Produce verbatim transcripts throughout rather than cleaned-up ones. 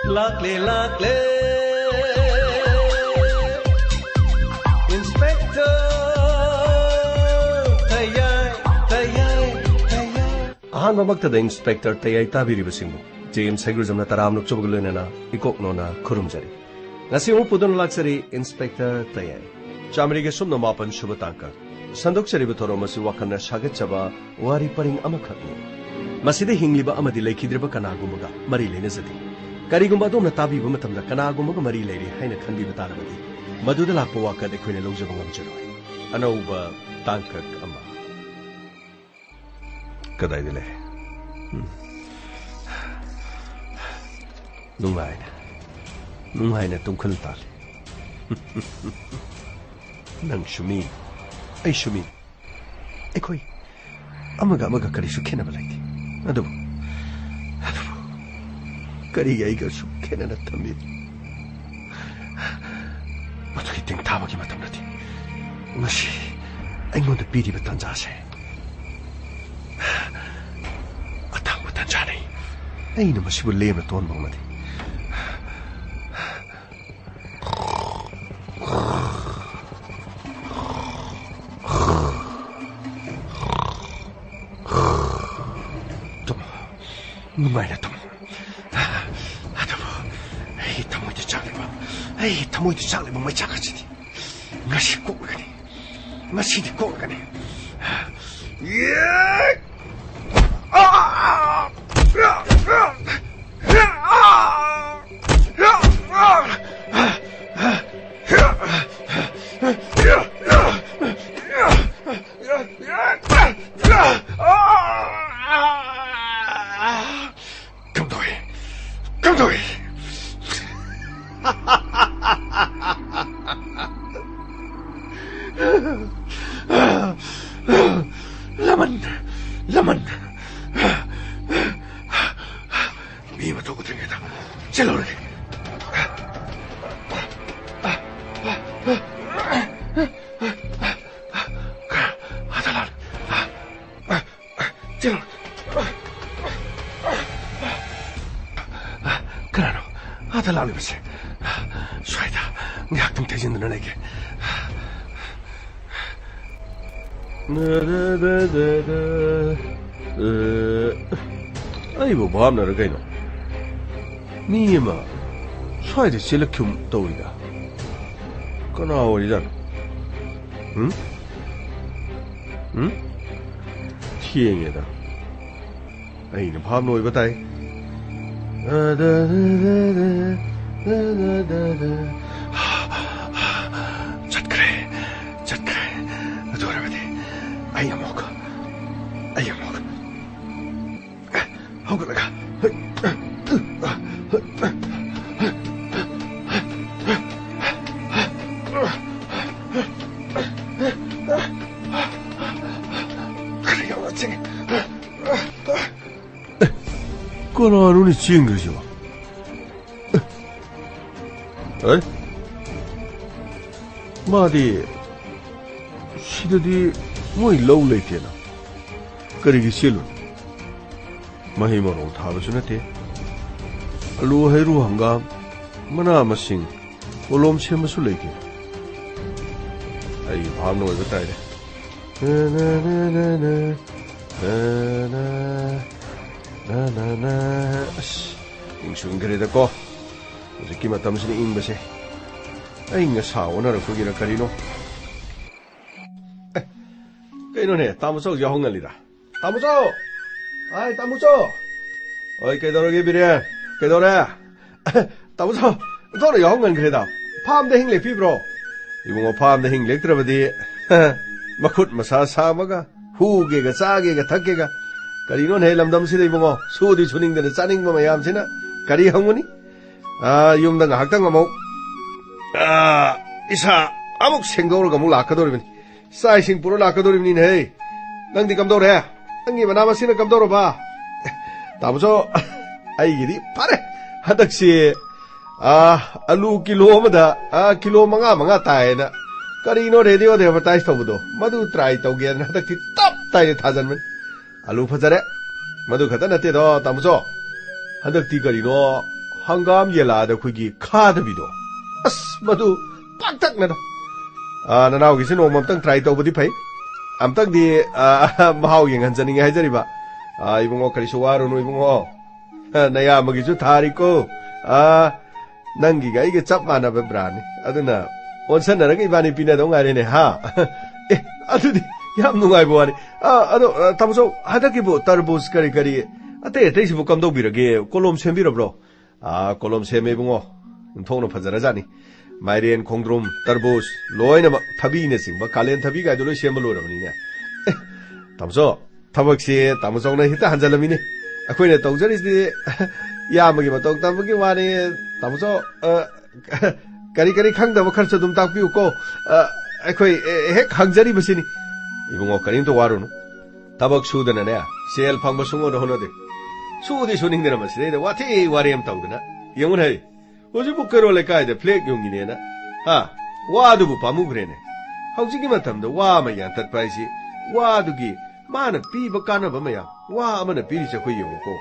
ꯂꯥꯛꯂꯦ, ꯂꯥꯛꯂꯦ, Inspector ꯇꯌꯥꯏ, ꯇꯌꯥꯏ, ꯇꯌꯥꯏ꯫ ꯑꯍꯥꯟꯕꯃꯛꯇꯗ Inspector ꯇꯌꯥꯏ ꯇꯥꯕꯤꯔꯤꯕꯁꯤꯡꯕꯨ J M ꯁꯩꯒ꯭ꯔꯨꯖꯝꯅ ꯇꯔꯥꯝꯅ ꯑꯣꯛꯆꯕꯒ ꯂꯣꯏꯅꯅ ꯏꯀꯣꯛꯅꯣꯅ ꯈꯨꯔꯨꯝꯖꯔꯤ꯫ ꯉꯁꯤ ꯑꯃꯨꯛ ꯄꯨꯗꯨꯅ ꯂꯥꯛꯆꯔꯤ Inspector ꯇꯌꯥꯏ꯫ ꯆꯥꯃꯔꯤꯒ ꯁꯨꯞꯅ ꯃꯥꯄꯟ ꯁꯨꯕ ꯇꯥꯡꯀꯛ꯫ ꯁꯟꯗꯣꯛꯆꯔꯤꯕ ꯊꯧꯔꯝ ꯑꯁꯤ ꯋꯥꯈꯜꯅ ꯁꯥꯒꯠꯆꯕ ꯋꯥꯔꯤ ꯄꯔꯤꯡ ꯑꯃꯈꯛꯅꯤ꯫ ꯃꯁꯤꯗ ꯍꯤꯡꯂꯤꯕ ꯑꯃꯗꯤ ꯂꯩꯈꯤꯗ꯭ꯔꯤꯕ ꯀꯅꯥꯒꯨꯝꯕꯒ ꯃꯔꯤ ꯂꯩꯅꯖꯗꯦ꯫ ꯀꯔꯤꯒꯨꯝꯕ ꯑꯗꯣꯝꯅ ꯇꯥꯕꯤꯕ ꯃꯇꯝꯗ ꯀꯅꯥꯒꯨꯝꯕꯒ ꯃꯔꯤ ꯂꯩꯔꯦ ꯍꯥꯏꯅ ꯈꯟꯕꯤꯕ ꯇꯥꯔꯕꯗꯤ, ꯃꯗꯨꯗ ꯂꯥꯛꯄ ꯋꯥꯀꯠ ꯑꯩꯈꯣꯏꯅ ꯂꯧꯖꯕ ꯉꯝꯖꯔꯣꯏ꯫ ꯑꯅꯧꯕ ꯇꯥꯡꯀꯛ ꯑꯃ꯫ ꯀꯗꯥꯏꯗ ꯂꯩꯔꯦ? ꯎꯝ꯫ ꯅꯨꯡꯉꯥꯏꯅ, ꯅꯨꯡꯉꯥꯏꯅ ꯇꯨꯝꯈꯜ ꯇꯥꯜꯂꯤ꯫ ꯅꯪꯁꯨ ꯃꯤ, ꯑꯩꯁꯨ ꯃꯤ꯫ ꯑꯩꯈꯣꯏ ꯑꯃꯒ ꯑꯃꯒ ꯀꯔꯤꯁꯨ ꯈꯦꯠꯅꯕ ꯂꯩꯇꯦ꯫ ꯑꯗꯨꯕꯨ, ꯑꯗꯨꯕꯨ ꯀꯔꯤꯒꯤ ꯑꯩꯒ ꯑꯁꯨꯛ ꯈꯦꯠꯅꯅ ꯊꯝꯃꯤ? ꯃꯗꯨꯒꯤ ꯇꯦꯡꯊꯥꯕꯒꯤ ꯃꯇꯝ ꯅꯠꯇꯦ꯫ ꯉꯁꯤ ꯑꯩꯉꯣꯟꯗ ꯄꯤꯔꯤꯕ ꯇꯥꯟꯖꯥꯁꯦ ꯑꯇꯥꯡꯕ ꯇꯥꯟꯖꯥꯅꯤ꯫ ꯑꯩꯅ ꯃꯁꯤꯕꯨ ꯂꯦꯝꯅ ꯇꯣꯟꯕ ꯉꯝꯗꯦ꯫ ꯇꯨꯝꯃꯣ꯫ ꯅꯨꯡꯉꯥꯏꯅ ꯇꯨꯝꯃꯣ꯫ ꯑꯗꯨꯕꯨ ꯑꯩꯒꯤ ꯊꯃꯣꯏꯗ ꯆꯥꯛꯂꯤꯕ, ꯑꯩꯒꯤ ꯊꯃꯣꯏꯗ ꯆꯥꯛꯂꯤꯕ ꯃꯩꯆꯥꯛ ꯑꯁꯤꯗꯤ ꯉꯁꯤ ꯀꯣꯛꯂꯒꯅꯤ꯫ ꯉꯁꯤꯗꯤ ꯀꯣꯛꯂꯒꯅꯤ꯫ ꯀꯝꯗꯧꯏ? ꯀꯝꯗꯧꯏ? ꯂꯃꯟ! ꯂꯃꯟ! ꯃꯤ ꯑꯃ ꯊꯣꯛꯎꯗ꯭ꯔꯤꯉꯩꯗ ꯆꯦꯜꯍꯧꯔꯒꯦ꯫ ꯆꯦꯜꯂꯣ꯫ ꯀꯅꯥꯅꯣ? ꯂꯥꯛꯂꯤꯕꯁꯦ꯫ ꯁ꯭ꯋꯥꯏꯗ ꯉꯥꯏꯍꯥꯛꯇꯪ ꯊꯩꯖꯤꯟꯗꯨꯅ ꯂꯩꯒꯦ꯫ ꯑꯩꯕꯨ ꯚꯥꯞꯅꯔ ꯀꯩꯅꯣ? ꯃꯤ ꯑꯃ ꯁ꯭ꯋꯥꯏꯗ ꯆꯦꯜꯂꯛꯈꯤꯕ ꯇꯧꯏꯗ꯫ ꯀꯅꯥ ꯑꯣꯏꯔꯤꯖꯥꯠꯅꯣ? ꯎꯝ? ꯎꯝ? ꯊꯦꯡꯉꯦꯗ꯫ ꯑꯩꯅ ꯚꯥꯞꯅ ꯑꯣꯏꯕ ꯇꯥꯏ꯫ ꯆꯠꯈ꯭ꯔꯦ, ꯆꯠꯈ꯭ꯔꯦ꯫ ꯑꯗꯨ ꯑꯣꯏꯔꯕꯗꯤ ꯑꯩ ꯑꯃꯨꯛ, ꯑꯩ ꯑꯃꯨꯛ꯫ ꯍꯧꯒꯠꯂꯒ꯫ ꯀꯅꯥꯅꯣꯅꯦ ꯆꯦꯟꯈ꯭ꯔꯤꯁꯤꯕꯣ? ꯑꯦ? ꯃꯥꯗꯤ ꯁꯤꯗꯗꯤ ꯃꯣꯏ ꯂꯧ ꯂꯩꯇꯦꯅ꯫ ꯀꯔꯤꯒꯤ ꯆꯦꯜꯂꯨꯅꯤ? ꯃꯍꯩ ꯃꯔꯣꯡ ꯊꯥꯕꯁꯨ ꯅꯠꯇꯦ꯫ ꯑꯂꯨ, ꯍꯩꯔꯨ, ꯍꯪꯒꯥꯝ, ꯃꯅꯥ ꯃꯁꯤꯡ, ꯀꯣꯂꯣꯝ ꯁꯦꯝꯕꯁꯨ ꯂꯩꯇꯦ꯫ ꯑꯩ ꯚꯥꯞꯅ ꯑꯣꯏꯕ ꯇꯥꯏꯔꯦ꯫ ꯑꯁ, ꯏꯪꯁꯨ ꯏꯪꯈ꯭ꯔꯦꯗꯀꯣ꯫ ꯍꯧꯖꯤꯛꯀꯤ ꯃꯇꯝꯁꯤꯅ ꯏꯪꯕꯁꯦ꯫ ꯑꯏꯪ ꯑꯁꯥ ꯑꯣꯟꯅꯔꯛꯄꯒꯤꯔ ꯀꯔꯤꯅꯣ? ꯑꯦ, ꯀꯩꯅꯣꯅꯦ, ꯇꯥꯃꯣ ꯆꯧꯁꯦ ꯌꯥꯍꯧ ꯉꯜꯂꯤꯗ꯫ ꯇꯥꯃꯣ ꯆꯧ! ꯑꯥꯏ, ꯇꯥꯃꯣ ꯆꯧ! ꯍꯣꯏ, ꯀꯩꯗꯧꯔꯒꯦ ꯕꯤꯔꯦꯟ? ꯀꯩꯗꯧꯔꯦ? ꯇꯥꯃꯣ ꯆꯧ, ꯑꯣꯟꯊꯣꯛꯅ ꯌꯥꯍꯧ ꯉꯟꯈ꯭ꯔꯦꯗ꯫ ꯐꯥꯝꯗ ꯍꯤꯡ ꯂꯦꯛꯄꯤꯕ꯭ꯔꯣ? ꯏꯕꯨꯡꯉꯣ, ꯐꯥꯝꯗ ꯍꯤꯡ ꯂꯦꯛꯇ꯭ꯔꯕꯗꯤ ꯃꯈꯨꯠ ꯃꯁꯥ ꯁꯥꯃꯒ ꯍꯨꯒꯦꯒ ꯆꯥꯒꯦꯒ ꯊꯛꯀꯦꯒ꯫ ꯀꯔꯤꯅꯣꯅꯦ ꯂꯝꯗꯝꯁꯤꯗ ꯏꯕꯨꯡꯉꯣ, ꯁꯨꯗꯤ ꯁꯨꯅꯤꯡꯗꯅ ꯆꯥꯅꯤꯡꯕ ꯃꯌꯥꯝꯁꯤꯅ ꯀꯔꯤ ꯍꯪꯉꯨꯅꯤ? ꯑꯥ, ꯌꯨꯝꯗ ꯉꯥꯏꯍꯥꯛꯇꯪ ꯑꯃꯨꯛ, ꯑꯥ, ꯏꯁꯥ ꯑꯃꯨꯛ ꯁꯦꯡꯗꯣꯛꯑꯒ ꯑꯃꯨꯛ ꯂꯥꯛꯀꯗꯧꯔꯤꯕꯅꯤ꯫ ꯆꯥꯛ ꯏꯁꯤꯡ ꯄꯨꯔ ꯂꯥꯛꯀꯗꯧꯔꯤꯕꯅꯤꯅꯦꯍꯦ꯫ ꯅꯪꯗꯤ ꯀꯝꯗꯧꯔꯦ? ꯅꯪꯒꯤ ꯃꯅꯥ ꯃꯁꯤꯡꯅ ꯀꯝꯗꯧꯔꯕ? ꯇꯥꯃꯣꯆꯧ, ꯑꯩꯒꯤꯗꯤ ꯐꯔꯦ꯫ ꯍꯟꯗꯛꯁꯤ, ꯑꯥ, ꯑꯂꯨ ꯀꯤꯂꯣ ꯑꯃꯗ, ꯑꯥ, ꯀꯤꯂꯣ ꯃꯉꯥ ꯃꯉꯥ ꯇꯥꯏꯌꯦꯅ ꯀꯔꯤꯅꯣ ꯔꯦꯗꯤꯑꯣꯗ ꯑꯦꯗꯚꯔꯇꯥꯏꯁ ꯇꯧꯕꯗꯣ, ꯃꯗꯨ ꯇ꯭ꯔꯥꯏ ꯇꯧꯒꯦꯅ ꯍꯟꯗꯛꯇꯤ ꯇꯞ ꯇꯥꯏꯅ ꯊꯥꯖꯟꯕꯅꯤ꯫ ꯑꯂꯨ ꯐꯖꯔꯦ꯫ ꯃꯗꯨ ꯈꯛꯇ ꯅꯠꯇꯦꯗꯣ, ꯇꯥꯃꯣꯆꯧ꯫ ꯍꯟꯗꯛꯇꯤ ꯀꯔꯤꯅꯣ ꯍꯪꯒꯥꯝ ꯌꯦꯂꯥꯗ ꯑꯩꯈꯣꯏꯒꯤ ꯈꯥꯗꯕꯤꯗꯣ, ꯑꯁ, ꯃꯗꯨ ꯄꯥꯛꯇꯛꯅꯅ꯫ ꯑꯥ, ꯅꯅꯥꯎꯒꯤꯁꯨ ꯅꯣꯡꯃ ꯑꯝꯇꯪ try ꯇꯧꯕꯗꯤ ꯐꯩ꯫ ꯑꯝꯇꯪꯗꯤ, ꯑꯥ, ꯃꯍꯥꯎ ꯌꯦꯡꯍꯟꯖꯅꯤꯡꯉꯦ ꯍꯥꯏꯖꯔꯤꯕ꯫ ꯑꯥ, ꯏꯕꯨꯡꯉꯣ, ꯀꯔꯤꯁꯨ ꯋꯥꯔꯨꯅꯨ, ꯏꯕꯨꯡꯉꯣ꯫ ꯅꯌꯥꯝꯕꯒꯤꯁꯨ ꯊꯥꯔꯤꯀꯣ꯫ ꯑꯥ, ꯅꯪꯒꯤꯒ ꯑꯩꯒ ꯆꯞ ꯃꯥꯟꯅꯕ brand ꯅꯤ꯫ ꯑꯗꯨꯅ ꯑꯣꯟꯁꯟꯅꯔꯒ ꯏꯕꯥꯅꯤ ꯄꯤꯅꯗꯧ ꯉꯥꯏꯔꯦꯅꯦ, ꯍꯥ? ꯑꯦ, ꯑꯗꯨꯗꯤ ꯌꯥꯝ ꯅꯨꯡꯉꯥꯏꯕ ꯋꯥꯅꯤ꯫ ꯑꯥ, ꯑꯗꯣ, ꯑꯥ, ꯇꯥꯃꯣ ꯆꯧ, ꯍꯟꯗꯛꯀꯤꯕꯨ ꯇꯔꯕꯨꯖ ꯀꯔꯤ ꯀꯔꯤ, ꯑꯇꯩ ꯑꯇꯩꯁꯤꯕꯨ ꯀꯝꯗꯧꯕꯤꯔꯒꯦ? ꯀꯣꯂꯣꯝ ꯁꯦꯝꯕꯤꯔꯕ꯭ꯔꯣ? ꯑꯥ, ꯀꯣꯂꯣꯝ ꯁꯦꯝꯃꯦ ꯏꯕꯨꯡꯉꯣ꯫ ꯏꯟꯊꯣꯛꯅ ꯐꯖꯔꯖꯥꯠꯅꯤ꯫ ꯃꯥꯏꯔꯦꯟ, ꯈꯣꯡꯗ꯭ꯔꯨꯝ, ꯇꯔꯕꯨꯖ, ꯂꯣꯏꯅꯃꯛ, ꯊꯕꯤꯅꯆꯤꯡꯕ, ꯀꯥꯂꯦꯟ ꯊꯕꯤ ꯀꯥꯏꯗꯣ ꯂꯣꯏ ꯁꯦꯝꯕ ꯂꯣꯏꯔꯕꯅꯤꯅꯦ꯫ ꯑꯦ, ꯇꯥꯃꯣ ꯆꯧ, ꯊꯕꯛꯁꯦ ꯇꯥꯃꯣ ꯆꯧꯅ ꯍꯦꯛꯇ ꯍꯟꯖꯜꯂꯝꯃꯤꯅꯦ꯫ ꯑꯩꯈꯣꯏꯅ ꯇꯧꯖꯔꯤꯁꯤꯗꯤ ꯏꯌꯥꯝꯕꯒꯤ ꯃꯇꯧ ꯇꯝꯕꯒꯤ ꯋꯥꯅꯤ꯫ ꯇꯥꯃꯣ ꯆꯧ, ꯑ, ꯀꯔꯤ ꯀꯔꯤ ꯈꯪꯗꯕ ꯈꯔꯁꯨ ꯑꯗꯨꯝ ꯇꯥꯛꯄꯤꯌꯨꯀꯣ꯫ ꯑ, ꯑꯩꯈꯣꯏ, ꯑꯦ, ꯍꯦꯛ ꯍꯪꯖꯔꯤꯕꯁꯤꯅꯤ꯫ ꯏꯕꯨꯡꯉꯣ, ꯀꯔꯤꯝꯇ ꯋꯥꯔꯨꯅꯨ꯫ ꯊꯕꯛ ꯁꯨꯗꯅꯅꯦ, ꯁꯦꯜ ꯐꯪꯕ ꯁꯨꯡꯍꯣꯠ ꯍꯣꯠꯅꯗꯦ꯫ ꯁꯨꯗꯤ ꯁꯨꯅꯤꯡꯗꯅ ꯃꯁꯤꯗꯩꯗ ꯋꯥꯊꯤ ꯋꯥꯔꯦꯝ ꯇꯧꯗꯅ꯫ ꯌꯦꯡꯉꯨꯅꯦ ꯍꯩ, ꯍꯧꯖꯤꯛꯄꯨ ꯀꯩꯔꯣꯜ ꯂꯩꯀꯥꯏꯗ flag ꯌꯨꯡꯉꯤꯅꯦꯅ꯫ ꯍꯥ? ꯋꯥꯗꯨꯕꯨ ꯄꯥꯝꯃꯨꯈ꯭ꯔꯦꯅꯦ꯫ ꯍꯧꯖꯤꯛꯀꯤ ꯃꯇꯝꯗ ꯋꯥ ꯑꯃ ꯌꯥꯟꯊꯠꯄ ꯍꯥꯏꯁꯤ, ꯋꯥꯗꯨꯒꯤ ꯃꯥꯅ ꯄꯤꯕ ꯀꯥꯟꯅꯕ ꯃꯌꯥꯝ, ꯋꯥ ꯑꯃꯅ ꯄꯤꯔꯤꯁꯦ ꯑꯩꯈꯣꯏ ꯌꯦꯡꯉꯨꯀꯣ꯫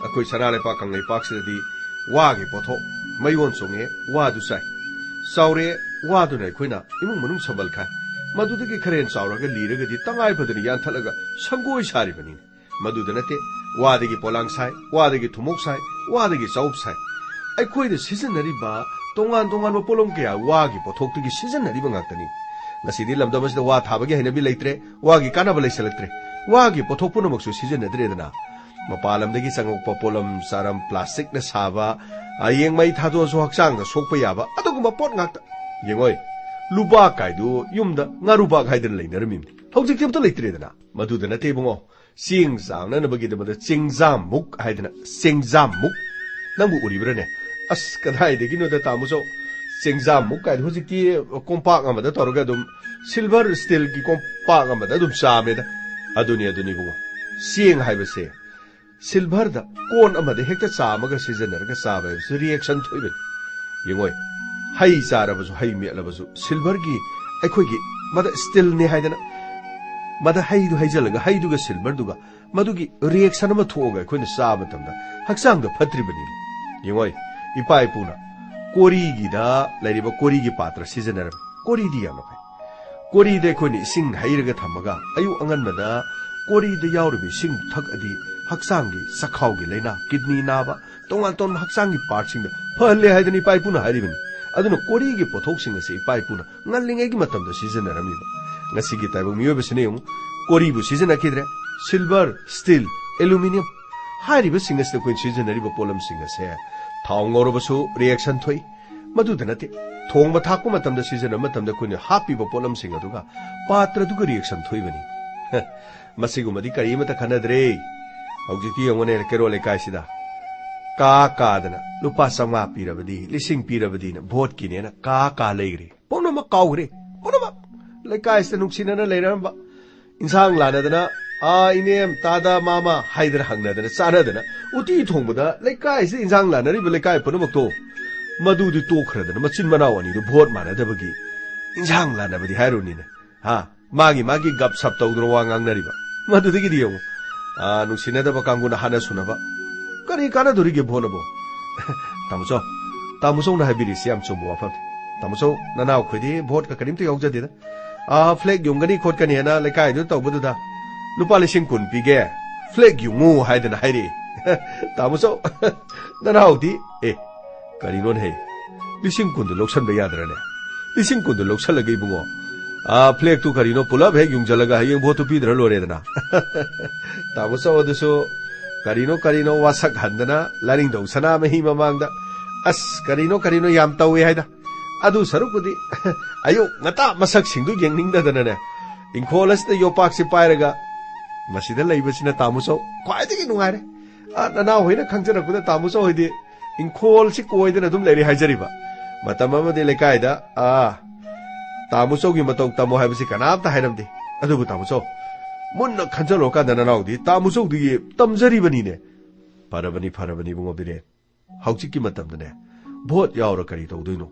ꯑꯩꯈꯣꯏ ꯁꯅꯥ ꯂꯩꯄꯥꯛ ꯀꯪꯂꯩꯄꯥꯛꯁꯤꯗꯗꯤ ꯋꯥꯒꯤ ꯄꯣꯠꯊꯣꯛ ꯃꯌꯣꯟ ꯆꯣꯡꯉꯦ, ꯋꯥꯗꯨ ꯆꯥꯏ꯫ ꯆꯥꯎꯔꯦ, ꯋꯥꯗꯨꯅ ꯑꯩꯈꯣꯏꯅ ꯏꯃꯨꯡ ꯃꯅꯨꯡ ꯁꯝꯕꯜ ꯈꯥꯏ꯫ ꯃꯗꯨꯗꯒꯤ ꯈꯔ ꯍꯦꯟꯅ ꯆꯥꯎꯔꯒ ꯂꯤꯔꯒꯗꯤ ꯇꯉꯥꯏ ꯐꯗꯅ ꯌꯥꯟꯊꯠꯂꯒ ꯁꯪꯒꯣꯏ ꯁꯥꯔꯤꯕꯅꯤꯅꯦ꯫ ꯃꯗꯨꯗ ꯅꯠꯇꯦ, ꯋꯥꯗꯒꯤ ꯄꯣꯂꯥꯡ ꯁꯥꯏ, ꯋꯥꯗꯒꯤ ꯊꯨꯝꯃꯣꯛ ꯁꯥꯏ, ꯋꯥꯗꯒꯤ ꯆꯥꯎꯞ ꯁꯥꯏ꯫ ꯑꯩꯈꯣꯏꯅ ꯁꯤꯖꯤꯟꯅꯔꯤꯕ ꯇꯣꯉꯥꯟ ꯇꯣꯉꯥꯟꯕ ꯄꯣꯠꯂꯝ ꯀꯌꯥ ꯋꯥꯒꯤ ꯄꯣꯠꯊꯣꯛꯇꯒꯤ ꯁꯤꯖꯤꯟꯅꯔꯤꯕ ꯉꯥꯛꯇꯅꯤ꯫ ꯉꯁꯤꯗꯤ ꯂꯝꯗꯝ ꯑꯁꯤꯗ ꯋꯥ ꯊꯥꯕꯒꯤ ꯍꯩꯅꯕꯤ ꯂꯩꯇ꯭ꯔꯦ, ꯋꯥꯒꯤ ꯀꯥꯟꯅꯕ ꯂꯩꯁꯤꯜꯂꯛꯇ꯭ꯔꯦ꯫ ꯋꯥꯒꯤ ꯄꯣꯠꯊꯣꯛ ꯄꯨꯝꯅꯃꯛꯁꯨ ꯁꯤꯖꯤꯟꯅꯗ꯭ꯔꯦꯗꯅ꯫ ꯃꯄꯥꯟ ꯂꯝꯗꯒꯤ ꯆꯪꯉꯛꯄ ꯄꯣꯠꯂꯝ ꯆꯥꯔꯝ, plasticꯅ ꯁꯥꯕ, ꯍꯌꯦꯡ ꯃꯩ ꯊꯥꯗꯣꯛꯑꯁꯨ ꯍꯛꯆꯥꯡꯗ ꯁꯣꯛꯄ ꯌꯥꯕ ꯑꯗꯨꯒꯨꯝꯕ ꯄꯣꯠ ꯉꯥꯛꯇ꯫ ꯌꯦꯡꯉꯣꯏ, ꯂꯨꯕꯥꯛ ꯀꯥꯏꯗꯨ ꯌꯨꯝꯗ ꯉꯥꯔꯨꯕꯥꯛ ꯍꯥꯏꯗꯅ ꯂꯩꯅꯔꯝꯃꯤꯕꯅꯤ꯫ ꯍꯧꯖꯤꯛꯇꯤ ꯑꯝꯇ ꯂꯩꯇ꯭ꯔꯦꯗꯅ꯫ ꯃꯗꯨꯗ ꯅꯠꯇꯦ ꯏꯕꯨꯡꯉꯣ, ꯆꯦꯡ ꯆꯥꯡꯅꯅꯕꯒꯤꯗꯃꯛꯇ ꯆꯦꯡꯖꯥꯝꯃꯨꯛ ꯍꯥꯏꯗꯅ, ꯆꯦꯡꯖꯥꯝꯃꯨꯛ꯫ ꯅꯪꯕꯨ ꯎꯔꯤꯕ꯭ꯔꯥꯅꯦ? ꯑꯁ, ꯀꯗꯥꯏꯗꯒꯤꯅꯣꯗ, ꯇꯥꯃꯣ ꯆꯧ꯫ ꯆꯦꯡꯖꯥꯝꯃꯨꯛ ꯀꯥꯏꯗ, ꯍꯧꯖꯤꯛꯇꯤ ꯀꯣꯝꯄꯥꯛ ꯑꯃꯗ ꯇꯧꯔꯒ ꯑꯗꯨꯝ, silver steelꯒꯤ ꯀꯣꯝꯄꯥꯛ ꯑꯃꯗ ꯑꯗꯨꯝ ꯆꯥꯝꯃꯦꯗ꯫ ꯑꯗꯨꯅꯤ, ꯑꯗꯨꯅꯤ ꯏꯕꯨꯡꯉꯣ꯫ ꯆꯦꯡ ꯍꯥꯏꯕꯁꯦ silverꯗ ꯀꯣꯟ ꯑꯃꯗ ꯍꯦꯛꯇ ꯆꯥꯝꯃꯒ ꯁꯤꯖꯤꯟꯅꯔꯒ ꯆꯥꯕ ꯍꯥꯏꯕꯁꯤ reaction ꯊꯣꯛꯏꯕꯅꯤ꯫ ꯌꯦꯡꯉꯣꯏ, ꯍꯩ ꯆꯥꯔꯕꯁꯨ, ꯍꯩ ꯃꯦꯠꯂꯕꯁꯨ, silverꯒꯤ ꯑꯩꯈꯣꯏꯒꯤ ꯃꯗ steelꯅꯤ ꯍꯥꯏꯗꯅ, ꯃꯗ ꯍꯩꯗꯨ ꯍꯩꯖꯤꯜꯂꯒ, ꯍꯩꯗꯨꯒ silverꯗꯨꯒ ꯃꯗꯨꯒꯤ reaction ꯑꯃ ꯊꯣꯛꯑꯒ ꯑꯩꯈꯣꯏꯅ ꯆꯥꯕ ꯃꯇꯝꯗ ꯍꯛꯆꯥꯡꯗ ꯐꯠꯇ꯭ꯔꯤꯕꯅꯤ꯫ ꯌꯦꯡꯉꯣꯏ, ꯏꯄꯥ ꯏꯄꯨꯅ ꯀꯣꯔꯤꯒꯤꯗ ꯂꯩꯔꯤꯕ ꯀꯣꯔꯤꯒꯤ ꯄꯥꯇ꯭ꯔ ꯁꯤꯖꯤꯟꯅꯔꯝꯃꯤ꯫ ꯀꯣꯔꯤꯗꯤ ꯌꯥꯝꯅ ꯐꯩ꯫ ꯀꯣꯔꯤꯗ ꯑꯩꯈꯣꯏꯅ ꯏꯁꯤꯡ ꯍꯩꯔꯒ ꯊꯝꯃꯒ ꯑꯌꯨꯛ ꯑꯉꯟꯕꯗ ꯀꯣꯔꯤꯗ ꯌꯥꯎꯔꯤꯕ ꯏꯁꯤꯡ ꯊꯛꯑꯗꯤ ꯍꯛꯆꯥꯡꯒꯤ ꯆꯈꯥꯎꯒꯤ ꯂꯥꯏꯅꯥ, ꯀꯤꯗꯅꯤ ꯅꯥꯕ, ꯇꯣꯉꯥꯟ ꯇꯣꯉꯥꯟꯕ ꯍꯛꯆꯥꯡꯒꯤ ꯄꯥꯔꯠꯁꯤꯡꯗ ꯐꯍꯜꯂꯦ ꯍꯥꯏꯗꯅ ꯏꯄꯥ ꯏꯄꯨꯅ ꯍꯥꯏꯔꯤꯕꯅꯤ꯫ ꯑꯗꯨꯅ ꯀꯣꯔꯤꯒꯤ ꯄꯣꯠꯊꯣꯛꯁꯤꯡ ꯑꯁꯤ ꯏꯄꯥ ꯏꯄꯨꯅ ꯉꯜꯂꯤꯉꯩꯒꯤ ꯃꯇꯝꯗ ꯁꯤꯖꯤꯟꯅꯔꯝꯃꯤꯕ꯫ ꯉꯁꯤꯒꯤ ꯇꯥꯏꯕꯪ ꯃꯤꯑꯣꯏꯕꯁꯤꯅ ꯌꯦꯡꯉꯨ, ꯀꯣꯔꯤꯕꯨ ꯁꯤꯖꯤꯟꯅꯈꯤꯗ꯭ꯔꯦ꯫ ꯁꯤꯜꯚꯔ, ꯁ꯭ꯇꯤꯜ, ꯑꯦꯂꯨꯃꯤꯅꯤꯌꯝ ꯍꯥꯏꯔꯤꯕꯁꯤꯡ ꯑꯁꯤꯗ ꯑꯩꯈꯣꯏꯅ ꯁꯤꯖꯤꯟꯅꯔꯤꯕ ꯄꯣꯠꯂꯝꯁꯤꯡ ꯑꯁꯦ ꯊꯥꯎ ꯉꯧꯔꯕꯁꯨ ꯔꯤꯌꯦꯛꯁꯟ ꯊꯣꯛꯏ꯫ ꯃꯗꯨꯗ ꯅꯠꯇꯦ, ꯊꯣꯡꯕ ꯊꯥꯛꯄ ꯃꯇꯝꯗ ꯁꯤꯖꯤꯟꯅꯕ ꯃꯇꯝꯗ ꯑꯩꯈꯣꯏꯅ ꯍꯥꯞꯄꯤꯕ ꯄꯣꯠꯂꯝꯁꯤꯡ ꯑꯗꯨꯒ ꯄꯥꯇ꯭ꯔꯗꯨꯒ ꯔꯤꯌꯦꯛꯁꯟ ꯊꯣꯛꯏꯕꯅꯤ꯫ ꯃꯁꯤꯒꯨꯝꯕꯗꯤ ꯀꯔꯤ ꯑꯃꯠꯇ ꯈꯟꯅꯗ꯭ꯔꯦ꯫ ꯍꯧꯖꯤꯛꯇꯤ ꯌꯦꯡꯉꯨꯅꯦ, ꯀꯦꯔꯣꯜ ꯂꯩꯀꯥꯏꯁꯤꯗ ꯀꯥ ꯀꯥꯗꯅ ꯂꯨꯄꯥ ꯆꯥꯝꯃꯉꯥ ꯄꯤꯔꯕꯗꯤ, ꯂꯤꯁꯤꯡ ꯄꯤꯔꯕꯗꯤꯅ ꯚꯣꯠꯀꯤꯅꯦꯅ ꯀꯥ ꯀꯥ ꯂꯩꯈ꯭ꯔꯦ꯫ ꯄꯨꯝꯅꯃꯛ ꯀꯥꯎꯈ꯭ꯔꯦ꯫ ꯄꯨꯝꯅꯃꯛ ꯂꯩꯀꯥꯏꯁꯤꯗ ꯅꯨꯡꯁꯤꯅꯅ ꯂꯩꯅꯔꯝꯕ, ꯏꯟꯁꯥꯡ ꯂꯥꯟꯅꯗꯅ, "ꯑꯥ, ꯏꯅꯦꯝ, ꯇꯥꯗ, ꯃꯥꯃ" ꯍꯥꯏꯗꯅ ꯍꯪꯅꯗꯅ ꯆꯥꯅꯗꯅ, ꯎꯇꯤ ꯊꯣꯡꯕꯗ ꯂꯩꯀꯥꯏꯁꯤꯗ ꯏꯟꯁꯥꯡ ꯂꯥꯟꯅꯔꯤꯕ ꯂꯩꯀꯥꯏ ꯄꯨꯝꯅꯃꯛꯇꯣ, ꯃꯗꯨꯗꯤ ꯇꯣꯛꯈ꯭ꯔꯗꯅ, ꯃꯆꯤꯟ ꯃꯅꯥꯎ ꯑꯅꯤꯗꯨ ꯚꯣꯠ ꯃꯥꯟꯅꯗꯕꯒꯤ ꯏꯟꯁꯥꯡ ꯂꯥꯟꯅꯕꯗꯤ ꯍꯥꯏꯔꯨꯅꯤꯅꯦ꯫ ꯍꯥ? ꯃꯥꯒꯤ ꯃꯥꯒꯤ ꯒꯞ ꯁꯞ ꯇꯧꯗꯅ ꯋꯥ ꯉꯥꯡꯅꯔꯤꯕ꯫ ꯃꯗꯨꯗꯒꯤꯗꯤ ꯌꯦꯡꯉꯨ, ꯑꯥ, ꯅꯨꯡꯁꯤꯅꯗꯕ ꯀꯥꯡꯕꯨꯅ ꯍꯥꯠꯅ ꯁꯨꯅꯕ꯫ ꯀꯔꯤ ꯀꯥꯟꯅꯗꯣꯔꯤꯒꯦ ꯚꯣꯠꯅꯕꯣ? ꯇꯥꯃꯣꯆꯧ, ꯇꯥꯃꯣꯆꯧꯅ ꯍꯥꯏꯕꯤꯔꯤꯁꯤ ꯌꯥꯝ ꯆꯨꯝꯕ ꯋꯥꯐꯝꯅꯤ꯫ ꯇꯥꯃꯣꯆꯧ, ꯅꯅꯥꯎꯈꯣꯏꯗꯤ ꯚꯣꯠꯀ ꯀꯔꯤꯝꯇ ꯌꯥꯎꯖꯗꯦꯗ꯫ ꯑꯥ, ꯐ꯭ꯂꯦꯛ ꯌꯨꯡꯒꯅꯤ ꯈꯣꯠꯀꯅꯤ ꯍꯥꯏꯅ ꯂꯩꯀꯥꯏꯗꯨ ꯇꯧꯕꯗꯨꯗ ꯂꯨꯄꯥ ꯂꯤꯁꯤꯡ ꯀꯨꯟ ꯄꯤꯒꯦ, ꯐ꯭ꯂꯦꯛ ꯌꯨꯡꯉꯨ ꯍꯥꯏꯗꯅ ꯍꯥꯏꯔꯛꯏ꯫ ꯇꯥꯃꯣꯆꯧ, ꯅꯅꯥꯎꯗꯤ, ꯑꯦ, ꯀꯔꯤꯅꯣꯅꯦ ꯍꯦ? ꯂꯤꯁꯤꯡ ꯀꯨꯟꯗꯨ ꯂꯧꯁꯟꯕ ꯌꯥꯗ꯭ꯔꯅꯦ? ꯂꯤꯁꯤꯡ ꯀꯨꯟꯗꯨ ꯂꯧꯁꯜꯂꯒ ꯏꯕꯨꯡꯉꯣ, ꯑꯥ, ꯐ꯭ꯂꯦꯛꯇꯨ ꯀꯔꯤꯅꯣ ꯄꯨꯂꯞ ꯍꯦꯛ ꯌꯨꯡꯖꯜꯂꯒ ꯍꯌꯦꯡ ꯚꯣꯠꯇꯨ ꯄꯤꯗ꯭ꯔ ꯂꯣꯏꯔꯦꯗꯅ꯫ ꯇꯥꯃꯣꯆꯧ ꯑꯗꯨꯁꯨ ꯀꯔꯤꯅꯣ ꯀꯔꯤꯅꯣ ꯋꯥꯁꯛ ꯍꯟꯗꯅ ꯂꯥꯏꯅꯤꯡꯊꯧ ꯁꯅꯥꯃꯍꯤ ꯃꯃꯥꯡꯗ, ꯑꯁ, ꯀꯔꯤꯅꯣ ꯀꯔꯤꯅꯣ ꯌꯥꯝ ꯇꯧꯏ ꯍꯥꯏꯗ꯫ ꯑꯗꯨ ꯁꯔꯨꯛꯄꯨꯗꯤ ꯑꯌꯨꯛ ꯉꯟꯇꯥ ꯃꯁꯛꯁꯤꯡꯗꯨ ꯌꯦꯡꯅꯤꯡꯗꯗꯅꯅꯦ, ꯏꯪꯈꯣꯜ ꯑꯁꯤꯗ ꯌꯣꯄꯥꯛꯁꯤ ꯄꯥꯏꯔꯒ ꯃꯁꯤꯗ ꯂꯩꯕꯁꯤꯅ ꯇꯥꯃꯣꯆꯧ ꯈ꯭ꯋꯥꯏꯗꯒꯤ ꯅꯨꯡꯉꯥꯏꯔꯦ꯫ ꯑ, ꯅꯅꯥꯎ ꯍꯣꯏꯅ ꯈꯪꯖꯔꯛꯄꯗ ꯇꯥꯃꯣꯆꯧ ꯍꯣꯏꯗꯤ ꯏꯪꯈꯣꯜꯁꯤ ꯀꯣꯏꯗꯅ ꯑꯗꯨꯝ ꯂꯩꯔꯦ ꯍꯥꯏꯖꯔꯤꯕ꯫ ꯃꯇꯝ ꯑꯃꯗꯤ ꯂꯩꯀꯥꯏꯗ, ꯑꯥ, ꯇꯥꯃꯣꯆꯧꯒꯤ ꯃꯇꯧ ꯇꯝꯃꯣ ꯍꯥꯏꯕꯁꯤ ꯀꯅꯥꯝꯇ ꯍꯥꯏꯔꯝꯗꯦ꯫ ꯑꯗꯨꯕꯨ ꯇꯥꯃꯣꯆꯧ, ꯃꯨꯟꯅ ꯈꯟꯖꯜꯂꯨꯔꯀꯥꯟꯗ ꯅꯅꯥꯎꯗꯤ ꯇꯥꯃꯣꯆꯧꯗꯒꯤ ꯇꯝꯖꯔꯤꯕꯅꯤꯅꯦ꯫ ꯐꯔꯕꯅꯤ, ꯐꯔꯕꯅꯤ ꯏꯕꯨꯡꯉꯣ ꯕꯤꯔꯦꯟ꯫ ꯍꯧꯖꯤꯛꯀꯤ ꯃꯇꯝꯗꯅꯦ, ꯚꯣꯠ ꯌꯥꯎꯔ ꯀꯔꯤ ꯇꯧꯗꯣꯏꯅꯣ?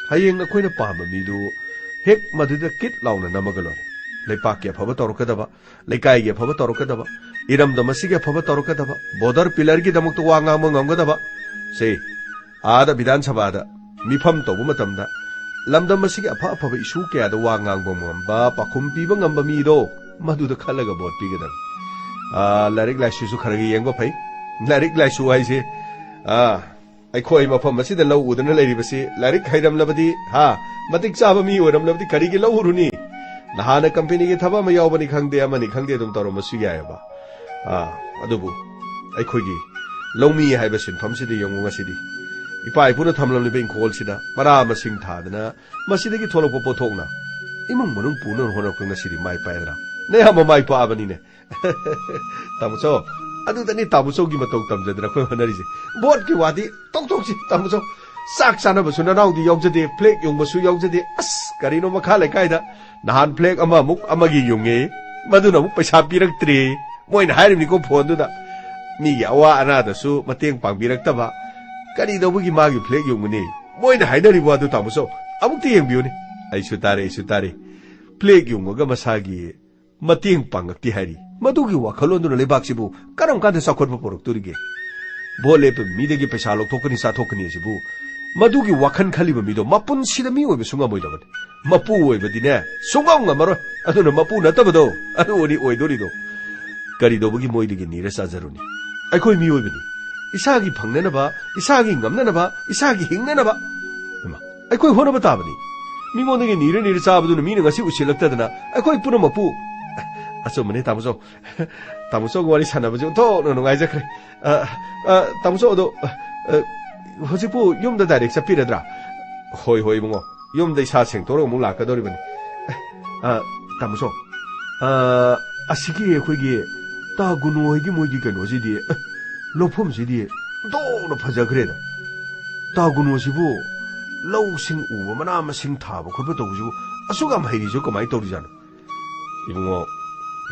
ꯍꯌꯦꯡ ꯑꯩꯈꯣꯏꯅ ꯄꯥꯝꯕ ꯃꯤꯗꯨ ꯍꯦꯛ ꯃꯗꯨꯗ ꯀꯤꯠ ꯂꯥꯎꯅ ꯅꯝꯃꯒ ꯂꯣꯏꯔꯦ꯫ ꯂꯩꯄꯥꯛꯀꯤ ꯑꯐꯕ ꯇꯧꯔꯛꯀꯗꯕ, ꯂꯩꯀꯥꯏꯒꯤ ꯑꯐꯕ ꯇꯧꯔꯛꯀꯗꯕ, ꯏꯔꯝꯗꯝ ꯑꯁꯤꯒꯤ ꯑꯐꯕ ꯇꯧꯔꯛꯀꯗꯕ, ꯕꯣꯔꯗꯔ ꯄꯤꯂꯔꯒꯤꯗꯃꯛꯇ ꯋꯥ ꯉꯥꯡꯕ ꯉꯝꯒꯗꯕ, ꯁꯦ, ꯑꯥꯗ ꯕꯤꯙꯥꯟ ꯁꯚꯥꯗ ꯃꯤꯐꯝ ꯇꯧꯕ ꯃꯇꯝꯗ ꯂꯝꯗꯝ ꯑꯁꯤꯒꯤ ꯑꯐ ꯑꯐꯕ ꯏꯁꯨ ꯀꯌꯥꯗ ꯋꯥ ꯉꯥꯡꯕ ꯉꯝꯕ, ꯄꯥꯎꯈꯨꯝ ꯄꯤꯕ ꯉꯝꯕ ꯃꯤꯗꯣ, ꯃꯗꯨꯗ ꯈꯜꯂꯒ ꯚꯣꯠ ꯄꯤꯒꯗꯕꯅꯤ꯫ ꯑꯥ, ꯂꯥꯏꯔꯤꯛ ꯂꯥꯏꯁꯨꯁꯨ ꯈꯔꯒ ꯌꯦꯡꯕ ꯐꯩ꯫ ꯂꯥꯏꯔꯤꯛ ꯂꯥꯏꯁꯨ ꯍꯥꯏꯁꯦ, ꯑꯥ, ꯑꯩꯈꯣꯏ ꯃꯐꯝ ꯑꯁꯤꯗ ꯂꯧ ꯎꯗꯅ ꯂꯩꯔꯤꯕꯁꯤ ꯂꯥꯏꯔꯤꯛ ꯍꯩꯔꯝꯂꯕꯗꯤ, ꯍꯥ, ꯃꯇꯤꯛ ꯆꯥꯕ ꯃꯤ ꯑꯣꯏꯔꯝꯂꯕꯗꯤ ꯀꯔꯤꯒꯤ ꯂꯧ ꯎꯔꯨꯅꯤ? ꯅꯍꯥꯟꯅ ꯀꯝꯄꯦꯅꯤꯒꯤ ꯊꯕꯛ ꯑꯃ ꯌꯥꯎꯕꯅꯤ ꯈꯪꯗꯦ, ꯑꯃꯅꯤ ꯈꯪꯗꯦ, ꯑꯗꯨꯝ ꯇꯧꯔꯝꯕꯁꯨ ꯌꯥꯏꯑꯕ꯫ ꯑꯥ, ꯑꯗꯨꯕꯨ ꯑꯩꯈꯣꯏꯒꯤ ꯂꯧꯃꯤ ꯍꯥꯏꯕ ꯁꯤꯟꯐꯝꯁꯤꯗ ꯌꯦꯡꯉꯨ ꯉꯁꯤꯗꯤ꯫ ꯏꯄꯥ ꯏꯄꯨꯅ ꯊꯝꯂꯝꯂꯤꯕ ꯏꯪꯈꯣꯜꯁꯤꯗ ꯃꯅꯥ ꯃꯁꯤꯡ ꯊꯥꯗꯅ ꯃꯁꯤꯗꯒꯤ ꯊꯣꯛꯂꯛꯄ ꯄꯣꯠꯊꯣꯛꯅ ꯏꯃꯨꯡ ꯃꯅꯨꯡ ꯄꯨꯅꯕ ꯍꯣꯠꯅꯔꯛꯄ ꯉꯁꯤꯗꯤ ꯃꯥꯏ ꯄꯥꯏꯗ꯭ꯔꯥ? ꯅꯌꯥꯝꯕ ꯃꯥꯏ ꯄꯥꯛꯑꯕꯅꯤꯅꯦ꯫ ꯇꯥꯃꯣꯆꯧ, ꯑꯗꯨꯗꯅꯤ ꯇꯥꯃꯣꯆꯧꯒꯤ ꯃꯇꯧ ꯇꯝꯖꯗꯅ ꯑꯩꯈꯣꯏ ꯍꯣꯠꯅꯔꯤꯁꯦ꯫ ꯚꯣꯠꯀꯤ ꯋꯥꯗꯤ ꯇꯣꯛꯊꯣꯛꯁꯤ, ꯇꯥꯃꯣꯆꯧ꯫ ꯆꯥꯛ ꯆꯥꯅꯕꯁꯨ ꯅꯅꯥꯎꯗꯤ ꯌꯥꯎꯖꯗꯦ, ꯐ꯭ꯂꯦꯛ ꯌꯨꯡꯕꯁꯨ ꯌꯥꯎꯖꯗꯦ꯫ ꯑꯁ, ꯀꯔꯤꯅꯣ ꯃꯈꯥ ꯂꯩꯀꯥꯏꯗ ꯅꯍꯥꯟ ꯐ꯭ꯂꯦꯛ ꯑꯃꯃꯨꯛ ꯑꯃꯒꯤ ꯌꯨꯡꯉꯦ, ꯃꯗꯨꯅ ꯑꯃꯨꯛ ꯄꯩꯁꯥ ꯄꯤꯔꯛꯇ꯭ꯔꯦ꯫ ꯃꯣꯏꯅ ꯍꯥꯏꯔꯤꯕꯅꯤꯀꯣ ꯐꯣꯟꯗꯨꯗ, ꯃꯤꯒꯤ ꯑꯋꯥ ꯑꯅꯥꯗꯁꯨ ꯃꯇꯦꯡ ꯄꯥꯡꯕꯤꯔꯛꯇꯕ꯫ ꯀꯔꯤ ꯇꯧꯕꯒꯤ ꯃꯥꯒꯤ ꯐ꯭ꯂꯦꯛ ꯌꯨꯡꯒꯅꯤ? ꯃꯣꯏꯅ ꯍꯥꯏꯅꯔꯤꯕ ꯋꯥꯗꯨ ꯇꯥꯃꯣꯆꯧ, ꯑꯃꯨꯛꯇ ꯌꯦꯡꯕꯤꯌꯨꯅꯦ꯫ ꯑꯩꯁꯨ ꯇꯥꯔꯦ, ꯑꯩꯁꯨ ꯇꯥꯔꯦ꯫ ꯐ꯭ꯂꯦꯛ ꯌꯨꯡꯉꯒ ꯃꯁꯥꯒꯤ ꯃꯇꯦꯡ ꯄꯥꯡꯉꯛꯇꯦ ꯍꯥꯏꯔꯤ꯫ ꯃꯗꯨꯒꯤ ꯋꯥꯈꯜꯂꯣꯟꯗꯨꯅ ꯂꯩꯕꯥꯛꯁꯤꯕꯨ ꯀꯔꯝ ꯀꯥꯟꯗ ꯆꯥꯎꯈꯠꯄ ꯄꯨꯔꯛꯇꯣꯔꯤꯒꯦ? ꯚꯣꯠ ꯂꯦꯞꯄ ꯃꯤꯗꯒꯤ ꯄꯩꯁꯥ ꯂꯧꯊꯣꯛꯀꯅꯤ, ꯆꯥꯊꯣꯛꯀꯅꯤ ꯑꯁꯤꯕꯨ, ꯃꯗꯨꯒꯤ ꯋꯥꯈꯜ ꯈꯜꯂꯤꯕ ꯃꯤꯗꯣ ꯃꯄꯨꯟꯁꯤꯗ ꯃꯤ ꯑꯣꯏꯕ ꯁꯨꯡꯉꯝꯃꯣꯏꯗꯕꯅꯤ꯫ ꯃꯄꯨ ꯑꯣꯏꯕꯗꯤꯅꯦ, ꯁꯨꯡꯉꯝ ꯉꯝꯃꯔꯣꯏ꯫ ꯑꯗꯨꯅ ꯃꯄꯨ ꯅꯠꯇꯕꯗꯣ, ꯑꯗꯨꯅꯤ ꯑꯣꯏꯗꯣꯔꯤꯗꯣ꯫ ꯀꯔꯤꯗꯧꯕꯒꯤ ꯃꯣꯏꯗꯒꯤ ꯅꯤꯔ ꯆꯥꯖꯔꯨꯅꯤ? ꯑꯩꯈꯣꯏ ꯃꯤꯑꯣꯏꯕꯅꯤ꯫ ꯏꯁꯥꯒꯤ ꯐꯪꯅꯅꯕ, ꯏꯁꯥꯒꯤ ꯉꯝꯅꯅꯕ, ꯏꯁꯥꯒꯤ ꯍꯤꯡꯅꯅꯕ꯫ ꯏꯃꯥ, ꯑꯩꯈꯣꯏ ꯍꯣꯠꯅꯕ ꯇꯥꯕꯅꯤ꯫ ꯃꯤꯉꯣꯟꯗꯒꯤ ꯅꯤꯔ ꯅꯤꯔ ꯆꯥꯕꯗꯨꯅ ꯃꯤꯅ ꯉꯁꯤ ꯎꯁꯤꯜꯂꯛꯇꯗꯅ ꯑꯩꯈꯣꯏ ꯄꯨꯝꯅꯃꯛꯄꯨ꯫ ꯑꯆꯨꯝꯕꯅꯤ, ꯇꯥꯃꯣꯆꯧ꯫ ꯇꯥꯃꯣꯆꯧꯒ ꯋꯥꯔꯤ ꯁꯥꯟꯅꯕꯁꯦ ꯑꯣꯟꯊꯣꯛꯅ ꯅꯨꯡꯉꯥꯏꯖꯈ꯭ꯔꯦ꯫ ꯑ, ꯑ, ꯇꯥꯃꯣꯆꯧ, ꯑꯗꯣ, ꯑ, ꯍꯧꯖꯤꯛꯄꯨ ꯌꯨꯝꯗ ꯗꯥꯏꯔꯦꯛ ꯆꯠꯄꯤꯔꯗ꯭ꯔꯥ? ꯍꯣꯏ, ꯍꯣꯏ, ꯏꯕꯨꯡꯉꯣ꯫ ꯌꯨꯝꯗ ꯏꯁꯥ ꯁꯦꯡꯗꯣꯛꯑꯒ ꯑꯃꯨꯛ ꯂꯥꯛꯀꯗꯧꯔꯤꯕꯅꯤ꯫ ꯑ, ꯇꯥꯃꯣꯆꯧ, ꯑ, ꯑꯁꯤꯒꯤ ꯑꯩꯈꯣꯏꯒꯤ ꯇꯥ ꯒꯨꯅꯨ ꯍꯣꯏꯒꯤ ꯃꯣꯏꯒꯤ ꯀꯩꯅꯣꯁꯤꯗꯤ, ꯑ, ꯂꯧꯐꯝꯁꯤꯗꯤ ꯑꯣꯟꯊꯣꯛꯅ ꯐꯖꯈ꯭ꯔꯦꯗ꯫ ꯇꯥ ꯒꯨꯅꯨꯁꯤꯕꯨ ꯂꯧꯁꯤꯡ ꯎꯕ, ꯃꯅꯥ ꯃꯁꯤꯡ ꯊꯥꯕ ꯈꯣꯠꯄ ꯇꯧꯕꯁꯤꯕꯨ ꯑꯁꯨꯛ ꯌꯥꯝ ꯍꯩꯔꯤꯁꯤꯕꯨ ꯀꯃꯥꯏꯅ ꯇꯧꯔꯤꯖꯥꯠꯅꯣ? ꯏꯕꯨꯡꯉꯣ,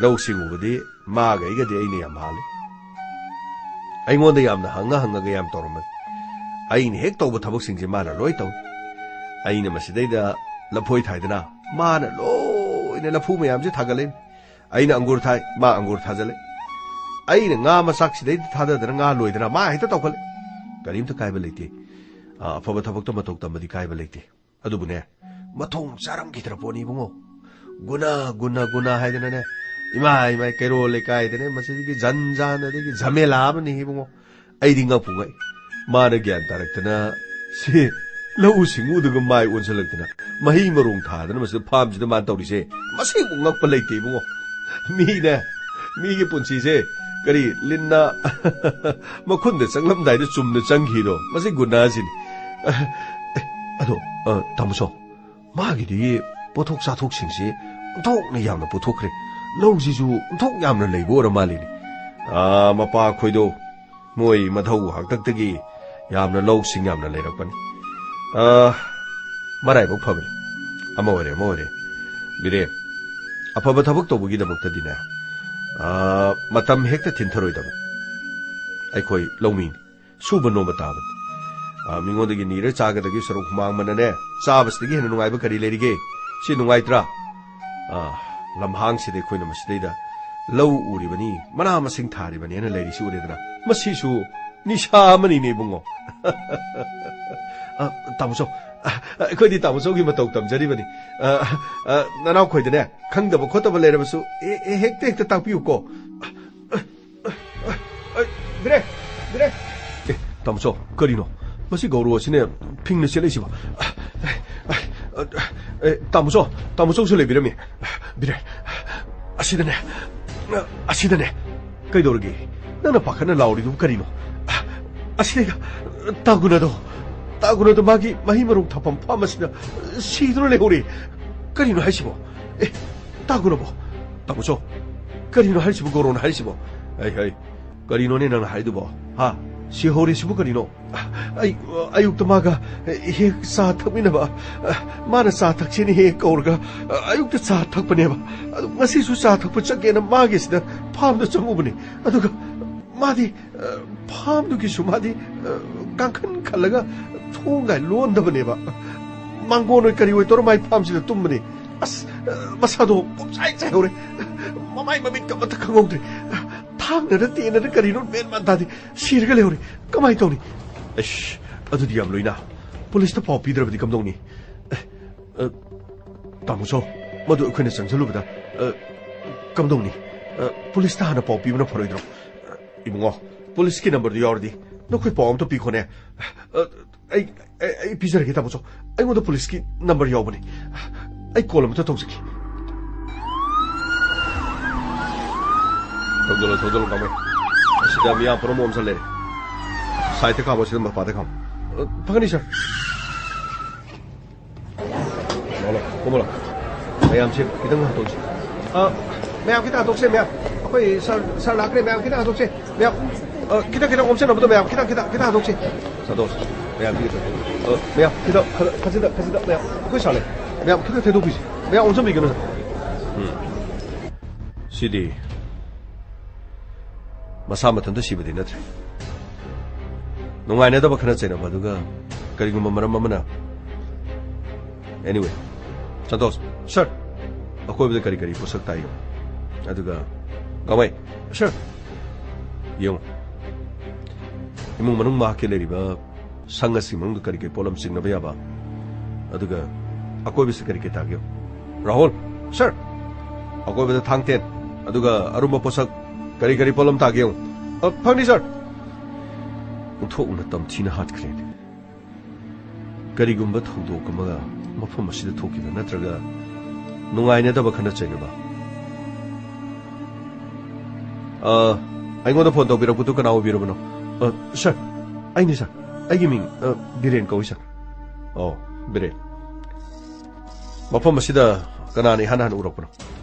ꯂꯧꯁꯤꯡ ꯎꯕꯗꯤ ꯃꯥꯒ ꯑꯩꯒꯗꯤ ꯑꯩꯅ ꯌꯥꯝ ꯍꯥꯜꯂꯤ꯫ ꯑꯩꯉꯣꯟꯗ ꯌꯥꯝꯅ ꯍꯪꯉ ꯍꯪꯉꯒ ꯌꯥꯝ ꯇꯧꯔꯝꯃꯤ꯫ ꯑꯩꯅ ꯍꯦꯛ ꯇꯧꯕ ꯊꯕꯛꯁꯤꯡꯁꯦ ꯃꯥꯅ ꯂꯣꯏ ꯇꯧꯏ꯫ ꯑꯩꯅ ꯃꯁꯤꯗꯩꯗ ꯂꯐꯣꯏ ꯊꯥꯏꯗꯅ, ꯃꯥꯅ ꯂꯣꯏꯅ ꯂꯐꯨ ꯃꯌꯥꯝꯁꯦ ꯊꯥꯒꯠꯂꯛꯏ꯫ ꯑꯩꯅ ꯑꯪꯒꯨꯔ ꯊꯥꯏ, ꯃꯥ ꯑꯪꯒꯨꯔ ꯊꯥꯖꯜꯂꯦ꯫ ꯑꯩꯅ ꯉꯥ ꯃꯆꯥꯛꯁꯤꯗꯩꯗ ꯊꯥꯗꯗꯅ ꯉꯥ ꯂꯣꯏꯗꯅ ꯃꯥ ꯍꯦꯛꯇ ꯇꯧꯈꯠꯂꯦ꯫ ꯀꯔꯤꯝꯇ ꯀꯥꯏꯕ ꯂꯩꯇꯦ꯫ ꯑ, ꯑꯐꯕ ꯊꯕꯛꯇ ꯃꯇꯧ ꯇꯝꯕꯗꯤ ꯀꯥꯏꯕ ꯂꯩꯇꯦ꯫ ꯑꯗꯨꯕꯨꯅꯦ, ꯃꯊꯣꯡ ꯆꯥꯔꯝꯈꯤꯗ꯭ꯔ ꯄꯣꯠꯅꯤ ꯏꯕꯨꯡꯉꯣ꯫ ꯒꯨꯅꯥ, ꯒꯨꯅꯥ, ꯒꯨꯅꯥ ꯍꯥꯏꯗꯅꯅꯦ, ꯏꯃꯥ, ꯏꯃꯥ, ꯀꯩꯔꯣꯜ ꯂꯩꯀꯥꯏꯗꯅꯦ ꯃꯁꯤꯗꯒꯤ ꯖꯟ ꯖꯥꯟ, ꯑꯗꯒꯤ ꯖꯃꯦꯂꯥ ꯑꯃꯅꯤ ꯏꯕꯨꯡꯉꯣ꯫ ꯑꯩꯗꯤ ꯉꯛꯄꯨ ꯉꯛꯏ꯫ ꯃꯥꯅ ꯒ꯭ꯌꯥꯟ ꯇꯥꯔꯛꯇꯅ ꯁꯤ ꯂꯧꯎ ꯁꯤꯡꯎꯗꯒ ꯃꯥꯏ ꯑꯣꯟꯁꯤꯜꯂꯛꯇꯅ, ꯃꯍꯩ ꯃꯔꯣꯡ ꯊꯥꯗꯅ ꯃꯁꯤꯗ ꯐꯥꯝꯁꯤꯗ ꯃꯥꯅ ꯇꯧꯔꯤꯁꯦ, ꯃꯁꯤꯕꯨ ꯉꯛꯄ ꯂꯩꯇꯦ ꯏꯕꯨꯡꯉꯣ꯫ ꯃꯤꯅ, ꯃꯤꯒꯤ ꯄꯨꯟꯁꯤꯁꯦ ꯀꯔꯤ ꯂꯤꯟꯅ ꯃꯈꯨꯟꯗ ꯆꯪꯂꯝꯗꯥꯏꯗ ꯆꯨꯝꯅ ꯆꯪꯈꯤꯗꯣ, ꯃꯁꯤ ꯒꯨꯅꯥꯁꯤꯅꯤ꯫ ꯑꯦ, ꯑꯗꯣ, ꯑ, ꯇꯥꯃꯣ ꯁꯣ, ꯃꯥꯒꯤꯗꯤ ꯄꯣꯠꯊꯣꯛ ꯆꯥꯊꯣꯛꯁꯤꯡꯁꯤ ꯑꯣꯟꯊꯣꯛꯅ ꯌꯥꯝꯅ ꯄꯨꯊꯣꯛꯈ꯭ꯔꯦ꯫ ꯂꯧꯁꯤꯁꯨ ꯑꯣꯟꯊꯣꯛ ꯌꯥꯝꯅ ꯂꯩꯕ ꯑꯣꯏꯔ ꯃꯥꯜꯂꯤꯅꯦ꯫ ꯑꯥ, ꯃꯄꯥ ꯈꯣꯏꯗꯣ ꯃꯣꯏ ꯃꯙꯧ ꯍꯥꯛꯇꯛꯇꯒꯤ ꯌꯥꯝꯅ ꯂꯧꯁꯤꯡ ꯌꯥꯝꯅ ꯂꯩꯔꯛꯄꯅꯤ꯫ ꯑꯥ, ꯃꯔꯥꯏꯕꯛ ꯐꯕꯅꯤ꯫ ꯑꯃ ꯑꯣꯏꯔꯦ, ꯑꯃ ꯑꯣꯏꯔꯦ꯫ ꯕꯤꯔꯦꯟ, ꯑꯐꯕ ꯊꯕꯛ ꯇꯧꯕꯒꯤꯗꯃꯛꯇꯗꯤꯅꯦ, ꯑꯥ, ꯃꯇꯝ ꯍꯦꯛꯇ ꯊꯤꯟꯊꯔꯣꯏꯗꯕꯅꯤ꯫ ꯑꯩꯈꯣꯏ ꯂꯧꯃꯤꯅꯤ꯫ ꯁꯨꯕ ꯅꯣꯝꯕ ꯇꯥꯕꯅꯤ꯫ ꯑ, ꯃꯤꯉꯣꯟꯗꯒꯤ ꯅꯤꯔ ꯆꯥꯒꯗꯒꯤ ꯁꯔꯨꯛ ꯍꯨꯃꯥꯡ ꯃꯅꯅꯦ ꯆꯥꯕꯁꯤꯗꯒꯤ ꯍꯦꯟꯅ ꯅꯨꯡꯉꯥꯏꯕ ꯀꯔꯤ ꯂꯩꯔꯤꯒꯦ? ꯁꯤ ꯅꯨꯡꯉꯥꯏꯇ꯭ꯔꯥ? ꯑ, ꯂꯝꯍꯥꯡꯁꯤꯗ ꯑꯩꯈꯣꯏꯅ ꯃꯁꯤꯗꯩꯗ ꯂꯧ ꯎꯔꯤꯕꯅꯤ, ꯃꯅꯥ ꯃꯁꯤꯡ ꯊꯥꯔꯤꯕꯅꯦꯅ ꯂꯩꯔꯤꯁꯤ ꯎꯔꯦꯗꯅ꯫ ꯃꯁꯤꯁꯨ ꯅꯤꯁꯥ ꯑꯃꯅꯤꯅꯦ ꯏꯕꯨꯡꯉꯣ꯫ ꯑ, ꯇꯥꯃꯣꯆꯧ, ꯑ, ꯑꯩꯈꯣꯏꯗꯤ ꯇꯥꯃꯣꯆꯧꯒꯤ ꯃꯇꯧ ꯇꯝꯖꯔꯤꯕꯅꯤ꯫ ꯑ, ꯑ, ꯅꯅꯥꯎꯈꯣꯏꯗꯅꯦ ꯈꯪꯗꯕ ꯈꯣꯠꯇꯕ ꯂꯩꯔꯕꯁꯨ ꯍꯦ-, ꯍꯦ-, ꯍꯦꯛꯇ ꯍꯦꯛꯇ ꯇꯥꯛꯄꯤꯌꯨꯀꯣ꯫ ꯑ, ꯕꯤꯔꯦ! ꯕꯤꯔꯦ! ꯑꯦ, ꯇꯥꯃꯣꯆꯧ, ꯀꯔꯤꯅꯣ? ꯃꯁꯤ ꯒꯧꯔꯣ ꯑꯁꯤꯅ ꯐꯤꯡꯅ ꯆꯦꯜꯂꯛꯏꯁꯤꯕꯣ? ꯑꯦ, ꯇꯥꯃꯣꯆꯧ, ꯇꯥꯃꯣꯆꯧꯁꯨ ꯂꯩꯕꯤꯔꯝꯃꯤ꯫ ꯕꯤꯔꯦ, ꯑꯁꯤꯗꯅꯦ, ꯑꯁꯤꯗꯅꯦ꯫ ꯀꯩꯗꯧꯔꯒꯦ? ꯅꯪꯅ ꯄꯥꯈꯠꯅ ꯂꯥꯎꯔꯤꯗꯨꯕꯨ ꯀꯔꯤꯅꯣ? ꯑꯁꯤꯗ ꯇꯥꯒꯨꯅꯗꯣ, ꯇꯥꯒꯨꯅꯗꯣ ꯃꯥꯒꯤ ꯃꯍꯩ ꯃꯔꯣꯡ ꯊꯥꯐꯝ ꯐꯥꯝ ꯑꯁꯤꯗ ꯁꯤꯗꯨꯅ ꯂꯩꯍꯧꯔꯦ꯫ ꯀꯔꯤꯅꯣ ꯍꯥꯏꯁꯤꯕꯣ? ꯑꯦ, ꯇꯥꯒꯨꯅꯕꯣ? ꯇꯥꯃꯣꯆꯧ, ꯀꯔꯤꯅꯣ ꯍꯥꯏꯔꯤꯁꯤꯕꯣ, ꯒꯧꯔꯣꯅ ꯍꯥꯏꯔꯤꯁꯤꯕꯣ? ꯍꯩ, ꯍꯩ, ꯀꯔꯤꯅꯣꯅꯦ ꯅꯪꯅ ꯍꯥꯏꯗꯨꯕꯣ? ꯍꯥ? ꯁꯤꯍꯧꯔꯤꯁꯤꯕꯨ ꯀꯔꯤꯅꯣ? ꯑꯩ, ꯑꯌꯨꯛꯇ ꯃꯥꯒ ꯍꯦꯛ ꯆꯥ ꯊꯛꯃꯤꯟꯅꯕ, ꯃꯥꯅ ꯆꯥ ꯊꯛꯁꯦꯅ ꯍꯦꯛ ꯀꯧꯔꯒ, ꯑꯌꯨꯛꯇ ꯆꯥ ꯊꯛꯄꯅꯦꯕ꯫ ꯑꯗꯨ ꯉꯁꯤꯁꯨ ꯆꯥ ꯊꯛꯄ ꯆꯠꯀꯦꯅ ꯃꯥꯒꯤꯁꯤꯗ ꯐꯥꯝꯗ ꯆꯪꯉꯨꯕꯅꯦ꯫ ꯑꯗꯨꯒ ꯃꯥꯗꯤ, ꯐꯥꯝꯗꯨꯒꯤꯁꯨ ꯃꯥꯗꯤ, ꯀꯥꯡꯈꯟ ꯈꯜꯂꯒ ꯊꯣꯡꯒ ꯂꯣꯟꯗꯕꯅꯦꯕ꯫ ꯃꯥꯡꯒꯣꯟ ꯑꯣꯏ ꯀꯔꯤ ꯑꯣꯏ ꯇꯧꯔ ꯃꯥꯏ ꯐꯥꯝꯁꯤꯗ ꯇꯨꯝꯕꯅꯦ꯫ ꯑꯁ, ꯃꯁꯥꯗꯣ ꯄꯨꯝꯆꯥꯏ ꯆꯥꯏꯍꯧꯔꯦ꯫ ꯃꯃꯥꯏ ꯃꯃꯤꯠꯀ ꯑꯃꯠꯇ ꯈꯪꯍꯧꯗ꯭ꯔꯦ꯫ ꯊꯥꯡꯅꯔ ꯇꯦꯟꯅꯔ ꯀꯔꯤꯅꯣ ꯃꯦꯟ ꯃꯥꯟ ꯇꯥꯗꯦ꯫ ꯁꯤꯔꯒ ꯂꯩꯍꯧꯔꯦ꯫ ꯀꯃꯥꯏꯅ ꯇꯧꯅꯤ? ꯑꯩꯁ, ꯑꯗꯨꯗꯤ ꯌꯥꯝ ꯂꯨꯏꯅ꯫ ꯄꯨꯂꯤꯁꯇ ꯄꯥꯎ ꯄꯤꯗ꯭ꯔꯕꯗꯤ ꯀꯝꯗꯧꯅꯤ? ꯑꯦ, ꯑ, ꯇꯥꯃꯣ ꯆꯧ, ꯃꯗꯨ ꯑꯩꯈꯣꯏꯅ ꯆꯪꯁꯤꯜꯂꯨꯕꯗ, ꯑ, ꯀꯝꯗꯧꯅꯤ? ꯑ, ꯄꯨꯂꯤꯁꯇ ꯍꯥꯟꯅ ꯄꯥꯎ ꯄꯤꯕꯅ ꯐꯔꯣꯏꯗ꯭ꯔꯣ? ꯑ, ꯏꯕꯨꯡꯉꯣ, ꯄꯨꯂꯤꯁꯀꯤ ꯅꯝꯕꯔꯗꯨ ꯌꯥꯎꯔꯗꯤ ꯅꯈꯣꯏ ꯄꯥꯎ ꯑꯝꯇ ꯄꯤꯈꯣꯅꯦ꯫ ꯑ, ꯑꯩ, ꯑꯩ, ꯑꯩ ꯄꯤꯖꯔꯒꯦ, ꯇꯥꯃꯣ ꯆꯧ꯫ ꯑꯩꯉꯣꯟꯗ ꯄꯨꯂꯤꯁꯀꯤ ꯅꯝꯕꯔ ꯌꯥꯎꯕꯅꯤ꯫ ꯑꯩ ꯀꯣꯜ ꯑꯃꯇ ꯇꯧꯖꯒꯦ꯫ ꯊꯧꯖꯜꯂꯣ, ꯊꯧꯖꯜꯂꯣ, ꯀꯥꯃꯩ꯫ ꯑꯁꯤꯗ ꯃꯤꯌꯥꯝ ꯄꯨꯝꯅꯃꯛ ꯑꯣꯝꯁꯜ ꯂꯩꯔꯦ꯫ ꯁꯥꯏꯠꯇ ꯈꯥꯝꯃꯣ, ꯁꯤꯗ ꯃꯄꯥꯗ ꯈꯥꯝꯃꯣ꯫ ꯑ, ꯐꯒꯅꯤ, ꯁꯥꯔ꯫ ꯂꯥꯛꯑꯣ, ꯂꯥꯛꯑꯣ, ꯀꯨꯝꯃꯣ, ꯂꯥꯛꯑꯣ꯫ ꯃꯌꯥꯝꯁꯦ ꯈꯤꯇꯪ ꯍꯟꯗꯣꯛꯁꯤ꯫ ꯑ, ꯃꯌꯥꯝ ꯈꯤꯇꯪ ꯍꯟꯗꯣꯛꯁꯦ, ꯃꯌꯥꯝ꯫ ꯑꯩꯈꯣꯏ ꯁꯥꯔ, ꯁꯥꯔ ꯂꯥꯛꯈ꯭ꯔꯦ, ꯃꯌꯥꯝ ꯈꯤꯇꯪ ꯍꯟꯗꯣꯛꯁꯦ꯫ ꯃꯌꯥꯝ, ꯑ, ꯈꯤꯇꯪ, ꯈꯤꯇꯪ ꯑꯣꯝꯁꯤꯟꯅꯕꯗꯣ, ꯃꯌꯥꯝ, ꯈꯤꯇꯪ, ꯈꯤꯇꯪ, ꯈꯤꯇꯪ ꯍꯟꯗꯣꯛꯁꯤ꯫ ꯁꯟꯇꯣꯁ, ꯃꯌꯥꯝ ꯈꯤꯇꯪ, ꯑ, ꯃꯌꯥꯝ, ꯈꯤꯇꯪ, ꯈ-, ꯈꯖꯤꯛꯇ, ꯈꯖꯤꯛꯇ, ꯃꯌꯥꯝ, ꯑꯩꯈꯣꯏ ꯁꯥꯔ ꯂꯩ꯫ ꯃꯌꯥꯝ ꯈꯤꯇꯪ ꯊꯦꯡꯗꯣꯛꯄꯤꯁꯤ꯫ ꯃꯌꯥꯝ ꯑꯣꯝꯁꯤꯟꯕꯤꯒꯅꯨ, ꯁꯥꯔ꯫ ꯎꯝ꯫ ꯁꯤꯗꯤ ꯃꯁꯥ ꯃꯊꯟꯇ ꯁꯤꯕꯗꯤ ꯅꯠꯇ꯭ꯔꯦ꯫ ꯅꯨꯡꯉꯥꯏꯅꯗꯕ ꯈꯠꯅ ꯆꯩꯅꯕ ꯑꯗꯨꯒ ꯀꯔꯤꯒꯨꯝꯕ ꯃꯔꯝ ꯑꯃꯅ, anyway, ꯁꯟꯇꯣꯁ, ꯁꯥꯔ, ꯑꯀꯣꯏꯕꯗ ꯀꯔꯤ ꯀꯔꯤ ꯄꯣꯠꯁꯛ ꯇꯥꯏ ꯌꯦꯡꯉꯨ꯫ ꯑꯗꯨꯒ ꯀꯥꯃꯩ, ꯁꯥꯔ, ꯌꯦꯡꯉꯨ꯫ ꯏꯃꯨꯡ ꯃꯅꯨꯡ ꯃꯍꯥꯛꯀꯤ ꯂꯩꯔꯤꯕ ꯁꯪ ꯑꯁꯤꯒꯤ ꯃꯅꯨꯡꯗ ꯀꯔꯤ ꯀꯔꯤ ꯄꯣꯠꯂꯝ ꯆꯤꯡꯅꯕ ꯌꯥꯕ, ꯑꯗꯨꯒ ꯑꯀꯣꯏꯕꯁꯤ ꯀꯔꯤ ꯀꯔꯤ ꯇꯥꯒꯦ ꯌꯦꯡꯉꯨ꯫ ꯔꯥꯍꯨꯜ, ꯁꯥꯔ, ꯑꯀꯣꯏꯕꯗ ꯊꯥꯡ ꯇꯦꯟ, ꯑꯗꯨꯒ ꯑꯔꯨꯝꯕ ꯄꯣꯠꯁꯛ ꯀꯔꯤ ꯀꯔꯤ ꯄꯣꯠꯂꯝ ꯇꯥꯒꯦ ꯌꯦꯡꯉꯨ꯫ ꯑ, ꯐꯪꯅꯤ, ꯁꯥꯔ꯫ ꯑꯣꯟꯊꯣꯛꯅ ꯇꯝꯊꯤꯅ ꯍꯥꯠꯈ꯭ꯔꯦꯅꯦ꯫ ꯀꯔꯤꯒꯨꯝꯕ ꯊꯧꯗꯣꯛ ꯑꯃꯒ ꯃꯐꯝ ꯑꯁꯤꯗ ꯊꯣꯛꯈꯤꯕ ꯅꯠꯇ꯭ꯔꯒ ꯅꯨꯡꯉꯥꯏꯅꯗꯕ ꯈꯠꯅ ꯆꯩꯅꯕ꯫ ꯑ, ꯑꯩꯉꯣꯟꯗ ꯐꯣꯟ ꯇꯧꯕꯤꯔꯛꯄꯗꯨ ꯀꯅꯥ ꯑꯣꯏꯕꯤꯔꯕꯅꯣ? ꯑ, ꯁꯥꯔ, ꯑꯩꯅꯤ, ꯁꯥꯔ꯫ ꯑꯩꯒꯤ ꯃꯤꯡ, ꯑ, ꯕꯤꯔꯦꯟ ꯀꯧꯏ, ꯁꯥꯔ꯫ ꯑꯣ, ꯕꯤꯔꯦꯟ꯫ ꯃꯐꯝ ꯑꯁꯤꯗ ꯀꯅꯥꯅ ꯏꯍꯥꯟ ꯍꯥꯟꯅ ꯎꯔꯛꯄꯅꯣ?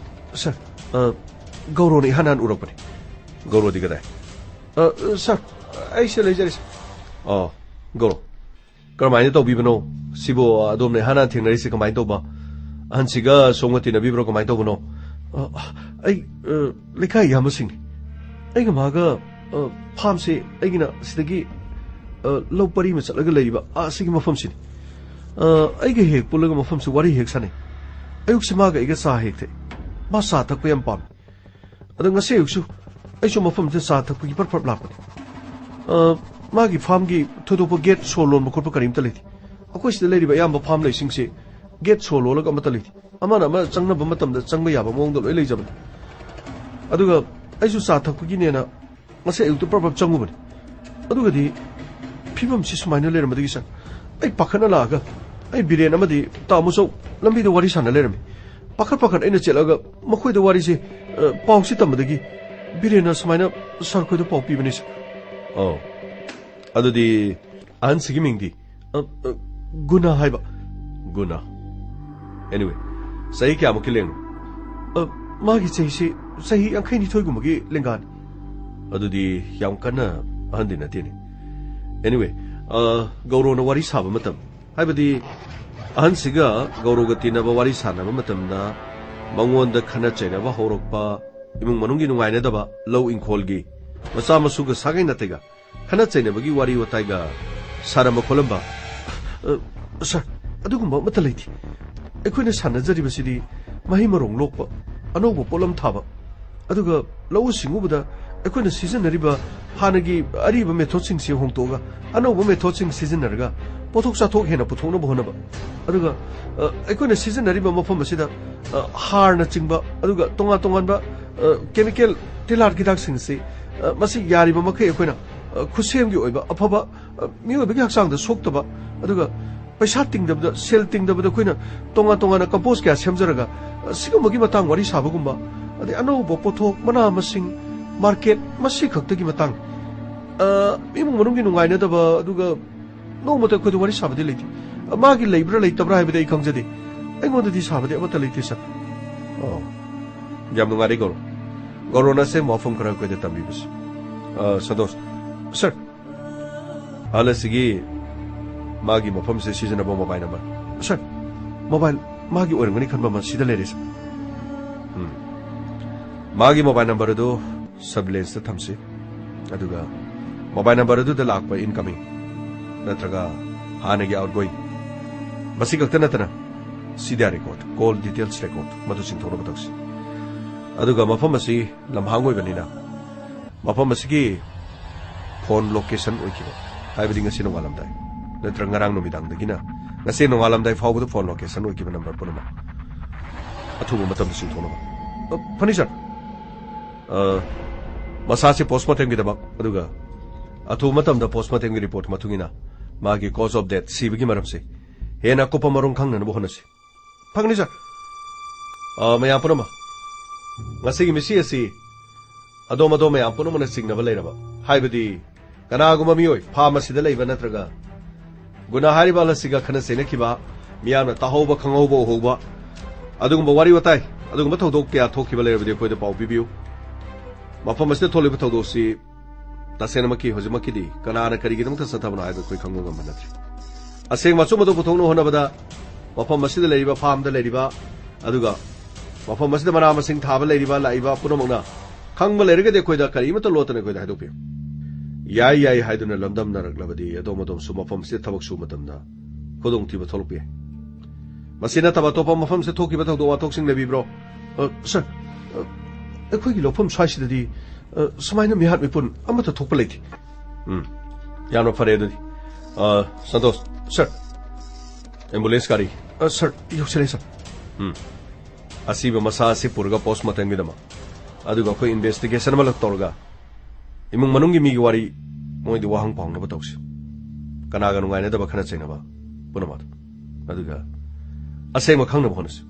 ꯁꯥꯔ, ꯑ, ꯒꯧꯔꯣꯅ ꯏꯍꯥꯟ ꯍꯥꯟꯅ ꯎꯔꯛꯄꯅꯤ꯫ ꯒꯧꯔꯣꯗꯤ ꯀꯗꯥꯏ? ꯑ, ꯁꯥꯔ, ꯑꯩ ꯁꯤꯗ ꯂꯩꯖꯔꯤ, ꯁꯥꯔ꯫ ꯑꯣ, ꯒꯧꯔꯣ꯫ ꯀꯔꯝꯍꯥꯏꯅ ꯇꯧꯕꯤꯕꯅꯣ? ꯁꯤꯕꯨ ꯑꯗꯣꯝꯅ ꯏꯍꯥꯟ ꯍꯥꯟꯅ ꯊꯦꯡꯅꯔꯤꯁꯦ ꯀꯃꯥꯏꯅ ꯇꯧꯕ? ꯑꯍꯟꯁꯤꯒ ꯁꯣꯝꯒ ꯇꯤꯟꯅꯕꯤꯕ꯭ꯔꯣ? ꯀꯃꯥꯏꯅ ꯇꯧꯕꯅꯣ? ꯑ, ꯑꯩ, ꯑ, ꯂꯩꯀꯥꯏ ꯏꯌꯥꯝꯕꯁꯤꯡꯅꯤ꯫ ꯑꯩꯒ ꯃꯥꯒ, ꯑ, ꯐꯥꯝꯁꯦ ꯑꯩꯒꯤꯅ ꯁꯤꯗꯒꯤ, ꯑ, ꯂꯧ ꯄꯔꯤ ꯑꯃ ꯆꯠꯂꯒ ꯂꯩꯔꯤꯕ, ꯑ, ꯑꯁꯤꯒꯤ ꯃꯐꯝꯁꯤꯅꯤ꯫ ꯑ, ꯑꯩꯒ ꯍꯦꯛ ꯄꯨꯜꯂꯒ ꯃꯐꯝꯁꯤ ꯋꯥꯔꯤ ꯍꯦꯛ ꯁꯥꯟꯅꯩ꯫ ꯑꯌꯨꯛꯁꯤ ꯃꯥꯒ ꯑꯩꯒ ꯆꯥ ꯍꯦꯛ ꯊꯛꯏ꯫ ꯃꯥ ꯆꯥ ꯊꯛꯄ ꯌꯥꯝ ꯄꯥꯝꯃꯤ꯫ ꯑꯗꯣ ꯉꯁꯤ ꯑꯌꯨꯛꯁꯨ ꯑꯩꯁꯨ ꯃꯐꯝꯁꯤꯗ ꯆꯥ ꯊꯛꯄꯒꯤ ꯐꯠ ꯐꯠ ꯂꯥꯛꯄꯅꯤ꯫ ꯑ, ꯃꯥꯒꯤ ꯐꯥꯔꯝꯒꯤ ꯊꯣꯏꯗꯣꯛꯄ ꯒꯦꯠ ꯁꯣ ꯂꯣꯟꯕ ꯈꯣꯠꯄ ꯀꯔꯤꯝꯇ ꯂꯩꯇꯦ꯫ ꯑꯩꯈꯣꯏ ꯁꯤꯗ ꯂꯩꯔꯤꯕ ꯑꯌꯥꯝꯕ ꯐꯥꯔꯝ ꯂꯩꯁꯤꯡꯁꯦ ꯒꯦꯠ ꯁꯣ ꯂꯣꯜꯂꯒ ꯑꯃꯠꯇ ꯂꯩꯇꯦ꯫ ꯑꯃꯅ ꯑꯃ ꯆꯪꯅꯕ ꯃꯇꯝꯗ ꯆꯪꯕ ꯌꯥꯕ ꯃꯑꯣꯡꯗ ꯂꯣꯏ ꯂꯩꯖꯕꯅꯤ꯫ ꯑꯗꯨꯒ ꯑꯩꯁꯨ ꯆꯥ ꯊꯛꯄꯒꯤꯅꯦꯅ ꯉꯁꯥꯏ ꯑꯌꯨꯛꯇ ꯄ꯭ꯔꯞ ꯄ꯭ꯔꯞ ꯆꯪꯉꯨꯕꯅꯤ꯫ ꯑꯗꯨꯒꯗꯤ ꯐꯤꯕꯝꯁꯤ ꯁꯨꯃꯥꯏꯅ ꯂꯩꯔꯝꯕꯗꯒꯤ ꯁꯥꯔ, ꯑꯩ ꯄꯥꯈꯠꯅ ꯂꯥꯛꯑꯒ ꯑꯩ ꯕꯤꯔꯦꯟ ꯑꯃꯗꯤ ꯇꯥꯃꯣꯆꯧ ꯂꯝꯕꯤꯗ ꯋꯥꯔꯤ ꯁꯥꯟꯅ ꯂꯩꯔꯝꯃꯤ꯫ ꯄꯥꯈꯠ ꯄꯥꯈꯠ ꯑꯩꯅ ꯆꯦꯜꯂꯒ ꯃꯈꯣꯏꯗ ꯋꯥꯔꯤꯁꯦ, ꯑ, ꯄꯥꯎꯁꯤ ꯇꯝꯕꯗꯒꯤ ꯕꯤꯔꯦꯟꯅ ꯁꯨꯃꯥꯏꯅ ꯁꯥꯔ ꯈꯣꯏꯗ ꯄꯥꯎ ꯄꯤꯕꯅꯤ ꯁꯥꯔ꯫ ꯑꯣ, ꯑꯗꯨꯗꯤ ꯑꯍꯟꯁꯤꯒꯤ ꯃꯤꯡꯗꯤ? ꯑ, ꯑ, ꯒꯨꯅꯥ ꯍꯥꯏꯕ꯫ ꯒꯨꯅꯥ꯫ Anyway, ꯆꯍꯤ ꯀꯌꯥꯃꯨꯛꯀꯤ ꯂꯦꯡꯅꯣ? ꯑ, ꯃꯥꯒꯤ ꯆꯍꯤꯁꯤ ꯆꯍꯤ ꯌꯥꯡꯈꯩ ꯅꯤꯊꯣꯏꯒꯨꯝꯕꯒꯤ ꯂꯦꯡꯒꯥꯅꯤ꯫ ꯑꯗꯨꯗꯤ ꯌꯥꯝ ꯀꯟꯅ ꯑꯍꯟꯗꯤ ꯅꯠꯇꯦꯅꯦ꯫ Anyway, ꯑ, ꯒꯧꯔꯣꯅ ꯋꯥꯔꯤ ꯁꯥꯕ ꯃꯇꯝ, ꯍꯥꯏꯕꯗꯤ ꯑꯍꯟꯁꯤꯒ ꯒꯧꯔꯣꯒ ꯇꯤꯟꯅꯕ ꯋꯥꯔꯤ ꯁꯥꯟꯅꯕ ꯃꯇꯝꯗ ꯃꯉꯣꯟꯗ ꯈꯠꯅ ꯆꯩꯅꯕ ꯍꯧꯔꯛꯄ, ꯏꯃꯨꯡ ꯃꯅꯨꯡꯒꯤ ꯅꯨꯡꯉꯥꯏꯅꯗꯕ, ꯂꯧ ꯏꯪꯈꯣꯜꯒꯤ, ꯃꯆꯥ ꯃꯁꯨꯒ ꯁꯥꯒꯩ ꯅꯥꯇꯩꯒ ꯈꯠꯅ ꯆꯩꯅꯕꯒꯤ ꯋꯥꯔꯤ ꯋꯥꯇꯥꯏꯒ ꯁꯥꯔꯝꯕ ꯈꯣꯠꯂꯝꯕ? ꯑ, ꯁꯥꯔ, ꯑꯗꯨꯒꯨꯝꯕ ꯑꯃꯠꯇ ꯂꯩꯇꯦ꯫ ꯑꯩꯈꯣꯏꯅ ꯁꯥꯟꯅꯖꯔꯤꯕꯁꯤꯗꯤ ꯃꯍꯩ ꯃꯔꯣꯡ ꯂꯣꯛꯄ, ꯑꯅꯧꯕ ꯄꯣꯠꯂꯝ ꯊꯥꯕ, ꯑꯗꯨꯒ ꯂꯧꯎ ꯁꯤꯡꯎꯕꯗ ꯑꯩꯈꯣꯏꯅ ꯁꯤꯖꯤꯟꯅꯔꯤꯕ ꯍꯥꯟꯅꯒꯤ ꯑꯔꯤꯕ ꯃꯦꯊꯣꯗꯁꯤꯡꯁꯤ ꯍꯣꯡꯗꯣꯛꯑꯒ ꯑꯅꯧꯕ ꯃꯦꯊꯣꯗꯁꯤꯡ ꯁꯤꯖꯤꯟꯅꯔꯒ ꯄꯣꯠꯊꯣꯛ ꯆꯥꯊꯣꯛ ꯍꯦꯟꯅ ꯄꯨꯊꯣꯛꯅꯕ ꯍꯣꯠꯅꯕ꯫ ꯑꯗꯨꯒ, ꯑ, ꯑꯩꯈꯣꯏꯅ ꯁꯤꯖꯤꯟꯅꯔꯤꯕ ꯃꯐꯝ ꯑꯁꯤꯗ, ꯑ, ꯍꯥꯔꯅꯆꯤꯡꯕ, ꯑꯗꯨꯒ ꯇꯣꯉꯥꯟ ꯇꯣꯉꯥꯟꯕ, ꯑ, ꯀꯦꯃꯤꯀꯦꯜ ꯇꯤꯜꯍꯥꯠ ꯍꯤꯗꯥꯛꯁꯤꯡꯁꯤ, ꯑ, ꯃꯁꯤ ꯌꯥꯔꯤꯕ ꯃꯈꯩ ꯑꯩꯈꯣꯏꯅ, ꯑ, ꯈꯨꯠꯁꯦꯝꯒꯤ ꯑꯣꯏꯕ ꯑꯐꯕ, ꯑ, ꯃꯤꯑꯣꯏꯕꯒꯤ ꯍꯛꯆꯥꯡꯗ ꯁꯣꯛꯇꯕ, ꯑꯗꯨꯒ ꯄꯩꯁꯥ ꯇꯤꯡꯗꯕꯗ, ꯁꯦꯜ ꯇꯤꯡꯗꯕꯗ ꯑꯩꯈꯣꯏꯅ ꯇꯣꯉꯥꯟ ꯇꯣꯉꯥꯟꯅ ꯀꯝꯄꯣꯁ ꯀꯌꯥ ꯁꯦꯝꯖꯔꯒ, ꯑ, ꯁꯤꯒꯨꯝꯕꯒꯤ ꯃꯇꯥꯡ ꯋꯥꯔꯤ ꯁꯥꯕꯒꯨꯝꯕ, ꯑꯗꯩ ꯑꯅꯧꯕ ꯄꯣꯠꯊꯣꯛ, ꯃꯅꯥ ꯃꯁꯤꯡ, ꯃꯥꯔꯀꯦꯠ, ꯃꯁꯤ ꯈꯛꯇꯒꯤ ꯃꯇꯥꯡ꯫ ꯑ, ꯏꯃꯨꯡ ꯃꯅꯨꯡꯒꯤ ꯅꯨꯡꯉꯥꯏꯅꯗꯕ, ꯑꯗꯨꯒ ꯅꯣꯡꯃꯇ ꯑꯩꯈꯣꯏꯗ ꯋꯥꯔꯤ ꯁꯥꯕꯗꯤ ꯂꯩꯇꯦ꯫ ꯑ, ꯃꯥꯒꯤ ꯂꯩꯕ꯭ꯔꯥ ꯂꯩꯇꯕ꯭ꯔꯥ ꯍꯥꯏꯕꯗꯤ ꯑꯩ ꯈꯪꯖꯗꯦ꯫ ꯑꯩꯉꯣꯟꯗꯗꯤ ꯁꯥꯕꯗꯤ ꯑꯃꯠꯇ ꯂꯩꯇꯦ, ꯁꯥꯔ꯫ ꯑꯣ, ꯌꯥꯝ ꯅꯨꯡꯉꯥꯏꯔꯦ, ꯒꯧꯔꯣ꯫ ꯒꯧꯔꯣꯅ ꯑꯁꯦꯡꯕ ꯋꯥꯐꯝ ꯈꯔ ꯑꯩꯈꯣꯏꯗ ꯇꯝꯕꯤꯕꯁꯤ꯫ ꯑ, ꯁꯟꯇꯣꯁ, ꯁꯥꯔ, ꯑꯍꯜ ꯑꯁꯤꯒꯤ ꯃꯥꯒꯤ ꯃꯐꯝꯁꯦ ꯁꯤꯖꯤꯟꯅꯕ ꯃꯣꯕꯥꯏꯜ ꯅꯝꯕꯔ꯫ ꯁꯥꯔ, ꯃꯣꯕꯥꯏꯜ ꯃꯥꯒꯤ ꯑꯣꯏꯔꯝꯒꯅꯤ ꯈꯟꯕ ꯑꯃ ꯁꯤꯗ ꯂꯩꯔꯦ, ꯁꯥꯔ꯫ ꯎꯝ꯫ ꯃꯥꯒꯤ ꯃꯣꯕꯥꯏꯜ ꯅꯝꯕꯔ ꯑꯗꯨ ꯁꯔꯚꯤꯂꯦꯟꯁꯇ ꯊꯝꯁꯤ꯫ ꯑꯗꯨꯒ ꯃꯣꯕꯥꯏꯜ ꯅꯝꯕꯔ ꯑꯗꯨꯗ ꯂꯥꯛꯄ ꯏꯟꯀꯃꯤꯡ ꯅꯠꯇ꯭ꯔꯒ ꯍꯥꯟꯅꯒꯤ ꯑꯥꯎꯠꯒꯣꯏꯡ, ꯃꯁꯤ ꯈꯛꯇ ꯅꯠꯇꯅ ꯁꯤ D R record, call details record, ꯃꯗꯨ ꯆꯤꯡꯊꯣꯛꯅꯕ ꯇꯧꯁꯤ꯫ ꯑꯗꯨꯒ ꯃꯐꯝ ꯑꯁꯤ ꯂꯝꯍꯥꯡ ꯑꯣꯏꯕꯅꯤꯅ ꯃꯐꯝ ꯑꯁꯤꯒꯤ ꯐꯣꯟ ꯂꯣꯀꯦꯁꯟ ꯑꯣꯏꯈꯤꯕ, ꯍꯥꯏꯕꯗꯤ ꯉꯁꯤ ꯅꯣꯡꯉꯥꯜꯂꯝꯗꯥꯏ ꯅꯠꯇ꯭ꯔꯒ ꯉꯔꯥꯡ ꯅꯨꯃꯤꯗꯥꯡꯗꯒꯤꯅ ꯉꯁꯤ ꯅꯣꯡꯉꯥꯜꯂꯝꯗꯥꯏ ꯐꯥꯎꯕꯗ ꯐꯣꯟ ꯂꯣꯀꯦꯁꯟ ꯑꯣꯏꯈꯤꯕ ꯅꯝꯕꯔ ꯄꯨꯝꯅꯃꯛ ꯑꯊꯨꯕ ꯃꯇꯝꯗ ꯆꯤꯡꯊꯣꯛꯅꯕ꯫ ꯑ, ꯐꯅꯤ, ꯁꯥꯔ꯫ ꯑ, ꯃꯁꯥꯁꯤ ꯄꯣꯁꯃꯣꯔꯇꯦꯝꯒꯤꯗꯃꯛ, ꯑꯗꯨꯒ ꯑꯊꯨꯕ ꯃꯇꯝꯗ ꯄꯣꯁꯃꯣꯔꯇꯦꯝꯒꯤ ꯔꯤꯄꯣꯔꯠ ꯃꯇꯨꯡ ꯏꯟꯅ ꯃꯥꯒꯤ ꯀꯣꯖ ꯑꯣꯐ ꯗꯦꯠ, ꯁꯤꯕꯒꯤ ꯃꯔꯝꯁꯤ, ꯍꯦꯟꯅ ꯑꯀꯨꯞꯄ ꯃꯔꯣꯜ ꯈꯪꯅꯅꯕ ꯍꯣꯠꯅꯁꯤ꯫ ꯐꯒꯅꯤ, ꯁꯥꯔ꯫ ꯑ, ꯃꯌꯥꯝ ꯄꯨꯝꯅꯃꯛ, ꯉꯁꯤꯒꯤ ꯃꯤꯁꯤ ꯑꯁꯤ ꯑꯗꯣꯝ ꯑꯗꯣꯝ ꯃꯌꯥꯝ ꯄꯨꯝꯅꯃꯛꯅ ꯆꯤꯡꯅꯕ ꯂꯩꯔꯕ, ꯍꯥꯏꯕꯗꯤ ꯀꯅꯥꯒꯨꯝꯕ ꯃꯤꯑꯣꯏ ꯐꯥꯔꯝ ꯑꯁꯤꯗ ꯂꯩꯕ ꯅꯠꯇ꯭ꯔꯒ ꯒꯨꯅꯥ ꯍꯥꯏꯔꯤꯕ ꯑꯍꯜ ꯑꯁꯤꯒ ꯈꯠꯅ ꯆꯩꯅꯈꯤꯕ, ꯃꯤꯌꯥꯝꯅ ꯇꯥꯍꯧꯕ, ꯈꯪꯍꯧꯕ, ꯎꯍꯧꯕ, ꯑꯗꯨꯒꯨꯝꯕ ꯋꯥꯔꯤ ꯋꯥꯇꯥꯏ, ꯑꯗꯨꯒꯨꯝꯕ ꯊꯧꯗꯣꯛ ꯀꯌꯥ ꯊꯣꯛꯈꯤꯕ ꯂꯩꯔꯕꯗꯤ ꯑꯩꯈꯣꯏꯗ ꯄꯥꯎ ꯄꯤꯕꯤꯌꯨ꯫ ꯃꯐꯝ ꯑꯁꯤꯗ ꯊꯣꯛꯂꯤꯕ ꯊꯧꯗꯣꯛꯁꯤ ꯇꯁꯦꯡꯅꯃꯛꯀꯤ ꯍꯧꯖꯤꯛꯃꯛꯀꯤꯗꯤ ꯀꯅꯥꯅ ꯀꯔꯤꯒꯤꯗꯃꯛꯇ ꯆꯠꯊꯕꯅꯣ ꯍꯥꯏꯕ ꯑꯩꯈꯣꯏ ꯈꯪꯕ ꯉꯝꯕ ꯅꯠꯇ꯭ꯔꯤ꯫ ꯑꯁꯦꯡꯕ ꯑꯆꯨꯝꯕꯗꯨ ꯄꯨꯊꯣꯛꯅꯕ ꯍꯣꯠꯅꯕꯗ ꯃꯐꯝ ꯑꯁꯤꯗ ꯂꯩꯔꯤꯕ, ꯐꯥꯔꯝꯗ ꯂꯩꯔꯤꯕ, ꯑꯗꯨꯒ ꯃꯐꯝ ꯑꯁꯤꯗ ꯃꯅꯥ ꯃꯁꯤꯡ ꯊꯥꯕ ꯂꯩꯔꯤꯕ, ꯂꯥꯛꯏꯕ ꯄꯨꯝꯅꯃꯛꯅ ꯈꯪꯕ ꯂꯩꯔꯒꯗꯤ ꯑꯩꯈꯣꯏꯗ ꯀꯔꯤꯃꯠꯇ ꯂꯣꯠꯇꯅ ꯑꯩꯈꯣꯏꯗ ꯍꯥꯏꯗꯣꯛꯄꯤꯌꯨ꯫ ꯌꯥꯏ, ꯌꯥꯏ ꯍꯥꯏꯗꯨꯅ ꯂꯝꯗꯝꯅꯔꯛꯂꯕꯗꯤ ꯑꯗꯣꯝ ꯑꯗꯣꯝꯁꯨ ꯃꯐꯝ ꯑꯁꯤꯗ ꯊꯕꯛ ꯁꯨꯕ ꯃꯇꯝꯗ ꯈꯨꯗꯣꯡꯊꯤꯕ ꯊꯣꯛꯂꯛꯄ ꯌꯥꯏ꯫ ꯃꯁꯤ ꯅꯠꯇꯕ ꯑꯇꯣꯞꯄ ꯃꯐꯝꯁꯤꯗ ꯊꯣꯛꯈꯤꯕ ꯊꯧꯗꯣꯛ ꯋꯥꯊꯣꯛꯁꯤꯡ ꯂꯩꯕꯤꯕ꯭ꯔꯣ? ꯑ, ꯁꯥꯔ, ꯑ, ꯑꯩꯈꯣꯏꯒꯤ ꯂꯧꯐꯝ ꯁ꯭ꯋꯥꯏꯁꯤꯗꯗꯤ, ꯑ, ꯁꯨꯃꯥꯏꯅ ꯃꯤꯍꯥꯠ ꯃꯤꯄꯨꯟ ꯑꯃꯠꯇ ꯊꯣꯛꯄ ꯂꯩꯇꯦ꯫ ꯎꯝ, ꯌꯥꯝꯅ ꯐꯔꯦ ꯑꯗꯨꯗꯤ꯫ ꯑ, ꯁꯟꯇꯣꯁ, ꯁꯥꯔ, ꯑꯦꯝꯕꯨꯂꯦꯟꯁ ꯒꯥꯔꯤ꯫ ꯑ, ꯁꯥꯔ, ꯌꯧꯁꯤꯜꯂꯦ, ꯁꯥꯔ꯫ ꯎꯝ, ꯑꯁꯤꯕ ꯃꯁꯥ ꯑꯁꯤ ꯄꯨꯔꯒ ꯄꯣꯁꯃꯣꯔꯇꯦꯝꯒꯤꯗꯃꯛ, ꯑꯗꯨꯒ ꯑꯩꯈꯣꯏ ꯏꯟꯚꯦꯁꯇꯤꯒꯦꯁꯟ ꯑꯃ ꯇꯧꯔꯒ ꯏꯃꯨꯡ ꯃꯅꯨꯡꯒꯤ ꯃꯤꯒꯤ ꯋꯥꯔꯤ, ꯃꯣꯏꯗꯤ ꯋꯥꯍꯪ ꯄꯥꯎꯅꯕ ꯇꯧꯁꯤ꯫ ꯀꯅꯥꯒ ꯅꯨꯡꯉꯥꯏꯅꯗꯕ, ꯈꯠꯅ ꯆꯩꯅꯕ ꯄꯨꯝꯅꯃꯛ꯫ ꯑꯗꯨꯒ ꯑꯁꯦꯡꯕ ꯈꯪꯅꯕ ꯍꯣꯠꯅꯁꯤ꯫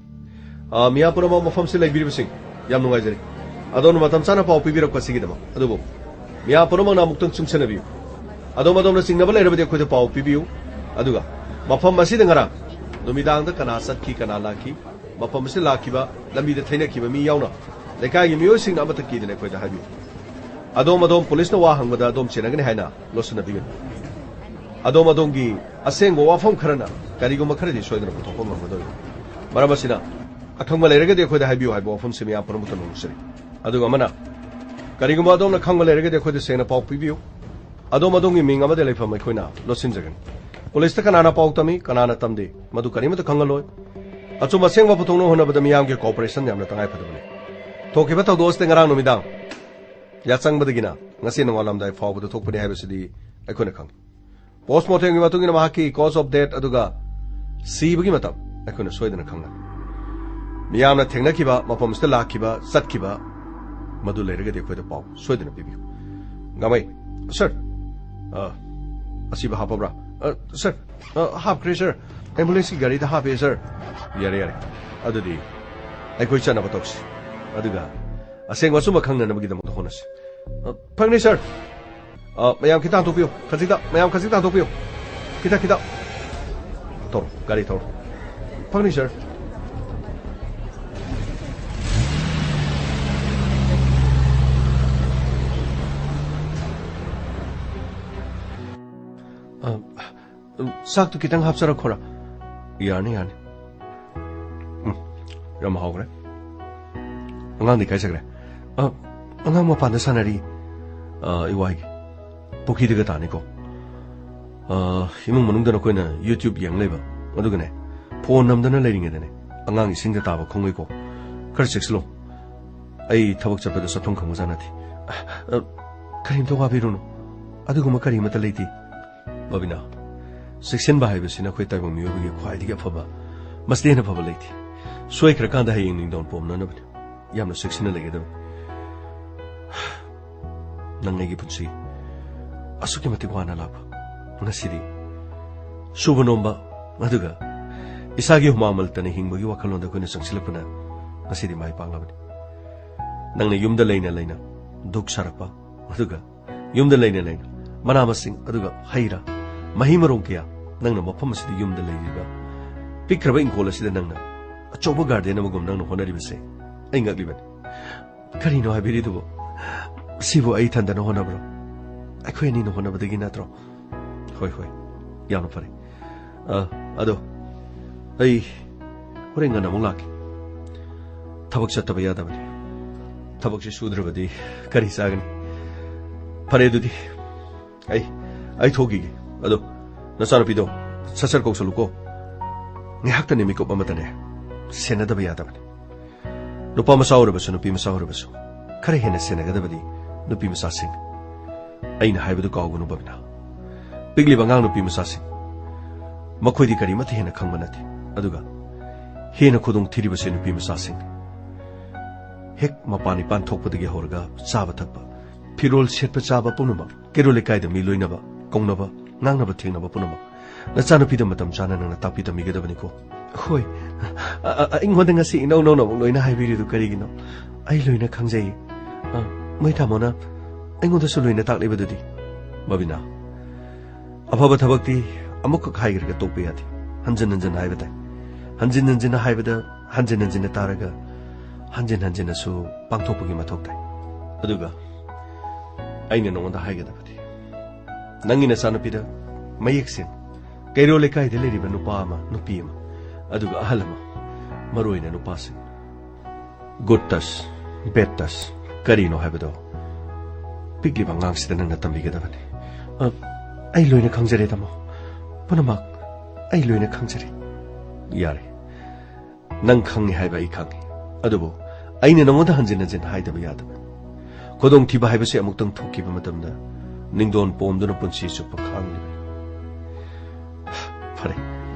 ꯑ, ꯃꯤꯌꯥꯝ ꯄꯨꯝꯅꯃꯛ, ꯃꯐꯝꯁꯤ ꯂꯩꯕꯤꯔꯤꯕꯁꯤꯡ, ꯌꯥꯝ ꯅꯨꯡꯉꯥꯏꯖꯔꯦ ꯑꯗꯣꯝꯅ ꯃꯇꯝ ꯆꯥꯅ ꯄꯥꯎ ꯄꯤꯕꯤꯔꯛꯄ ꯑꯁꯤꯒꯤꯗꯃꯛ꯫ ꯑꯗꯨꯕꯨ ꯃꯤꯌꯥꯝ ꯄꯨꯝꯅꯃꯛꯅ ꯑꯃꯨꯛꯇꯪ ꯆꯨꯡꯁꯤꯟꯅꯕꯤꯌꯨ꯫ ꯑꯗꯣꯝ ꯑꯗꯣꯝꯅ ꯆꯤꯡꯅꯕ ꯂꯩꯔꯕꯗꯤ ꯑꯩꯈꯣꯏꯗ ꯄꯥꯎ ꯄꯤꯕꯤꯌꯨ꯫ ꯑꯗꯨꯒ ꯃꯐꯝ ꯑꯁꯤꯗ ꯉꯔꯥꯡ ꯅꯨꯃꯤꯗꯥꯡꯗ ꯀꯅꯥ ꯆꯠꯈꯤ, ꯀꯅꯥ ꯂꯥꯛꯈꯤ, ꯃꯐꯝ ꯑꯁꯤꯗ ꯂꯥꯛꯈꯤꯕ, ꯂꯝꯕꯤꯗ ꯊꯦꯡꯅꯈꯤꯕ ꯃꯤ ꯌꯥꯎꯅ ꯂꯩꯀꯥꯏꯒꯤ ꯃꯤꯑꯣꯏꯁꯤꯡꯅ ꯑꯃꯠꯇ ꯀꯤꯗꯅ ꯑꯩꯈꯣꯏꯗ ꯍꯥꯏꯕꯤꯌꯨ꯫ ꯑꯗꯣꯝ ꯑꯗꯣꯝ ꯄꯨꯂꯤꯁꯅ ꯋꯥ ꯍꯪꯕꯗ ꯑꯗꯣꯝ ꯆꯦꯟꯅꯒꯅꯤ ꯍꯥꯏꯅ ꯂꯣꯠꯁꯤꯟꯅꯕꯤꯒꯅꯨ꯫ ꯑꯗꯣꯝ ꯑꯗꯣꯝꯒꯤ ꯑꯁꯦꯡꯕ ꯋꯥꯐꯝ ꯈꯔꯅ ꯀꯔꯤꯒꯨꯝꯕ ꯈꯔꯗꯤ ꯁꯣꯏꯗꯅ ꯄꯨꯊꯣꯛꯄ ꯉꯝꯒꯗꯧꯔꯤꯕꯅꯤ꯫ ꯃꯔꯝ ꯑꯁꯤꯅ, ꯑꯈꯪꯕ ꯂꯩꯔꯒꯗꯤ ꯑꯩꯈꯣꯏꯗ ꯍꯥꯏꯕꯤꯌꯨ ꯍꯥꯏꯕ ꯋꯥꯐꯝꯁꯤ ꯃꯤꯌꯥꯝ ꯄꯨꯝꯅꯃꯛꯇ ꯅꯣꯡꯁꯤꯔꯤ꯫ ꯑꯗꯨꯒ ꯑꯃꯅ, ꯀꯔꯤꯒꯨꯝꯕ ꯑꯗꯣꯝꯅ ꯈꯪꯕ ꯂꯩꯔꯒꯗꯤ ꯑꯩꯈꯣꯏꯗ ꯁꯦꯡꯅ ꯄꯥꯎ ꯄꯤꯕꯤꯌꯨ꯫ ꯑꯗꯣꯝ ꯑꯗꯣꯝꯒꯤ ꯃꯤꯡ ꯑꯃꯗꯤ ꯂꯩꯐꯝ ꯑꯩꯈꯣꯏꯅ ꯂꯣꯠꯁꯤꯟꯖꯒꯅꯤ꯫ ꯄꯨꯂꯤꯁꯇ ꯀꯅꯥꯅ ꯄꯥꯎ ꯇꯝꯃꯤ, ꯀꯅꯥꯅ ꯇꯝꯗꯦ, ꯃꯗꯨ ꯀꯔꯤꯃꯠꯇ ꯈꯪꯍꯜꯂꯣꯏ꯫ ꯑꯆꯨꯝꯕ ꯑꯁꯦꯡꯕ ꯄꯨꯊꯣꯛꯅꯕ ꯍꯣꯠꯅꯕꯗ ꯃꯤꯌꯥꯝꯒꯤ ꯀꯣꯑꯣꯄꯔꯦꯁꯟ ꯌꯥꯝꯅ ꯇꯉꯥꯏ ꯐꯗꯕꯅꯤ꯫ ꯊꯣꯛꯈꯤꯕ ꯊꯧꯗꯣꯛ ꯑꯁꯤꯗ ꯉꯔꯥꯡ ꯅꯨꯃꯤꯗꯥꯡ ꯌꯥꯆꯪꯕꯗꯒꯤꯅ ꯉꯁꯤ ꯅꯣꯡꯉꯥꯜꯂꯝꯗꯥꯏ ꯐꯥꯎꯕꯗ ꯊꯣꯛꯄꯅꯤ ꯍꯥꯏꯕꯁꯤꯗꯤ ꯑꯩꯈꯣꯏꯅ ꯈꯪꯏ꯫ Post mortemꯒꯤ ꯃꯇꯨꯡ ꯏꯟꯅ ꯃꯍꯥꯛꯀꯤ cause of death ꯑꯗꯨꯒ ꯁꯤꯕꯒꯤ ꯃꯇꯝ ꯑꯩꯈꯣꯏꯅ ꯁꯣꯏꯗꯅ ꯈꯪꯂꯅꯤ꯫ ꯃꯤꯌꯥꯝꯅ ꯊꯦꯡꯅꯈꯤꯕ, ꯃꯐꯝ ꯑꯁꯤꯗ ꯂꯥꯛꯈꯤꯕ, ꯆꯠꯈꯤꯕ, ꯃꯗꯨ ꯂꯩꯔꯒꯗꯤ ꯑꯩꯈꯣꯏꯗ ꯄꯥꯎ ꯁꯣꯏꯗꯅ ꯄꯤꯕꯤꯌꯨ꯫ ꯒꯥꯃꯩ, "Sir, ꯑ, ꯑꯁꯤꯕ ꯍꯥꯞꯄꯕ꯭ꯔꯥ?" "ꯑ, sir, ꯑ, ꯍꯥꯞꯈ꯭ꯔꯦ, sir꯫ Ambulanceꯀꯤ ꯒꯥꯔꯤꯗ ꯍꯥꯞꯄꯦ, sir꯫" "ꯌꯥꯔꯦ, ꯌꯥꯔꯦ꯫ ꯑꯗꯨꯗꯤ ꯑꯩꯈꯣꯏ ꯆꯠꯅꯕ ꯇꯧꯁꯤ꯫ ꯑꯗꯨꯒ ꯑꯁꯦꯡꯕ ꯑꯆꯨꯝꯕ ꯈꯪꯅꯅꯕꯒꯤꯗꯃꯛꯇ ꯍꯣꯠꯅꯁꯤ꯫" "ꯑ, ꯐꯪꯅꯤ, sir꯫" ꯑ, ꯃꯌꯥꯝ ꯈꯤꯇ ꯍꯟꯗꯣꯛꯄꯤꯌꯨ꯫ ꯈꯖꯤꯛꯇ, ꯃꯌꯥꯝ ꯈꯖꯤꯛꯇ ꯍꯟꯗꯣꯛꯄꯤꯌꯨ꯫ ꯈꯤꯇ, ꯈꯤꯇ꯫ ꯊꯧꯔꯣ, ꯒꯥꯔꯤ ꯊꯧꯔꯣ꯫ ꯐꯪꯅꯤ, sir꯫ ꯑ, ꯆꯥꯛꯇꯨ ꯈꯤꯇꯪ ꯍꯥꯞꯆꯔꯛꯈꯣꯔꯥ? ꯌꯥꯔꯅꯤ, ꯌꯥꯔꯅꯤ꯫ ꯎꯝ, ꯌꯥꯝ ꯍꯥꯎꯈ꯭ꯔꯦ꯫ ꯑꯉꯥꯡꯗꯤ ꯀꯥꯏ ꯆꯠꯈ꯭ꯔꯦ? ꯑ, ꯑꯉꯥꯡ ꯃꯄꯥꯟꯗ ꯁꯥꯟꯅꯔꯤ꯫ ꯑ, ꯑꯩ ꯋꯥꯏꯒꯦ꯫ ꯄꯨꯈ꯭ꯔꯤꯗꯒ ꯇꯥꯅꯤꯀꯣ꯫ ꯑ, ꯏꯃꯨꯡ ꯃꯅꯨꯡꯗ ꯅꯈꯣꯏꯅ YouTube ꯌꯦꯡ ꯂꯩꯕ, ꯑꯗꯨꯒꯅꯦ, phone ꯅꯝꯗꯅ ꯂꯩꯔꯤꯉꯩꯗꯅꯦ, ꯑꯉꯥꯡ ꯏꯁꯤꯡꯗ ꯇꯥꯕ ꯈꯣꯡꯉꯩꯀꯣ꯫ ꯈꯔ ꯆꯦꯛꯁꯤꯜꯂꯣ꯫ ꯑꯩ ꯊꯕꯛ ꯆꯠꯄꯗ ꯆꯠꯐꯝ ꯈꯪꯕꯖꯥꯠ ꯅꯠꯇꯦ꯫ ꯑ, ꯀꯔꯤꯝꯇ ꯋꯥꯕꯤꯔꯨꯅꯨ꯫ ꯑꯗꯨꯒꯨꯝꯕ ꯀꯔꯤꯃꯠꯇ ꯂꯩꯇꯦ꯫ ꯕꯕꯤꯅꯥ, ꯆꯦꯛꯁꯤꯟꯕ ꯍꯥꯏꯕꯁꯤꯅ ꯑꯩꯈꯣꯏ ꯇꯥꯏꯕꯪ ꯃꯤꯑꯣꯏꯕꯒꯤ ꯈ꯭ꯋꯥꯏꯗꯒꯤ ꯑꯐꯕ, ꯃꯁꯤꯗꯩ ꯍꯦꯟꯅ ꯐꯕ ꯂꯩꯇꯦ꯫ ꯁꯣꯏꯈ꯭ꯔꯀꯥꯟꯗ ꯍꯌꯦꯡ ꯅꯤꯡꯗꯥꯡ ꯄꯣꯝꯅꯅꯕꯅꯤ꯫ ꯌꯥꯝꯅ ꯆꯦꯛꯁꯤꯟꯅ ꯂꯩꯒꯗꯕꯅꯤ꯫ ꯅꯪ ꯑꯩꯒꯤ ꯄꯨꯟꯁꯤ ꯑꯁꯨꯛꯀꯤ ꯃꯇꯤꯛ ꯋꯥꯅ ꯂꯥꯛꯄ, ꯉꯁꯤꯗꯤ ꯁꯨꯕ ꯅꯣꯝꯕ, ꯑꯗꯨꯒ ꯏꯁꯥꯒꯤ ꯍꯨꯃꯥꯡ ꯃꯜꯇꯅ ꯍꯤꯡꯕꯒꯤ ꯋꯥꯈꯜꯂꯣꯟꯗ ꯑꯩꯈꯣꯏꯅ ꯆꯪꯁꯤꯜꯂꯛꯄꯅ ꯉꯁꯤꯗꯤ ꯃꯥꯏ ꯄꯥꯛꯂꯕꯅꯤ꯫ ꯅꯪꯅ ꯌꯨꯝꯗ ꯂꯩꯅ ꯂꯩꯅ ꯙꯨꯛ ꯁꯥꯔꯛꯄ, ꯑꯗꯨꯒ ꯌꯨꯝꯗ ꯂꯩꯅ ꯂꯩꯅ ꯃꯅꯥ ꯃꯁꯤꯡ, ꯑꯗꯨꯒ ꯍꯩ ꯔꯥ, ꯃꯍꯩ ꯃꯔꯣꯡ ꯀꯌꯥ ꯅꯪꯅ ꯃꯐꯝ ꯑꯁꯤꯗ ꯌꯨꯝꯗ ꯂꯩꯔꯤꯕ ꯄꯤꯛꯈ꯭ꯔꯕ ꯏꯪꯈꯣꯜ ꯑꯁꯤꯗ ꯅꯪꯅ ꯑꯆꯧꯕ garden ꯑꯃꯒꯨꯝ ꯅꯪꯅ ꯍꯣꯠꯅꯔꯤꯕꯁꯦ ꯑꯩ ꯉꯛꯂꯤꯕꯅꯤ꯫ ꯀꯔꯤꯅꯣ ꯍꯥꯏꯕꯤꯔꯤꯗꯨꯕꯨ? ꯁꯤꯕꯨ ꯑꯩ ꯏꯊꯟꯗꯅ ꯍꯣꯠꯅꯕ꯭ꯔꯣ? ꯑꯩꯈꯣꯏ ꯑꯅꯤꯅ ꯍꯣꯠꯅꯕꯗꯒꯤ ꯅꯠꯇ꯭ꯔꯣ? ꯍꯣꯏ, ꯍꯣꯏ, ꯌꯥꯝꯅ ꯐꯔꯦ꯫ ꯑ, ꯑꯗꯣ ꯑꯩ ꯍꯣꯔꯦꯟ ꯉꯟꯅ ꯑꯃꯨꯛ ꯂꯥꯛꯀꯦ꯫ ꯊꯕꯛ ꯆꯠꯇꯕ ꯌꯥꯗꯕꯅꯤ꯫ ꯊꯕꯛꯁꯤ ꯁꯨꯗ꯭ꯔꯕꯗꯤ ꯀꯔꯤ ꯆꯥꯒꯅꯤ? ꯐꯔꯦ ꯑꯗꯨꯗꯤ꯫ ꯑꯩ, ꯑꯩ ꯊꯣꯛꯈꯤꯒꯦ꯫ ꯑꯗꯣ ꯅꯆꯥꯅꯨꯄꯤꯗꯣ ꯁꯠ ꯁꯠ ꯀꯧꯁꯜꯂꯨꯀꯣ꯫ ꯉꯥꯏꯍꯥꯛꯇꯅꯦ ꯃꯤꯀꯨꯞ ꯑꯃꯇꯅꯦ ꯁꯦꯟꯅꯗꯕ ꯌꯥꯗꯕꯅꯤ꯫ ꯅꯨꯄꯥ ꯃꯆꯥ ꯑꯣꯏꯔꯕꯁꯨ ꯅꯨꯄꯤ ꯃꯆꯥ ꯑꯣꯏꯔꯕꯁꯨ ꯈꯔ ꯍꯦꯟꯅ ꯁꯦꯟꯅꯒꯗꯕꯗꯤ ꯅꯨꯄꯤ ꯃꯆꯥꯁꯤꯡ, ꯑꯩꯅ ꯍꯥꯏꯕꯗꯨ ꯀꯥꯎꯒꯅꯨ ꯕꯕꯤꯅꯥ꯫ ꯄꯤꯛꯂꯤꯕ ꯑꯉꯥꯡ ꯅꯨꯄꯤ ꯃꯆꯥꯁꯤꯡ, ꯃꯈꯣꯏꯗꯤ ꯀꯔꯤꯃꯠꯇ ꯍꯦꯟꯅ ꯈꯪꯕ ꯅꯠꯇꯦ꯫ ꯑꯗꯨꯒ ꯍꯦꯟꯅ ꯈꯨꯗꯣꯡ ꯊꯤꯔꯤꯕꯁꯦ ꯅꯨꯄꯤ ꯃꯆꯥꯁꯤꯡ꯫ ꯍꯦꯛ ꯃꯄꯥꯟ ꯏꯄꯥꯟ ꯊꯣꯛꯄꯗꯒꯤ ꯍꯧꯔꯒ ꯆꯥꯕ ꯊꯛꯄ, ꯐꯤꯔꯣꯜ ꯁꯦꯠꯄ ꯆꯥꯕ ꯄꯨꯝꯅꯃꯛ, ꯀꯩꯔꯣꯜ ꯂꯩꯀꯥꯏꯗ ꯃꯤ ꯂꯣꯏꯅꯕ, ꯀꯧꯅꯕ, ꯉꯥꯡꯅꯕ ꯊꯦꯡꯅꯕ ꯄꯨꯝꯅꯃꯛ ꯅꯆꯥꯅꯨꯄꯤꯗ ꯃꯇꯝ ꯆꯥꯅ ꯅꯪꯅ ꯇꯥꯛꯄꯤ ꯇꯝꯕꯤꯒꯗꯕꯅꯤꯀꯣ꯫ ꯍꯣꯏ꯫ ꯑ, ꯑ, ꯑ, ꯑꯩꯉꯣꯟꯗ ꯉꯁꯤ ꯏꯅꯧ ꯅꯧꯅ ꯑꯃꯨꯛ ꯂꯣꯏꯅ ꯍꯥꯏꯕꯤꯔꯤꯗꯨ ꯀꯔꯤꯒꯤꯅꯣ? ꯑꯩ ꯂꯣꯏꯅ ꯈꯪꯖꯩ꯫ ꯑ, ꯃꯣꯏ ꯇꯥꯃꯣꯅ ꯑꯩꯉꯣꯟꯗꯁꯨ ꯂꯣꯏꯅ ꯇꯥꯛꯂꯤꯕꯗꯨꯗꯤ꯫ ꯕꯕꯤꯅꯥ, ꯑꯐꯕ ꯊꯕꯛꯇꯤ ꯑꯃꯨꯛꯈꯛ ꯍꯥꯏꯈ꯭ꯔꯒ ꯇꯣꯛꯄ ꯌꯥꯗꯦ꯫ ꯍꯟꯖꯤꯟ ꯍꯟꯖꯤꯟ ꯍꯥꯏꯕ ꯇꯥꯏ꯫ ꯍꯟꯖꯤꯟ ꯍꯟꯖꯤꯟ ꯍꯥꯏꯕꯗ ꯍꯟꯖꯤꯟ ꯍꯟꯖꯤꯟꯅ ꯇꯥꯔꯒ ꯍꯟꯖꯤꯟ ꯍꯟꯖꯤꯟꯅꯁꯨ ꯄꯥꯡꯊꯣꯛꯄꯒꯤ ꯃꯊꯧ ꯇꯥꯏ꯫ ꯑꯗꯨꯒ ꯑꯩꯅ ꯅꯉꯣꯟꯗ ꯍꯥꯏꯒꯗꯕꯗꯤ, ꯅꯪꯒꯤ ꯅꯆꯥꯅꯨꯄꯤꯗ ꯃꯌꯦꯛ ꯁꯦꯡ, ꯀꯩꯔꯣꯜ ꯂꯩꯀꯥꯏꯗ ꯂꯩꯔꯤꯕ ꯅꯨꯄꯥ ꯑꯃ, ꯅꯨꯄꯤ ꯑꯃ, ꯑꯗꯨꯒ ꯑꯍꯜ ꯑꯃ, ꯃꯔꯨ ꯑꯣꯏꯅ ꯅꯨꯄꯥꯁꯤꯡ, good touch, bad touch ꯀꯔꯤꯅꯣ ꯍꯥꯏꯕꯗꯣ ꯄꯤꯛꯂꯤꯕ ꯑꯉꯥꯡꯁꯤꯗ ꯅꯪꯅ ꯇꯝꯕꯤꯒꯗꯕꯅꯤ꯫ ꯑ, ꯑꯩ ꯂꯣꯏꯅ ꯈꯪꯖꯔꯦ, ꯇꯥꯃꯣ꯫ ꯄꯨꯝꯅꯃꯛ ꯑꯩ ꯂꯣꯏꯅ ꯈꯪꯖꯔꯦ꯫ ꯌꯥꯔꯦ, ꯅꯪ ꯈꯪꯉꯤ ꯍꯥꯏꯕ ꯑꯩ ꯈꯪꯉꯤ꯫ ꯑꯗꯨꯕꯨ ꯑꯩꯅ ꯅꯉꯣꯟꯗ ꯍꯟꯖꯤꯟ ꯍꯟꯖꯤꯟ ꯍꯥꯏꯗꯕ ꯌꯥꯗꯕ꯫ ꯈꯨꯗꯣꯡꯊꯤꯕ ꯍꯥꯏꯕꯁꯤ ꯑꯃꯨꯛꯇꯪ ꯊꯣꯛꯈꯤꯕ ꯃꯇꯝꯗ ꯅꯤꯡꯗꯣꯟ ꯄꯣꯝꯗꯨꯅ ꯄꯨꯟꯁꯤ ꯆꯨꯞꯄ ꯈꯥꯡꯂꯤꯕꯅꯤ꯫ ꯐꯔꯦ,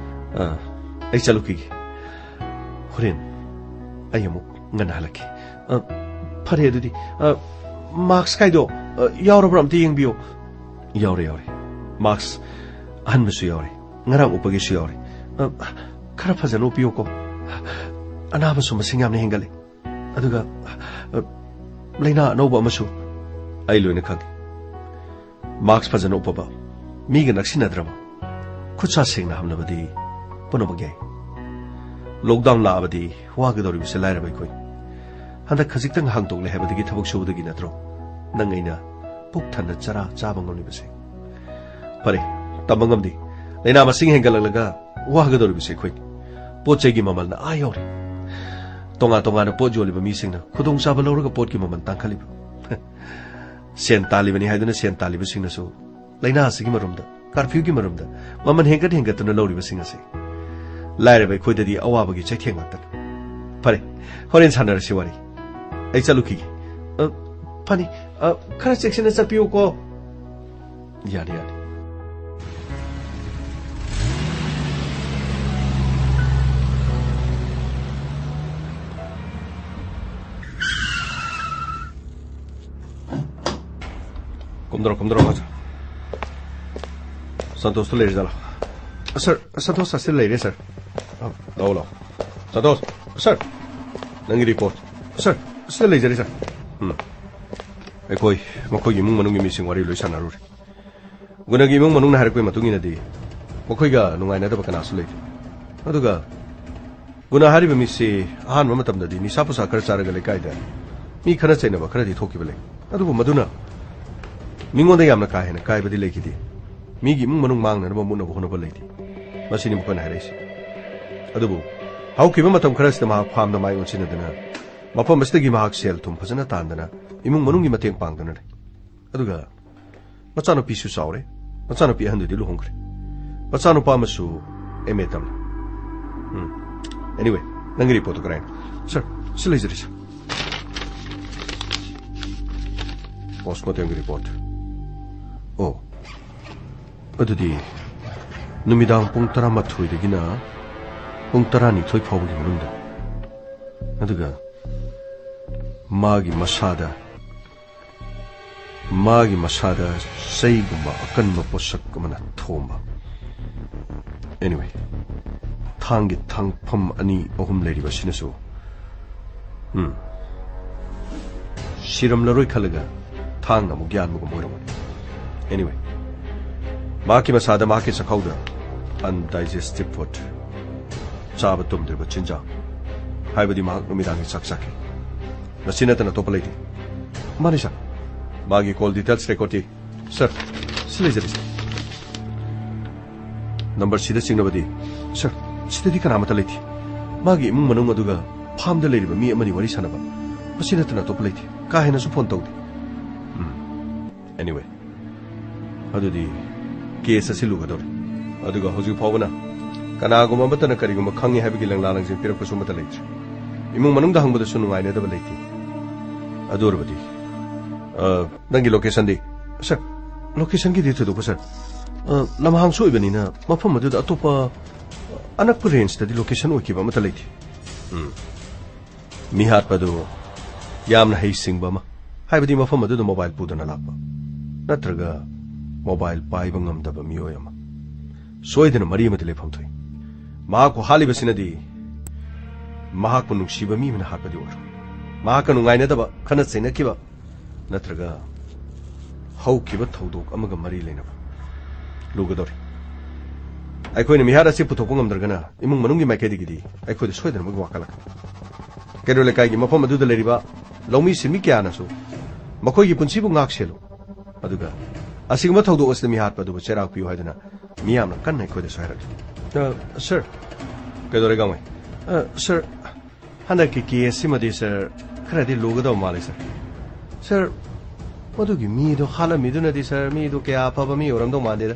ꯑ, ꯑꯩ ꯆꯠꯂꯨꯈꯤꯒꯦ꯫ ꯍꯣꯔꯦꯟ ꯑꯩ ꯑꯃꯨꯛ ꯉꯟꯅ ꯍꯜꯂꯛꯀꯦ꯫ ꯑ, ꯐꯔꯦ ꯑꯗꯨꯗꯤ꯫ ꯑ, mask ꯀꯥꯏꯗꯣ, ꯑ, ꯌꯥꯎꯔꯕ꯭ꯔꯥ ꯑꯝꯇ ꯌꯦꯡꯕꯤꯌꯣ꯫ ꯌꯥꯎꯔꯦ, ꯌꯥꯎꯔꯦ꯫ Mask ꯑꯍꯟꯕꯁꯨ ꯌꯥꯎꯔꯦ꯫ ꯉꯔꯥꯡ ꯎꯞꯄꯒꯤꯁꯨ ꯌꯥꯎꯔꯦ꯫ ꯑ, ꯈꯔ ꯐꯖꯅ ꯎꯞꯄꯤꯌꯨꯀꯣ꯫ ꯑꯅꯥꯕꯁꯨ ꯃꯁꯤꯡ ꯌꯥꯝꯅ ꯍꯦꯟꯒꯠꯂꯦ꯫ ꯑꯗꯨꯒ, ꯑ, ꯂꯥꯏꯅꯥ ꯑꯅꯧꯕ ꯑꯃꯁꯨ꯫ ꯑꯩ ꯂꯣꯏꯅ ꯈꯪꯉꯤ꯫ Mask ꯐꯖꯅ ꯎꯞꯄꯕ, ꯃꯤꯒ ꯅꯛꯁꯤꯟꯅꯗ꯭ꯔꯕ, ꯈꯨꯠ ꯁꯥ ꯁꯦꯡꯅ ꯍꯥꯝꯅꯕꯗꯤ ꯄꯨꯝꯅꯃꯛ ꯌꯥꯏ꯫ Lockdown ꯂꯥꯛꯑꯕꯗꯤ ꯋꯥꯒꯗꯧꯔꯤꯕꯁꯦ ꯂꯥꯏꯔꯕ ꯑꯩꯈꯣꯏ꯫ ꯍꯟꯗꯛ ꯈꯖꯤꯛꯇꯪ ꯍꯥꯡꯗꯣꯛꯂꯦ ꯍꯥꯏꯕꯗꯒꯤ ꯊꯕꯛ ꯁꯨꯕꯗꯒꯤ ꯅꯠꯇ꯭ꯔꯣ ꯅꯪ ꯑꯩꯅ ꯄꯨꯛ ꯊꯟꯅ ꯆꯔꯥ ꯆꯥꯕ ꯉꯝꯂꯤꯕꯁꯦ? ꯐꯔꯦ, ꯇꯝꯕ ꯉꯝꯗꯦ꯫ ꯂꯥꯏꯅꯥ ꯃꯁꯤꯡ ꯍꯦꯟꯒꯠꯂꯛꯂꯒ ꯋꯥꯒꯗꯧꯔꯤꯕꯁꯦ ꯑꯩꯈꯣꯏ꯫ ꯄꯣꯠ ꯆꯩꯒꯤ ꯃꯃꯜꯅ ꯑꯥ ꯌꯧꯔꯦ꯫ ꯇꯣꯉꯥꯟ ꯇꯣꯉꯥꯟꯅ ꯄꯣꯠ ꯌꯣꯜꯂꯤꯕ ꯃꯤꯁꯤꯡꯅ ꯈꯨꯗꯣꯡꯆꯥꯕ ꯂꯧꯔꯒ ꯄꯣꯠꯀꯤ ꯃꯃꯜ ꯇꯥꯡꯈꯠꯂꯤꯕ꯫ ꯁꯦꯟ ꯇꯥꯜꯂꯤꯕꯅꯤ ꯍꯥꯏꯗꯨꯅ ꯁꯦꯟ ꯇꯥꯜꯂꯤꯕꯁꯤꯡꯅꯁꯨ ꯂꯥꯏꯅꯥ ꯑꯁꯤꯒꯤ ꯃꯔꯨꯝꯗ, curfewꯒꯤ ꯃꯔꯨꯝꯗ ꯃꯃꯜ ꯍꯦꯟꯒꯠ ꯍꯦꯟꯒꯠꯇꯨꯅ ꯂꯧꯔꯤꯕꯁꯤꯡ ꯑꯁꯤ ꯂꯥꯏꯔꯕ ꯑꯩꯈꯣꯏꯗꯗꯤ ꯑꯋꯥꯕꯒꯤ ꯆꯩꯊꯦꯡ ꯉꯥꯛꯇꯅꯤ꯫ ꯐꯔꯦ, ꯍꯣꯔꯦꯟ ꯁꯥꯟꯅꯔꯁꯤ ꯋꯥꯔꯤ꯫ ꯑꯩ ꯆꯠꯂꯨꯈꯤꯒꯦ꯫ ꯑ, ꯐꯅꯤ, ꯑ, ꯈꯔ ꯆꯦꯛꯁꯤꯟꯅ ꯆꯠꯄꯤꯌꯨꯀꯣ꯫ ꯌꯥꯅꯤ, ꯌꯥꯅꯤ꯫ ꯀꯨꯝꯗꯔꯣ, ꯀꯨꯝꯗꯔꯣ, ꯍꯧꯖꯤꯛ꯫ ꯁꯟꯇꯣꯁꯇꯣ ꯂꯩꯔꯖꯥꯠꯂꯣ? ꯁꯔ, ꯁꯟꯇꯣꯁ ꯑꯁꯤꯗ ꯂꯩꯔꯦ, ꯁꯔ꯫ ꯑ, ꯂꯥꯛꯑꯣ, ꯂꯥꯛꯑꯣ꯫ ꯁꯟꯇꯣꯁ, ꯁꯔ, ꯅꯪꯒꯤ ꯔꯤꯄꯣꯔꯠ꯫ ꯁꯔ, ꯑꯁꯤꯗ ꯂꯩꯖꯔꯦ, ꯁꯔ꯫ ꯎꯝ꯫ ꯑꯩꯈꯣꯏ ꯃꯈꯣꯏꯒꯤ ꯏꯃꯨꯡ ꯃꯅꯨꯡꯒꯤ ꯃꯤꯁꯤꯡ ꯋꯥꯔꯤ ꯂꯣꯏ ꯁꯥꯟꯅꯔꯨꯔꯦ꯫ ꯒꯨꯅꯒꯤ ꯏꯃꯨꯡ ꯃꯅꯨꯡꯅ ꯍꯥꯏꯔꯛꯄꯒꯤ ꯃꯇꯨꯡ ꯏꯟꯅꯗꯤ ꯃꯈꯣꯏꯒ ꯅꯨꯡꯉꯥꯏꯅꯗꯕ ꯀꯅꯥꯁꯨ ꯂꯩꯇꯦ꯫ ꯑꯗꯨꯒ ꯒꯨꯅꯥ ꯍꯥꯏꯔꯤꯕ ꯃꯤꯁꯤ ꯑꯍꯥꯟꯕ ꯃꯇꯝꯗꯗꯤ ꯅꯤꯁꯥ ꯄꯨꯁꯥ ꯈꯔ ꯆꯥꯔꯒ ꯂꯩꯀꯥꯏꯗ ꯃꯤ ꯈꯠꯅ ꯆꯩꯅꯕ ꯈꯔꯗꯤ ꯊꯣꯛꯈꯤꯕ ꯂꯩ꯫ ꯑꯗꯨꯕꯨ ꯃꯗꯨꯅ ꯃꯤꯉꯣꯟꯗ ꯌꯥꯝꯅ ꯀꯥ ꯍꯦꯟꯅ ꯀꯥꯏꯕꯗꯤ ꯂꯩꯈꯤꯗꯦ꯫ ꯃꯤꯒꯤ ꯏꯃꯨꯡ ꯃꯅꯨꯡ ꯃꯥꯡꯅꯅꯕ ꯃꯨꯠꯅꯕ ꯍꯣꯠꯅꯕ ꯂꯩꯇꯦ꯫ ꯃꯁꯤꯅꯤ ꯃꯈꯣꯏꯅ ꯍꯥꯏꯔꯛꯏꯁꯤ꯫ ꯑꯗꯨꯕꯨ ꯍꯧꯈꯤꯕ ꯃꯇꯝ ꯈꯔꯁꯤꯗ ꯃꯍꯥꯛ ꯐꯥꯝꯗ ꯃꯥꯏ ꯑꯣꯟꯁꯤꯟꯅꯗꯨꯅ ꯃꯐꯝ ꯑꯁꯤꯗꯒꯤ ꯃꯍꯥꯛ ꯁꯦꯜ ꯊꯨꯝ ꯐꯖꯅ ꯇꯥꯟꯗꯅ ꯏꯃꯨꯡ ꯃꯅꯨꯡꯒꯤ ꯃꯇꯦꯡ ꯄꯥꯡꯗꯨꯅ ꯂꯩ꯫ ꯑꯗꯨꯒ ꯃꯆꯥꯅꯨꯄꯤꯁꯨ ꯆꯥꯎꯔꯦ꯫ ꯃꯆꯥꯅꯨꯄꯤ ꯑꯍꯟꯗꯨꯗꯤ ꯂꯨꯍꯣꯡꯈ꯭ꯔꯦ꯫ ꯃꯆꯥꯅꯨꯄꯥ ꯑꯃꯁꯨ ꯑꯦꯝ ꯑꯦ ꯇꯝꯂꯤ꯫ ꯎꯝ꯫ Anyway, ꯅꯪꯒꯤ ꯔꯤꯄꯣꯔꯠꯇꯨ ꯀꯗꯥꯏꯅꯣ? ꯁꯔ, ꯁꯤ ꯂꯩꯖꯔꯦ, ꯁꯔ꯫ ꯄꯣꯁꯃꯣꯔꯇꯦꯝꯒꯤ ꯔꯤꯄꯣꯔꯠ꯫ ꯑꯣ, ꯑꯗꯨꯗꯤ ꯅꯨꯃꯤꯗꯥꯡ ꯄꯨꯡ ꯇꯔꯥꯃꯥꯊꯣꯏꯗꯒꯤꯅ ꯄꯨꯡ ꯇꯔꯥꯅꯤꯊꯣꯏ ꯐꯥꯎꯕꯒꯤ ꯃꯅꯨꯡꯗ꯫ ꯑꯗꯨꯒ ꯃꯥꯒꯤ ꯃꯁꯥꯗ ꯃꯥꯒꯤ ꯃꯁꯥꯗ ꯆꯩꯒꯨꯝꯕ ꯑꯀꯟꯕ ꯄꯣꯠꯁꯛ ꯑꯃꯅ ꯊꯣꯝꯕ꯫ Anyway, ꯊꯥꯡꯒꯤ ꯊꯥꯡꯐꯝ ꯑꯅꯤ ꯑꯍꯨꯝ ꯂꯩꯔꯤꯕ ꯑꯁꯤꯅꯁꯨ, ꯎꯝ, ꯁꯤꯔꯝꯂꯔꯣꯏ ꯈꯜꯂꯒ ꯊꯥꯡꯅ ꯑꯃꯨꯛ ꯌꯥꯟꯕꯒꯨꯝ ꯑꯣꯏꯔꯝꯒꯅꯤ꯫ Anyway, ꯃꯍꯥꯛꯀꯤ ꯃꯁꯥꯗ, ꯃꯍꯥꯛꯀꯤ ꯆꯥꯛꯈꯥꯎꯗ undigested food, ꯆꯥꯕ ꯇꯨꯝꯗ꯭ꯔꯤꯕ ꯆꯤꯟꯖꯥꯛ, ꯍꯥꯏꯕꯗꯤ ꯃꯍꯥꯛ ꯅꯨꯃꯤꯗꯥꯡꯒꯤ ꯆꯥꯛ ꯆꯥꯈꯤ꯫ ꯃꯁꯤ ꯅꯠꯇꯅ ꯑꯇꯣꯞꯄ ꯂꯩꯇꯦ꯫ ꯃꯥꯅꯤ, ꯁꯔ꯫ ꯃꯥꯒꯤ call details record T? Sir, ꯁꯤ ꯂꯩꯖꯔꯦ, ꯁꯔ꯫ ꯅꯝꯕꯔ ꯁꯤꯗ ꯆꯤꯡꯅꯕꯗꯤ? ꯁꯔ, ꯁꯤꯗꯗꯤ ꯀꯅꯥꯃꯠꯇ ꯂꯩꯇꯦ꯫ ꯃꯥꯒꯤ ꯏꯃꯨꯡ ꯃꯅꯨꯡ ꯑꯗꯨꯒ ꯐꯥꯝꯗ ꯂꯩꯔꯤꯕ ꯃꯤ ꯑꯃꯅꯤ ꯋꯥꯔꯤ ꯁꯥꯟꯅꯕ꯫ ꯃꯁꯤ ꯅꯠꯇꯅ ꯑꯇꯣꯞꯄ ꯂꯩꯇꯦ꯫ ꯀꯥ ꯍꯦꯟꯅꯁꯨ ꯐꯣꯟ ꯇꯧꯗꯦ꯫ ꯎꯝ꯫ Anyway, ꯑꯗꯨꯗꯤ ꯀꯦꯁ ꯑꯁꯤ ꯂꯨꯒꯗꯧꯔꯦ꯫ ꯑꯗꯨꯒ ꯍꯧꯖꯤꯛ ꯐꯥꯎꯕꯅ ꯀꯅꯥꯒꯨꯝꯕ ꯑꯃꯠꯇꯅ ꯀꯔꯤꯒꯨꯝꯕ ꯈꯪꯉꯤ ꯍꯥꯏꯕꯒꯤ ꯂꯪꯂꯥ ꯂꯪꯖꯦꯜ ꯄꯤꯔꯛꯄꯁꯨ ꯑꯃꯠꯇ ꯂꯩꯇ꯭ꯔꯤ꯫ ꯏꯃꯨꯡ ꯃꯅꯨꯡꯗ ꯍꯪꯕꯗꯁꯨ ꯅꯨꯡꯉꯥꯏꯅꯗꯕ ꯂꯩꯇꯦ꯫ ꯑꯗꯨ ꯑꯣꯏꯔꯕꯗꯤ ꯑ, ꯅꯪꯒꯤ locationꯗꯤ? Sir, locationꯒꯤꯗꯤ ꯊꯣꯏꯗꯣꯛꯄ, sir꯫ ꯑ, ꯂꯝꯍꯥꯡꯁꯨ ꯑꯣꯏꯕꯅꯤꯅ ꯃꯐꯝ ꯑꯗꯨꯗ ꯑꯇꯣꯞꯄ ꯑꯅꯛꯄ rangeꯇꯗꯤ location ꯑꯣꯏꯈꯤꯕ ꯑꯃꯠꯇ ꯂꯩꯇꯦ꯫ ꯎꯝ꯫ ꯃꯤꯍꯥꯠꯄꯗꯨ ꯌꯥꯝꯅ ꯍꯩꯁꯤꯡꯕ ꯑꯃ, ꯍꯥꯏꯕꯗꯤ ꯃꯐꯝ ꯑꯗꯨꯗ mobile ꯄꯨꯗꯅ ꯂꯥꯛꯄ, ꯅꯠꯇ꯭ꯔꯒ mobile ꯄꯥꯏꯕ ꯉꯝꯗꯕ ꯃꯤꯑꯣꯏ ꯑꯃ꯫ ꯁꯣꯏꯗꯅ ꯃꯔꯤ ꯑꯃꯗꯤ ꯂꯩꯐꯝ ꯊꯣꯛꯏ꯫ ꯃꯍꯥꯛꯄꯨ ꯍꯥꯠꯂꯤꯕꯁꯤꯅꯗꯤ ꯃꯍꯥꯛꯄꯨ ꯅꯨꯡꯁꯤꯕ ꯃꯤ ꯑꯃꯅ ꯍꯥꯠꯄꯗꯤ ꯑꯣꯏꯔꯣꯏ꯫ ꯃꯍꯥꯛꯀ ꯅꯨꯡꯉꯥꯏꯅꯗꯕ, ꯈꯠꯅ ꯆꯩꯅꯈꯤꯕ, ꯅꯠꯇ꯭ꯔꯒ ꯍꯧꯈꯤꯕ ꯊꯧꯗꯣꯛ ꯑꯃꯒ ꯃꯔꯤ ꯂꯩꯅꯕ꯫ ꯂꯨꯒꯗꯧꯔꯤ꯫ ꯑꯩꯈꯣꯏꯅ ꯃꯤꯍꯥꯠ ꯑꯁꯤ ꯄꯨꯊꯣꯛꯄ ꯉꯝꯗ꯭ꯔꯒꯅ ꯏꯃꯨꯡ ꯃꯅꯨꯡꯒꯤ ꯃꯥꯏꯀꯩꯗꯒꯤꯗꯤ ꯑꯩꯈꯣꯏꯗ ꯁꯣꯏꯗꯅꯃꯛꯀꯤ ꯋꯥꯀꯠꯂꯛꯀꯅꯤ꯫ ꯀꯩꯔꯣꯜ ꯂꯩꯀꯥꯏꯒꯤ ꯃꯐꯝ ꯑꯗꯨꯗ ꯂꯩꯔꯤꯕ ꯂꯧꯃꯤ ꯁꯤꯟꯃꯤ ꯀꯌꯥꯅꯁꯨ ꯃꯈꯣꯏꯒꯤ ꯄꯨꯟꯁꯤꯕꯨ ꯉꯥꯛ ꯁꯦꯜꯂꯨ, ꯑꯗꯨꯒ ꯑꯁꯤꯒꯨꯝꯕ ꯊꯧꯗꯣꯛ ꯑꯁꯤꯗ ꯃꯤꯍꯥꯠꯄ ꯑꯗꯨꯕꯨ ꯆꯩꯔꯥꯛ ꯄꯤꯌꯨ ꯍꯥꯏꯗꯨꯅ ꯃꯤꯌꯥꯝꯅ ꯀꯟꯅ ꯑꯩꯈꯣꯏꯗꯁꯨ ꯍꯥꯏꯔꯛꯂꯤ꯫ ꯑ, sir꯫ ꯀꯩꯗꯧꯔꯦ, ꯒꯥꯡꯃꯩ? ꯑ, sir, ꯍꯟꯗꯛꯀꯤ case ꯁꯤꯃꯗꯤ, sir, ꯈꯔꯗꯤ ꯂꯨꯒꯗꯕ ꯃꯥꯜꯂꯤ, sir꯫ Sir, ꯃꯗꯨꯒꯤ ꯃꯤꯗꯣ ꯍꯥꯠꯂꯝꯃꯤꯗꯨꯅꯗꯤ, sir, ꯃꯤꯗꯣ ꯀꯌꯥ ꯑꯐꯕ ꯃꯤ ꯑꯣꯏꯔꯝꯗꯧ ꯃꯥꯟꯗꯦꯗ꯫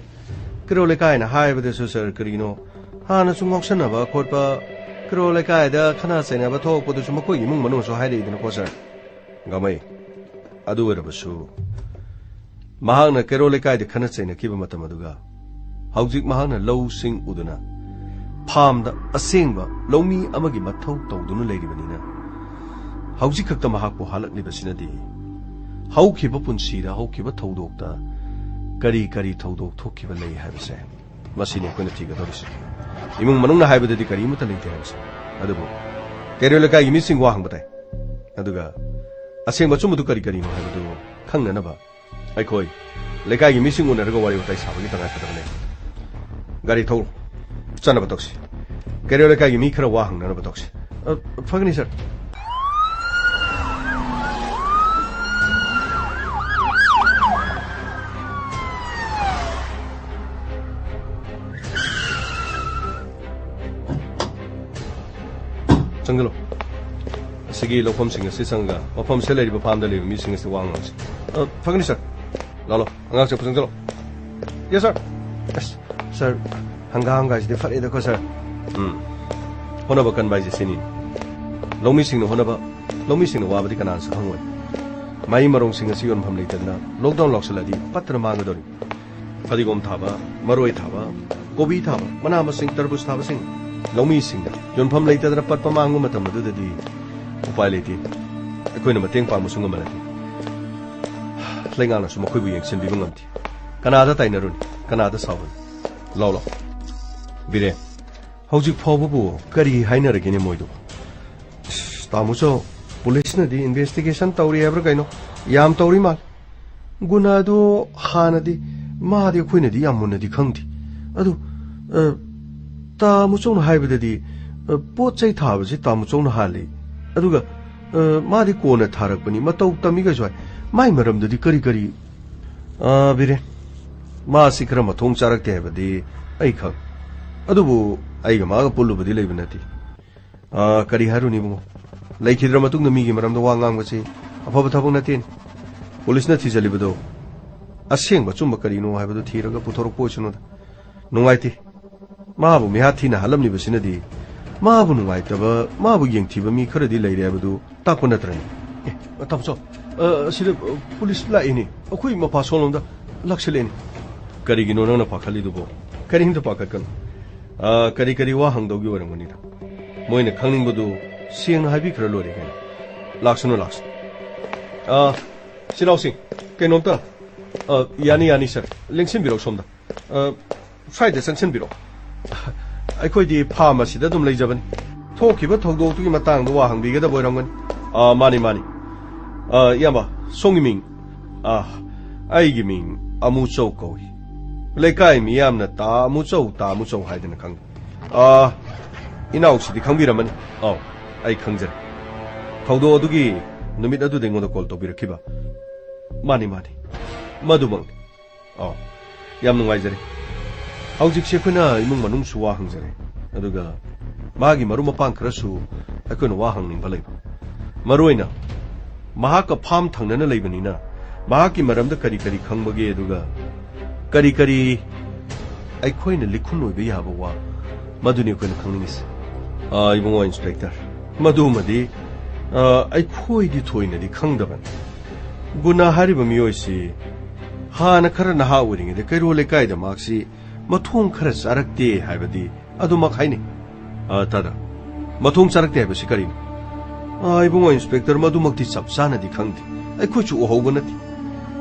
ꯀꯩꯔꯣꯜ ꯂꯩꯀꯥꯏꯅ ꯍꯥꯏꯕꯗꯁꯨ, sir, ꯀꯔꯤꯅꯣ, ꯍꯥꯟꯅꯁꯨ ꯉꯥꯎꯁꯟꯅꯕ ꯈꯣꯠꯄ, ꯀꯩꯔꯣꯜ ꯂꯩꯀꯥꯏꯗ ꯈꯠꯅ ꯆꯩꯅꯕ ꯊꯣꯛꯄꯗꯨꯁꯨ ꯃꯈꯣꯏꯒꯤ ꯏꯃꯨꯡ ꯃꯅꯨꯡꯁꯨ ꯍꯥꯏꯔꯛꯏꯗꯅꯀꯣ, sir꯫ ꯒꯥꯡꯃꯩ, ꯑꯗꯨ ꯑꯣꯏꯔꯕꯁꯨ ꯃꯍꯥꯛꯅ ꯀꯩꯔꯣꯜ ꯂꯩꯀꯥꯏꯗ ꯈꯠꯅ ꯆꯩꯅꯈꯤꯕ ꯃꯇꯝ ꯑꯗꯨꯒ ꯍꯧꯖꯤꯛ ꯃꯍꯥꯛꯅ ꯂꯧꯁꯤꯡ ꯎꯗꯨꯅ farmꯗ ꯑꯁꯦꯡꯕ ꯂꯧꯃꯤ ꯑꯃꯒꯤ ꯃꯊꯧ ꯇꯧꯗꯨꯅ ꯂꯩꯔꯤꯕꯅꯤꯅ, ꯍꯧꯖꯤꯛ ꯈꯛꯇ ꯃꯍꯥꯛꯄꯨ ꯍꯥꯠꯂꯛꯂꯤꯕꯁꯤꯅꯗꯤ ꯍꯧꯈꯤꯕ ꯄꯨꯟꯁꯤꯗ, ꯍꯧꯈꯤꯕ ꯊꯧꯗꯣꯛꯇ ꯀꯔꯤ ꯀꯔꯤ ꯊꯧꯗꯣꯛ ꯊꯣꯛꯈꯤꯕ ꯂꯩ ꯍꯥꯏꯕꯁꯦ, ꯃꯁꯤꯅꯤ ꯑꯩꯈꯣꯏꯅ ꯊꯤꯒꯗꯧꯔꯤꯁꯤ꯫ ꯏꯃꯨꯡ ꯃꯅꯨꯡꯅ ꯍꯥꯏꯕꯗꯗꯤ ꯀꯔꯤꯃꯠꯇ ꯂꯩꯇꯦ ꯍꯥꯏꯕꯁꯦ, ꯑꯗꯨꯕꯨ ꯀꯩꯔꯣꯜ ꯂꯩꯀꯥꯏꯒꯤ ꯃꯤꯁꯤꯡ ꯋꯥ ꯍꯪꯕ ꯇꯥꯏ꯫ ꯑꯗꯨꯒ ꯑꯁꯦꯡꯕ ꯑꯆꯨꯝꯕꯗꯨ ꯀꯔꯤ ꯀꯔꯤꯅꯣ ꯍꯥꯏꯕꯗꯨ ꯈꯪꯅꯅꯕ ꯑꯩꯈꯣꯏ ꯂꯩꯀꯥꯏꯒꯤ ꯃꯤꯁꯤꯡ ꯎꯅꯔꯒ ꯋꯥꯔꯤ ꯋꯥꯇꯥꯏ ꯁꯥꯕꯒꯤ ꯇꯉꯥꯏ ꯐꯗꯕ ꯂꯩ꯫ ꯒꯥꯔꯤ ꯊꯧꯔꯣ, ꯆꯠꯅꯕ ꯇꯧꯁꯤ꯫ ꯀꯩꯔꯣꯜ ꯂꯩꯀꯥꯏꯒꯤ ꯃꯤ ꯈꯔ ꯋꯥ ꯍꯪꯅꯅꯕ ꯇꯧꯁꯤ꯫ ꯑ, ꯐꯒꯅꯤ, sir꯫ ꯆꯪꯁꯤꯜꯂꯣ꯫ ꯑꯁꯤꯒꯤ ꯂꯧꯐꯝꯁꯤꯡ ꯑꯁꯤ ꯆꯪꯉꯒ ꯃꯐꯝꯁꯤꯗ ꯂꯩꯔꯤꯕ farmꯗ ꯂꯩꯔꯤꯕ ꯃꯤꯁꯤꯡ ꯑꯁꯤ ꯋꯥ ꯉꯥꯡꯁꯤ꯫ ꯑ, ꯐꯒꯅꯤ, sir꯫ ꯂꯥꯛꯂꯣ, ꯑꯉꯥꯡꯁꯦ ꯄꯨꯁꯤꯟ ꯆꯠꯂꯣ꯫ Yes, sir꯫ ꯑꯁ, sir, ꯍꯪꯒꯥꯝꯒꯥꯏꯁꯤꯗꯤ ꯐꯔꯦꯗꯀꯣ, sir꯫ ꯎꯝ꯫ ꯍꯣꯠꯅꯕ ꯀꯟꯕ ꯍꯥꯏꯁꯦ ꯁꯤꯅꯤ꯫ ꯂꯧꯃꯤꯁꯤꯡꯅ ꯍꯣꯠꯅꯕ, ꯂꯧꯃꯤꯁꯤꯡꯅ ꯋꯥꯕꯗꯤ ꯀꯅꯥꯅꯁꯨ ꯈꯪꯉꯣꯏ꯫ ꯃꯍꯩ ꯃꯔꯣꯡꯁꯤꯡ ꯑꯁꯤ ꯌꯣꯟꯐꯝ ꯂꯩꯇꯗꯅ ꯂꯣꯛꯗꯥꯎꯟ ꯂꯥꯎꯁꯜꯂꯗꯤ ꯄꯠꯇꯅ ꯃꯥꯡꯒꯗꯧꯔꯤ꯫ ꯐꯗꯤꯒꯣꯝ ꯊꯥꯕ, ꯃꯔꯣꯏ ꯊꯥꯕ, ꯀꯣꯕꯤ ꯊꯥꯕ, ꯃꯅꯥ ꯃꯁꯤꯡ, ꯇꯔꯕꯨꯖ ꯊꯥꯕꯁꯤꯡ, ꯂꯧꯃꯤꯁꯤꯡꯗ ꯌꯣꯟꯐꯝ ꯂꯩꯇꯗꯅ ꯄꯠꯄ ꯃꯥꯡꯕ ꯃꯇꯝ ꯑꯗꯨꯗꯗꯤ ꯎꯄꯥꯏ ꯂꯩꯇꯦ꯫ ꯑꯩꯈꯣꯏꯅ ꯃꯇꯦꯡ ꯄꯥꯡꯕꯁꯨ ꯉꯝꯕ ꯅꯠꯇꯦ꯫ ꯂꯩꯉꯥꯛꯅꯁꯨ ꯃꯈꯣꯏꯕꯨ ꯌꯦꯡꯁꯤꯟꯕꯤꯕ ꯉꯝꯗꯦ꯫ ꯀꯅꯥꯗ ꯇꯥꯏꯅꯔꯨꯅꯤ? ꯀꯅꯥꯗ ꯁꯥꯎꯔꯨꯅꯤ? ꯂꯥꯎ, ꯂꯥꯎ꯫ ꯕꯤꯔꯦꯟ, ꯍꯧꯖꯤꯛ ꯐꯥꯎꯕꯕꯨ ꯀꯔꯤ ꯍꯥꯏꯅꯔꯒꯦꯅꯦ ꯃꯣꯏꯗꯨꯕꯨ? ꯏꯁ, ꯇꯥꯃꯣꯆꯧ, ꯄꯨꯂꯤꯁꯅꯗꯤ ꯏꯟꯚꯦꯁꯇꯤꯒꯦꯁꯟ ꯇꯧꯔꯤ ꯍꯥꯏꯕ꯭ꯔꯥ ꯀꯩꯅꯣ? ꯌꯥꯝ ꯇꯧꯔꯤ ꯃꯥꯜꯂꯦ꯫ ꯒꯨꯅꯥꯗꯣ ꯍꯥꯟꯅꯗꯤ, ꯃꯥꯗꯤ ꯑꯩꯈꯣꯏꯅꯗꯤ ꯌꯥꯝ ꯃꯨꯟꯅꯗꯤ ꯈꯪꯗꯦ꯫ ꯑꯗꯨ, ꯑ, ꯇꯥꯃꯣꯆꯧꯅ ꯍꯥꯏꯕꯗꯗꯤ, ꯑ, ꯄꯣꯠ ꯆꯩ ꯊꯥꯕꯁꯤ ꯇꯥꯃꯣꯆꯧꯅ ꯍꯥꯜꯂꯤ꯫ ꯑꯗꯨꯒ, ꯑ, ꯃꯥꯗꯤ ꯀꯣꯟꯅ ꯊꯥꯔꯛꯄꯅꯤ, ꯃꯇꯧ ꯇꯝꯃꯤ ꯀꯩꯁꯨ ꯍꯥꯏ꯫ ꯃꯥꯏ ꯃꯔꯝꯗꯗꯤ ꯀꯔꯤ ꯀꯔꯤ? ꯑ, ꯕꯤꯔꯦꯟ, ꯃꯥꯁꯤ ꯈꯔ ꯃꯊꯣꯡ ꯆꯥꯔꯛꯇꯦ ꯍꯥꯏꯕꯗꯤ ꯑꯩ ꯈꯪ-, ꯑꯗꯨꯕꯨ ꯑꯩꯒ ꯃꯥꯒ ꯄꯨꯜꯂꯨꯕꯗꯤ ꯂꯩꯕ ꯅꯠꯇꯦ꯫ ꯑ, ꯀꯔꯤ ꯍꯥꯏꯔꯨꯅꯤ ꯏꯕꯨꯡꯉꯣ? ꯂꯩꯈꯤꯗ꯭ꯔ ꯃꯇꯨꯡꯗ ꯃꯤꯒꯤ ꯃꯔꯝꯗ ꯋꯥ ꯉꯥꯡꯕꯁꯤ ꯑꯐꯕ ꯊꯕꯛ ꯅꯠꯇꯦꯅꯦ꯫ ꯄꯨꯂꯤꯁꯅ ꯊꯤꯖꯤꯜꯂꯤꯕꯗꯣ ꯑꯁꯦꯡꯕ ꯑꯆꯨꯝꯕ ꯀꯔꯤꯅꯣ ꯍꯥꯏꯕꯗꯨ ꯊꯤꯔꯒ ꯄꯨꯊꯣꯔꯛꯄ ꯑꯣꯏꯁꯅꯨꯗ꯫ ꯅꯨꯡꯉꯥꯏꯇꯦ꯫ ꯃꯥꯕꯨ ꯃꯤꯍꯥꯠ ꯊꯤꯅ ꯍꯥꯠꯂꯝꯂꯤꯕꯁꯤꯅꯗꯤ ꯃꯥꯕꯨ ꯅꯨꯡꯉꯥꯏꯇꯕ, ꯃꯥꯕꯨ ꯌꯦꯡꯊꯤꯕ ꯃꯤ ꯈꯔꯗꯤ ꯂꯩꯔꯦ ꯍꯥꯏꯕꯗꯨ ꯇꯥꯛꯄ ꯅꯠꯇ꯭ꯔꯅꯦ? ꯑꯦ, ꯇꯥꯃꯣꯆꯧ, ꯑ, ꯁꯤꯗ, ꯑ, ꯄꯨꯂꯤꯁ ꯂꯥꯛꯏꯅꯦ꯫ ꯑꯩꯈꯣꯏ ꯃꯄꯥ ꯁꯣꯝꯂꯣꯝꯗ ꯂꯥꯛꯁꯤꯜꯂꯛꯏꯅꯦ꯫ ꯀꯔꯤꯒꯤꯅꯣ ꯅꯪꯅ ꯄꯥꯈꯠꯂꯤꯗꯨꯕꯣ? ꯀꯔꯤꯝꯇ ꯄꯥꯈꯠꯀꯅꯨ꯫ ꯑ, ꯀꯔꯤ ꯀꯔꯤ ꯋꯥ ꯍꯪꯗꯧꯒꯤ ꯑꯣꯏꯔꯝꯒꯅꯤꯗ꯫ ꯃꯣꯏꯅ ꯈꯪꯅꯤꯡꯕꯗꯨ ꯁꯦꯡꯅ ꯍꯥꯏꯕꯤꯈ꯭ꯔ ꯂꯣꯏꯔꯦ ꯀꯩꯅꯣ꯫ ꯂꯥꯛꯁꯅꯨ, ꯂꯥꯛꯁꯅꯨ꯫ ꯑ, ꯁꯤꯅꯥꯎꯁꯤꯡ, ꯀꯩꯅꯣꯝꯇ, ꯑ, ꯌꯥꯅꯤ, ꯌꯥꯅꯤ, ꯁꯥꯔ꯫ ꯂꯦꯡꯁꯤꯟꯕꯤꯔꯛꯎ ꯁꯣꯝꯗ꯫ ꯑ, ꯁ꯭ꯋꯥꯏꯗ ꯆꯪꯁꯤꯟꯕꯤꯔꯛꯑꯣ꯫ ꯑꯩꯈꯣꯏꯗꯤ ꯐꯥꯔꯝ ꯑꯁꯤꯗ ꯑꯗꯨꯝ ꯂꯩꯖꯕꯅꯤ꯫ ꯊꯣꯛꯈꯤꯕ ꯊꯧꯗꯣꯛꯇꯨꯒꯤ ꯃꯇꯥꯡꯗ ꯋꯥ ꯍꯪꯕꯤꯒꯗꯕ ꯑꯣꯏꯔꯝꯒꯅꯤ꯫ ꯑ, ꯃꯥꯅꯤ, ꯃꯥꯅꯤ꯫ ꯑ, ꯏꯌꯥꯝꯕ, ꯁꯣꯝꯒꯤ ꯃꯤꯡ? ꯑ, ꯑꯩꯒꯤ ꯃꯤꯡ ꯑꯃꯨꯆꯧ ꯀꯧꯏ꯫ ꯂꯩꯀꯥꯏ ꯃꯤꯌꯥꯝꯅ ꯇꯥ ꯑꯃꯨꯆꯧ, ꯇꯥ ꯑꯃꯨꯆꯧ ꯍꯥꯏꯗꯅ ꯈꯪꯅꯩ꯫ ꯑ, ꯏꯅꯥꯎꯁꯤꯗꯤ ꯈꯪꯕꯤꯔꯝꯃꯅꯤ꯫ ꯑꯧ, ꯑꯩ ꯈꯪꯖꯔꯦ꯫ ꯊꯧꯗꯣꯛ ꯑꯗꯨꯒꯤ ꯅꯨꯃꯤꯠ ꯑꯗꯨꯗ ꯑꯩꯉꯣꯟꯗ ꯀꯣꯜ ꯇꯧꯕꯤꯔꯛꯈꯤꯕ꯫ ꯃꯥꯅꯤ, ꯃꯥꯅꯤ꯫ ꯃꯗꯨꯃꯛꯅꯤ꯫ ꯑꯧ, ꯌꯥꯝ ꯅꯨꯡꯉꯥꯏꯖꯔꯦ꯫ ꯍꯧꯖꯤꯛꯁꯦ ꯑꯩꯈꯣꯏꯅ ꯏꯃꯨꯡ ꯃꯅꯨꯡꯁꯨ ꯋꯥ ꯍꯪꯖꯔꯦ, ꯑꯗꯨꯒ ꯃꯥꯒꯤ ꯃꯔꯨꯞ ꯃꯄꯥꯡ ꯈꯔꯁꯨ ꯑꯩꯈꯣꯏꯅ ꯋꯥ ꯍꯪꯅꯤꯡꯕ ꯂꯩꯕ꯫ ꯃꯔꯨꯑꯣꯏꯅ ꯃꯍꯥꯛꯀ ꯐꯥꯝ ꯊꯪꯅꯅ ꯂꯩꯕꯅꯤꯅ ꯃꯍꯥꯛꯀꯤ ꯃꯔꯝꯗ ꯀꯔꯤ ꯀꯔꯤ ꯈꯪꯕꯒꯦ, ꯑꯗꯨꯒ ꯀꯔꯤ ꯀꯔꯤ ꯑꯩꯈꯣꯏꯅ ꯂꯤꯈꯨꯟ ꯑꯣꯏꯕ ꯌꯥꯕ ꯋꯥ, ꯃꯗꯨꯅꯤ ꯑꯩꯈꯣꯏꯅ ꯈꯪꯅꯤꯡꯉꯤꯁꯦ꯫ ꯑꯥ, ꯏꯕꯨꯡꯉꯣ ꯏꯟꯁꯄꯦꯛꯇꯔ, ꯃꯗꯨꯃꯗꯤ, ꯑꯥ, ꯑꯩꯈꯣꯏꯗꯤ ꯊꯣꯏꯅꯗꯤ ꯈꯪꯗꯕꯅꯤ꯫ ꯒꯨꯅꯥ ꯍꯥꯏꯔꯤꯕ ꯃꯤꯑꯣꯏꯁꯤ ꯍꯥꯟꯅ ꯈꯔ ꯅꯍꯥ ꯑꯣꯏꯔꯤꯉꯩꯗ ꯀꯩꯔꯣꯜ ꯂꯩꯀꯥꯏꯗ ꯃꯍꯥꯛꯁꯤ ꯃꯊꯣꯡ ꯈꯔ ꯆꯥꯔꯛꯇꯦ ꯍꯥꯏꯕꯗꯤ ꯑꯗꯨꯃꯛ ꯍꯥꯏꯅꯩ꯫ ꯑ, ꯇꯥꯗ, ꯃꯊꯣꯡ ꯆꯥꯔꯛꯇꯦ ꯍꯥꯏꯕꯁꯤ ꯀꯔꯤꯅꯣ? ꯑ, ꯏꯕꯨꯡꯉꯣ ꯏꯟꯁꯄꯦꯛꯇꯔ, ꯃꯗꯨꯃꯛꯇꯤ ꯆꯞ ꯆꯥꯅꯗꯤ ꯈꯪꯗꯦ꯫ ꯑꯩꯈꯣꯏꯁꯨ ꯎꯍꯧꯕ ꯅꯠꯇꯦ꯫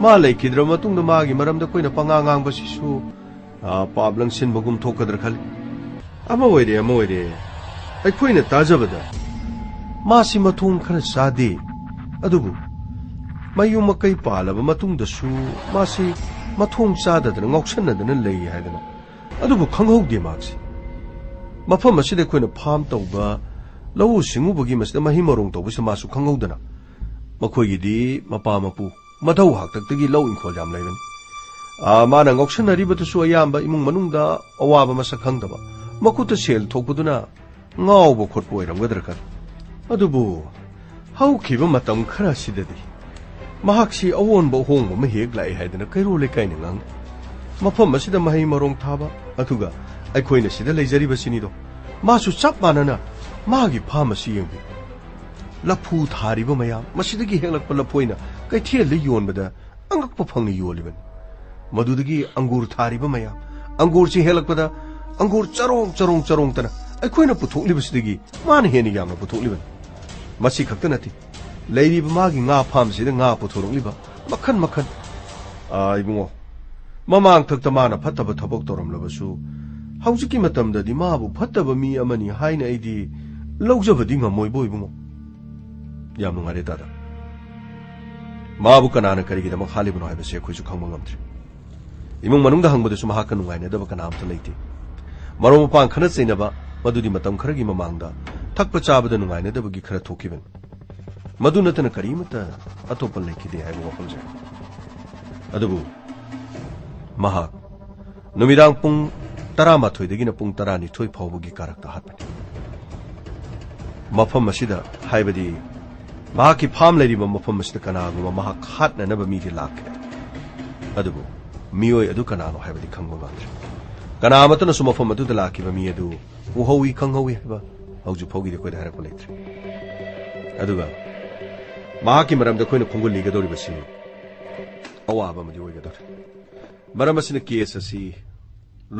ꯃꯥ ꯂꯩꯈꯤꯗ꯭ꯔꯕ ꯃꯇꯨꯡꯗ ꯃꯥꯒꯤ ꯃꯔꯝꯗ ꯑꯩꯈꯣꯏꯅ ꯄꯉꯥꯡ ꯉꯥꯡꯕꯁꯤꯁꯨ, ꯑ, ꯄꯥꯞ ꯂꯪꯁꯤꯟꯕꯒꯨꯝ ꯊꯣꯛꯀꯗ꯭ꯔꯥ ꯈꯜꯂꯤ꯫ ꯑꯃ ꯑꯣꯏꯔꯦ, ꯑꯃ ꯑꯣꯏꯔꯦ, ꯑꯩꯈꯣꯏꯅ ꯇꯥꯖꯕꯗ ꯃꯥꯁꯤ ꯃꯊꯣꯡ ꯈꯔ ꯆꯥꯗꯦ꯫ ꯑꯗꯨꯕꯨ ꯃꯌꯨꯝ ꯃꯀꯩ ꯄꯥꯜꯂꯕ ꯃꯇꯨꯡꯗꯁꯨ ꯃꯥꯁꯤ ꯃꯊꯣꯡ ꯆꯥꯗꯗꯅ ꯉꯥꯎꯁꯟꯅꯗꯅ ꯂꯩ ꯍꯥꯏꯗꯅ꯫ ꯑꯗꯨꯕꯨ ꯈꯪꯍꯧꯗꯦ ꯃꯍꯥꯛꯁꯤ꯫ ꯃꯐꯝ ꯑꯁꯤꯗ ꯑꯩꯈꯣꯏꯅ ꯐꯥꯝ ꯇꯧꯕ ꯂꯧꯎ ꯁꯤꯡꯎꯕꯒꯤ ꯃꯁꯤꯗ ꯃꯍꯩ ꯃꯔꯣꯡ ꯇꯧꯕꯁꯤꯗ ꯃꯥꯁꯨ ꯈꯪꯍꯧꯗꯅ, ꯃꯈꯣꯏꯒꯤꯗꯤ ꯃꯄꯥ ꯃꯄꯨ ꯃꯙꯧ ꯍꯥꯛꯇꯛꯇꯒꯤ ꯂꯧ ꯏꯪꯈꯣꯜ ꯌꯥꯝ ꯂꯩꯕꯅꯤ꯫ ꯑꯥ, ꯃꯥꯅ ꯉꯥꯎꯁꯟꯅꯔꯤꯕꯗꯨꯁꯨ ꯑꯌꯥꯝꯕ ꯏꯃꯨꯡ ꯃꯅꯨꯡꯗ ꯑꯋꯥꯕ ꯃꯁꯛ ꯈꯪꯗꯕ, ꯃꯈꯨꯠꯇ ꯁꯦꯜ ꯊꯣꯛꯄꯗꯨꯅ ꯉꯥꯎꯕ ꯈꯣꯠꯄ ꯑꯣꯏꯔꯝꯒꯗ꯭ꯔꯥ ꯈꯜꯂꯤ꯫ ꯑꯗꯨꯕꯨ ꯍꯧꯈꯤꯕ ꯃꯇꯝ ꯈꯔ ꯑꯁꯤꯗꯗꯤ ꯃꯍꯥꯛꯁꯤ ꯑꯑꯣꯟꯕ ꯑꯍꯣꯡꯕ ꯑꯃ ꯍꯦꯛ ꯂꯥꯛꯏ ꯍꯥꯏꯗꯅ ꯀꯩꯔꯣꯜ ꯂꯩꯀꯥꯏꯅ ꯉꯥꯡꯅꯩ꯫ ꯃꯐꯝ ꯑꯁꯤꯗ ꯃꯍꯩ ꯃꯔꯣꯡ ꯊꯥꯕ, ꯑꯗꯨꯒ ꯑꯩꯈꯣꯏꯅ ꯁꯤꯗ ꯂꯩꯖꯔꯤꯕꯁꯤꯅꯤꯗꯣ, ꯃꯥꯁꯨ ꯆꯞ ꯃꯥꯟꯅꯅ ꯃꯥꯒꯤ ꯐꯥꯝ ꯑꯁꯤ ꯌꯦꯡꯕꯤꯌꯨ꯫ ꯂꯐꯨ ꯊꯥꯔꯤꯕ ꯃꯌꯥꯝ, ꯃꯁꯤꯗꯒꯤ ꯍꯦꯛꯂꯛꯄ ꯂꯐꯣꯏꯅ ꯀꯩꯊꯦꯜꯗ ꯌꯣꯟꯕꯗ ꯑꯉꯛꯄ ꯐꯪꯅ ꯌꯣꯜꯂꯤꯕꯅꯤ꯫ ꯃꯗꯨꯗꯒꯤ ꯑꯪꯒꯨꯔ ꯊꯥꯔꯤꯕ ꯃꯌꯥꯝ, ꯑꯪꯒꯨꯔꯁꯤ ꯍꯦꯛꯂꯛꯄꯗ ꯑꯪꯒꯨꯔ ꯆꯔꯣꯡ ꯆꯔꯣꯡ ꯆꯔꯣꯡꯇꯅ ꯑꯩꯈꯣꯏꯅ ꯄꯨꯊꯣꯛꯂꯤꯕꯁꯤꯗꯒꯤ ꯃꯥꯅ ꯍꯦꯟꯅ ꯌꯥꯝꯅ ꯄꯨꯊꯣꯛꯂꯤꯕꯅꯤ꯫ ꯃꯁꯤ ꯈꯛꯇ ꯅꯠꯇꯦ, ꯂꯩꯔꯤꯕ ꯃꯥꯒꯤ ꯉꯥ ꯐꯥꯝꯁꯤꯗ ꯉꯥ ꯄꯨꯊꯣꯔꯛꯂꯤꯕ ꯃꯈꯟ ꯃꯈꯟ꯫ ꯑꯥ, ꯏꯕꯨꯡꯉꯣ, ꯃꯃꯥꯡꯊꯛꯇ ꯃꯥꯅ ꯐꯠꯇꯕ ꯊꯕꯛ ꯇꯧꯔꯝꯂꯕꯁꯨ, ꯍꯧꯖꯤꯛꯀꯤ ꯃꯇꯝꯗꯗꯤ ꯃꯥꯕꯨ ꯐꯠꯇꯕ ꯃꯤ ꯑꯃꯅꯤ ꯍꯥꯏꯅ ꯑꯩꯗꯤ ꯂꯧꯖꯕꯗꯤ ꯉꯝꯃꯣꯏꯕꯣ, ꯏꯕꯨꯡꯉꯣ꯫ ꯌꯥꯝ ꯅꯨꯡꯉꯥꯏꯔꯦ, ꯇꯥꯗ꯫ ꯃꯥꯕꯨ ꯀꯅꯥꯅ ꯀꯔꯤꯒꯤꯗꯃꯛ ꯍꯥꯠꯂꯤꯕꯅꯣ ꯍꯥꯏꯕꯁꯤ ꯑꯩꯈꯣꯏꯁꯨ ꯈꯪꯕ ꯉꯝꯗ꯭ꯔꯤ꯫ ꯏꯃꯨꯡ ꯃꯅꯨꯡꯗ ꯍꯪꯕꯗꯁꯨ ꯃꯍꯥꯛꯀ ꯅꯨꯡꯉꯥꯏꯅꯗꯕ ꯀꯅꯥ ꯑꯃꯠꯇ ꯂꯩꯇꯦ꯫ ꯃꯔꯨꯞ ꯃꯄꯥꯡ ꯈꯔ ꯆꯩꯅꯕ, ꯃꯗꯨꯗꯤ ꯃꯇꯝ ꯈꯔꯒꯤ ꯃꯃꯥꯡꯗ ꯊꯛꯄ ꯆꯥꯕꯗ ꯅꯨꯡꯉꯥꯏꯅꯗꯕꯒꯤ ꯈꯔ ꯊꯣꯛꯈꯤꯕꯅꯤ꯫ ꯃꯗꯨ ꯅꯠꯇꯅ ꯀꯔꯤꯃꯠꯇ ꯑꯇꯣꯞꯄ ꯂꯩꯈꯤꯗꯦ ꯍꯥꯏꯕ ꯋꯥꯐꯝꯁꯦ꯫ ꯑꯗꯨꯕꯨ ꯃꯍꯥꯛ ꯅꯨꯃꯤꯗꯥꯡ ꯄꯨꯡ ꯇꯔꯥꯃꯥꯊꯣꯏꯗꯒꯤꯅ ꯄꯨꯡ ꯇꯔꯥꯅꯤꯊꯣꯏ ꯐꯥꯎꯕꯒꯤ ꯀꯥꯔꯛꯇ ꯍꯥꯠꯄꯅꯤ꯫ ꯃꯐꯝ ꯑꯁꯤꯗ, ꯍꯥꯏꯕꯗꯤ ꯃꯍꯥꯛꯀꯤ ꯐꯥꯝ ꯂꯩꯔꯤꯕ ꯃꯐꯝ ꯑꯁꯤꯗ ꯀꯅꯥꯒꯨꯝꯕ ꯃꯍꯥꯛ ꯍꯥꯠꯅꯅꯕ ꯃꯤꯗꯤ ꯂꯥꯛꯈ꯭ꯔꯦ꯫ ꯑꯗꯨꯕꯨ ꯃꯤꯑꯣꯏ ꯑꯗꯨ ꯀꯅꯥꯅꯣ ꯍꯥꯏꯕꯗꯤ ꯈꯪꯕ ꯉꯝꯗ꯭ꯔꯤ꯫ ꯀꯅꯥ ꯑꯃꯠꯇꯅꯁꯨ ꯃꯐꯝ ꯑꯗꯨꯗ ꯂꯥꯛꯈꯤꯕ ꯃꯤ ꯑꯗꯨ ꯎꯍꯧꯏ, ꯈꯪꯍꯧꯏ ꯍꯥꯏꯕ ꯍꯧꯖꯤꯛ ꯐꯥꯎꯒꯤꯗꯤ ꯑꯩꯈꯣꯏꯗ ꯍꯥꯏꯔꯛꯄ ꯂꯩꯇ꯭ꯔꯤ꯫ ꯑꯗꯨꯒ ꯃꯍꯥꯛꯀꯤ ꯃꯔꯝꯗ ꯑꯩꯈꯣꯏꯅ ꯈꯣꯡꯒꯨꯜ ꯂꯤꯒꯗꯧꯔꯤꯕꯁꯤ ꯑꯋꯥꯕ ꯑꯃꯗꯤ ꯑꯣꯏꯒꯗꯧꯔꯦ꯫ ꯃꯔꯝ ꯑꯁꯤꯅ ꯀꯦꯁ ꯑꯁꯤ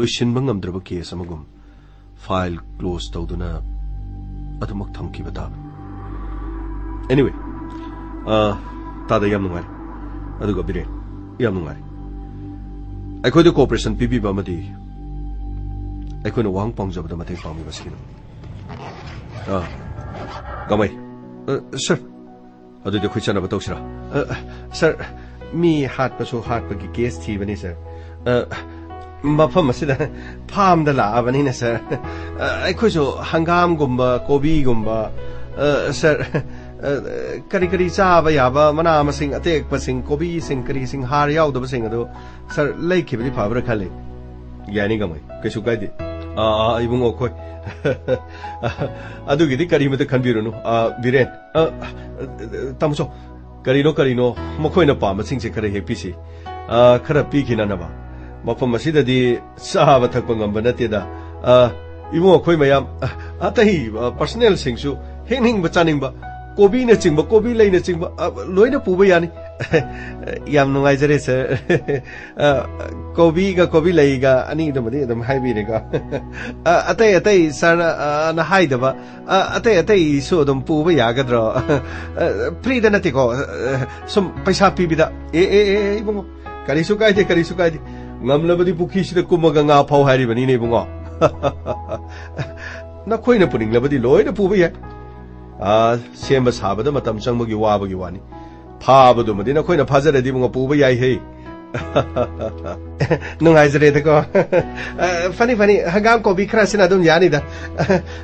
ꯂꯣꯏꯁꯤꯟꯕ ꯉꯝꯗ꯭ꯔꯕ ꯀꯦꯁ ꯑꯃꯒꯨꯝ ꯐꯥꯏꯜ ꯀ꯭ꯂꯣꯖ ꯇꯧꯗꯨꯅ ꯑꯗꯨꯃꯛ ꯊꯝꯈꯤꯕ ꯇꯥꯕꯅꯤ꯫ Anyway, ꯑ, ꯇꯥꯗ ꯌꯥꯝ ꯅꯨꯡꯉꯥꯏꯔꯦ꯫ ꯑꯗꯨꯒ ꯕꯤꯔꯦꯟ, ꯌꯥꯝ ꯅꯨꯡꯉꯥꯏꯔꯦ꯫ ꯑꯩꯈꯣꯏꯗ ꯀꯣꯑꯣꯄꯔꯦꯁꯟ ꯄꯤꯕꯤꯕ ꯑꯃꯗꯤ ꯑꯩꯈꯣꯏꯅ ꯋꯥꯍꯪ ꯄꯥꯎꯖꯕꯗ ꯃꯇꯦꯡ ꯄꯥꯡꯕꯤꯕ ꯑꯁꯤꯒꯤꯗꯃꯛ꯫ ꯑ, ꯒꯃꯩ꯫ ꯑ, ꯁꯔ꯫ ꯑꯗꯨꯗꯤ ꯑꯩꯈꯣꯏ ꯆꯠꯅꯕ ꯇꯧꯁꯤꯔꯥ? ꯑ, ꯁꯔ, ꯃꯤ ꯍꯥꯠꯄꯁꯨ ꯍꯥꯠꯄꯒꯤ ꯀꯦꯁ ꯊꯤꯕꯅꯤ, ꯁꯔ꯫ ꯑ, ꯃꯐꯝ ꯑꯁꯤꯗ ꯐꯥꯔꯝꯗ ꯂꯥꯛꯑꯕꯅꯤꯅ, ꯁꯔ, ꯑ, ꯑꯩꯈꯣꯏꯁꯨ ꯍꯪꯒꯥꯝꯒꯨꯝꯕ, ꯀꯣꯕꯤꯒꯨꯝꯕ, ꯑ, ꯁꯔ, ꯑ, ꯀꯔꯤ ꯀꯔꯤ ꯆꯥꯕ ꯌꯥꯕ ꯃꯅꯥ ꯃꯁꯤꯡ ꯑꯇꯦꯛꯄꯁꯤꯡ, ꯀꯣꯕꯤꯁꯤꯡ, ꯀꯔꯤꯁꯤꯡ, ꯍꯥꯔ ꯌꯥꯎꯗꯕꯁꯤꯡ ꯑꯗꯨ, ꯁꯔ, ꯂꯩꯈꯤꯕꯗꯤ ꯐꯕ꯭ꯔꯥ ꯈꯜꯂꯤ꯫ ꯌꯥꯅꯤ, ꯒꯃꯩ, ꯀꯩꯁꯨ ꯀꯥꯏꯗꯦ꯫ ꯑꯥ, ꯑꯥ, ꯏꯕꯨꯡꯉꯣ, ꯑꯩꯈꯣꯏ ꯑꯗꯨꯒꯤꯗꯤ ꯀꯔꯤꯃꯇ ꯈꯟꯕꯤꯔꯨꯅꯨ, ꯑꯥ, ꯕꯤꯔꯦꯟ꯫ ꯑ, ꯇꯥꯃꯣꯆꯧ, ꯀꯔꯤꯅꯣ, ꯀꯔꯤꯅꯣ, ꯃꯈꯣꯏꯅ ꯄꯥꯝꯕꯁꯤꯡꯁꯦ ꯈꯔ ꯍꯦꯛꯄꯤꯁꯤ꯫ ꯑ, ꯈꯔ ꯄꯤꯈꯤꯅꯅꯕ꯫ ꯃꯐꯝ ꯑꯁꯤꯗꯗꯤ ꯆꯥꯕ ꯊꯛꯄ ꯉꯝꯕ ꯅꯠꯇꯦꯗ꯫ ꯑ, ꯏꯕꯨꯡ, ꯑꯩꯈꯣꯏ ꯃꯌꯥꯝ, ꯑ, ꯑꯇꯩ, ꯑ, ꯄꯔꯁꯅꯦꯜꯁꯤꯡꯁꯨ ꯍꯦꯛꯅꯤꯡꯕ ꯆꯥꯅꯤꯡꯕ, ꯀꯣꯕꯤꯅꯆꯤꯡꯕ, ꯀꯣꯕꯤ ꯂꯩꯅꯆꯤꯡꯕ, ꯑ, ꯂꯣꯏꯅ ꯄꯨꯕ ꯌꯥꯅꯤ꯫ ꯌꯥꯝ ꯅꯨꯡꯉꯥꯏꯖꯔꯦ, ꯁꯔ꯫ ꯑ, ꯀꯣꯕꯤꯒ ꯀꯣꯕꯤ ꯂꯩꯒ ꯑꯅꯤꯗꯨꯃꯗꯤ ꯑꯗꯨꯝ ꯍꯥꯏꯕꯤꯔꯦꯀꯣ꯫ ꯑ, ꯑꯇꯩ ꯑꯇꯩ ꯁꯔꯅ, ꯑ, ꯅ ꯍꯥꯏꯗꯕ ꯑ, ꯑꯇꯩ ꯑꯇꯩꯁꯨ ꯑꯗꯨꯝ ꯄꯨꯕ ꯌꯥꯒꯗ꯭ꯔꯣ? ꯑ, ꯐ꯭ꯔꯤꯗ ꯅꯠꯇꯦꯀꯣ, ꯑ, ꯁꯨꯝ ꯄꯩꯁꯥ ꯄꯤꯕꯤꯗ꯫ ꯑꯦ, ꯑꯦ, ꯑꯦ, ꯑꯦ, ꯏꯕꯨꯡꯉꯣ, ꯀꯔꯤꯁꯨ ꯀꯥꯏꯗꯦ, ꯀꯔꯤꯁꯨ ꯀꯥꯏꯗꯦ꯫ ꯉꯝꯂꯕꯗꯤ ꯄꯨꯈ꯭ꯔꯤꯁꯤꯗ ꯀꯨꯝꯃꯒ ꯉꯥ ꯐꯥꯎ ꯍꯥꯏꯔꯤꯕꯅꯤꯅꯦ, ꯏꯕꯨꯡꯉꯣ꯫ ꯅꯈꯣꯏꯅ ꯄꯨꯅꯤꯡꯂꯕꯗꯤ ꯂꯣꯏꯅ ꯄꯨꯕ ꯌꯥꯏ꯫ ꯑ, ꯁꯦꯝꯕ ꯁꯥꯕꯗ ꯃꯇꯝ ꯆꯪꯕꯒꯤ ꯋꯥꯕꯒꯤ ꯋꯥꯅꯤ꯫ ꯐꯥꯕꯗꯨꯃꯗꯤ ꯅꯈꯣꯏꯅ ꯐꯥꯖꯔꯗꯤ, ꯏꯕꯨꯡꯉꯣ, ꯄꯨꯕ ꯌꯥꯏꯍꯦ꯫ ꯅꯨꯡꯉꯥꯏꯖꯔꯦꯗꯀꯣ꯫ ꯑ, ꯐꯅꯤ, ꯐꯅꯤ, ꯍꯪꯒꯥꯝ ꯀꯣꯕꯤ ꯈꯔꯁꯤꯅ ꯑꯗꯨꯝ ꯌꯥꯅꯤꯗ꯫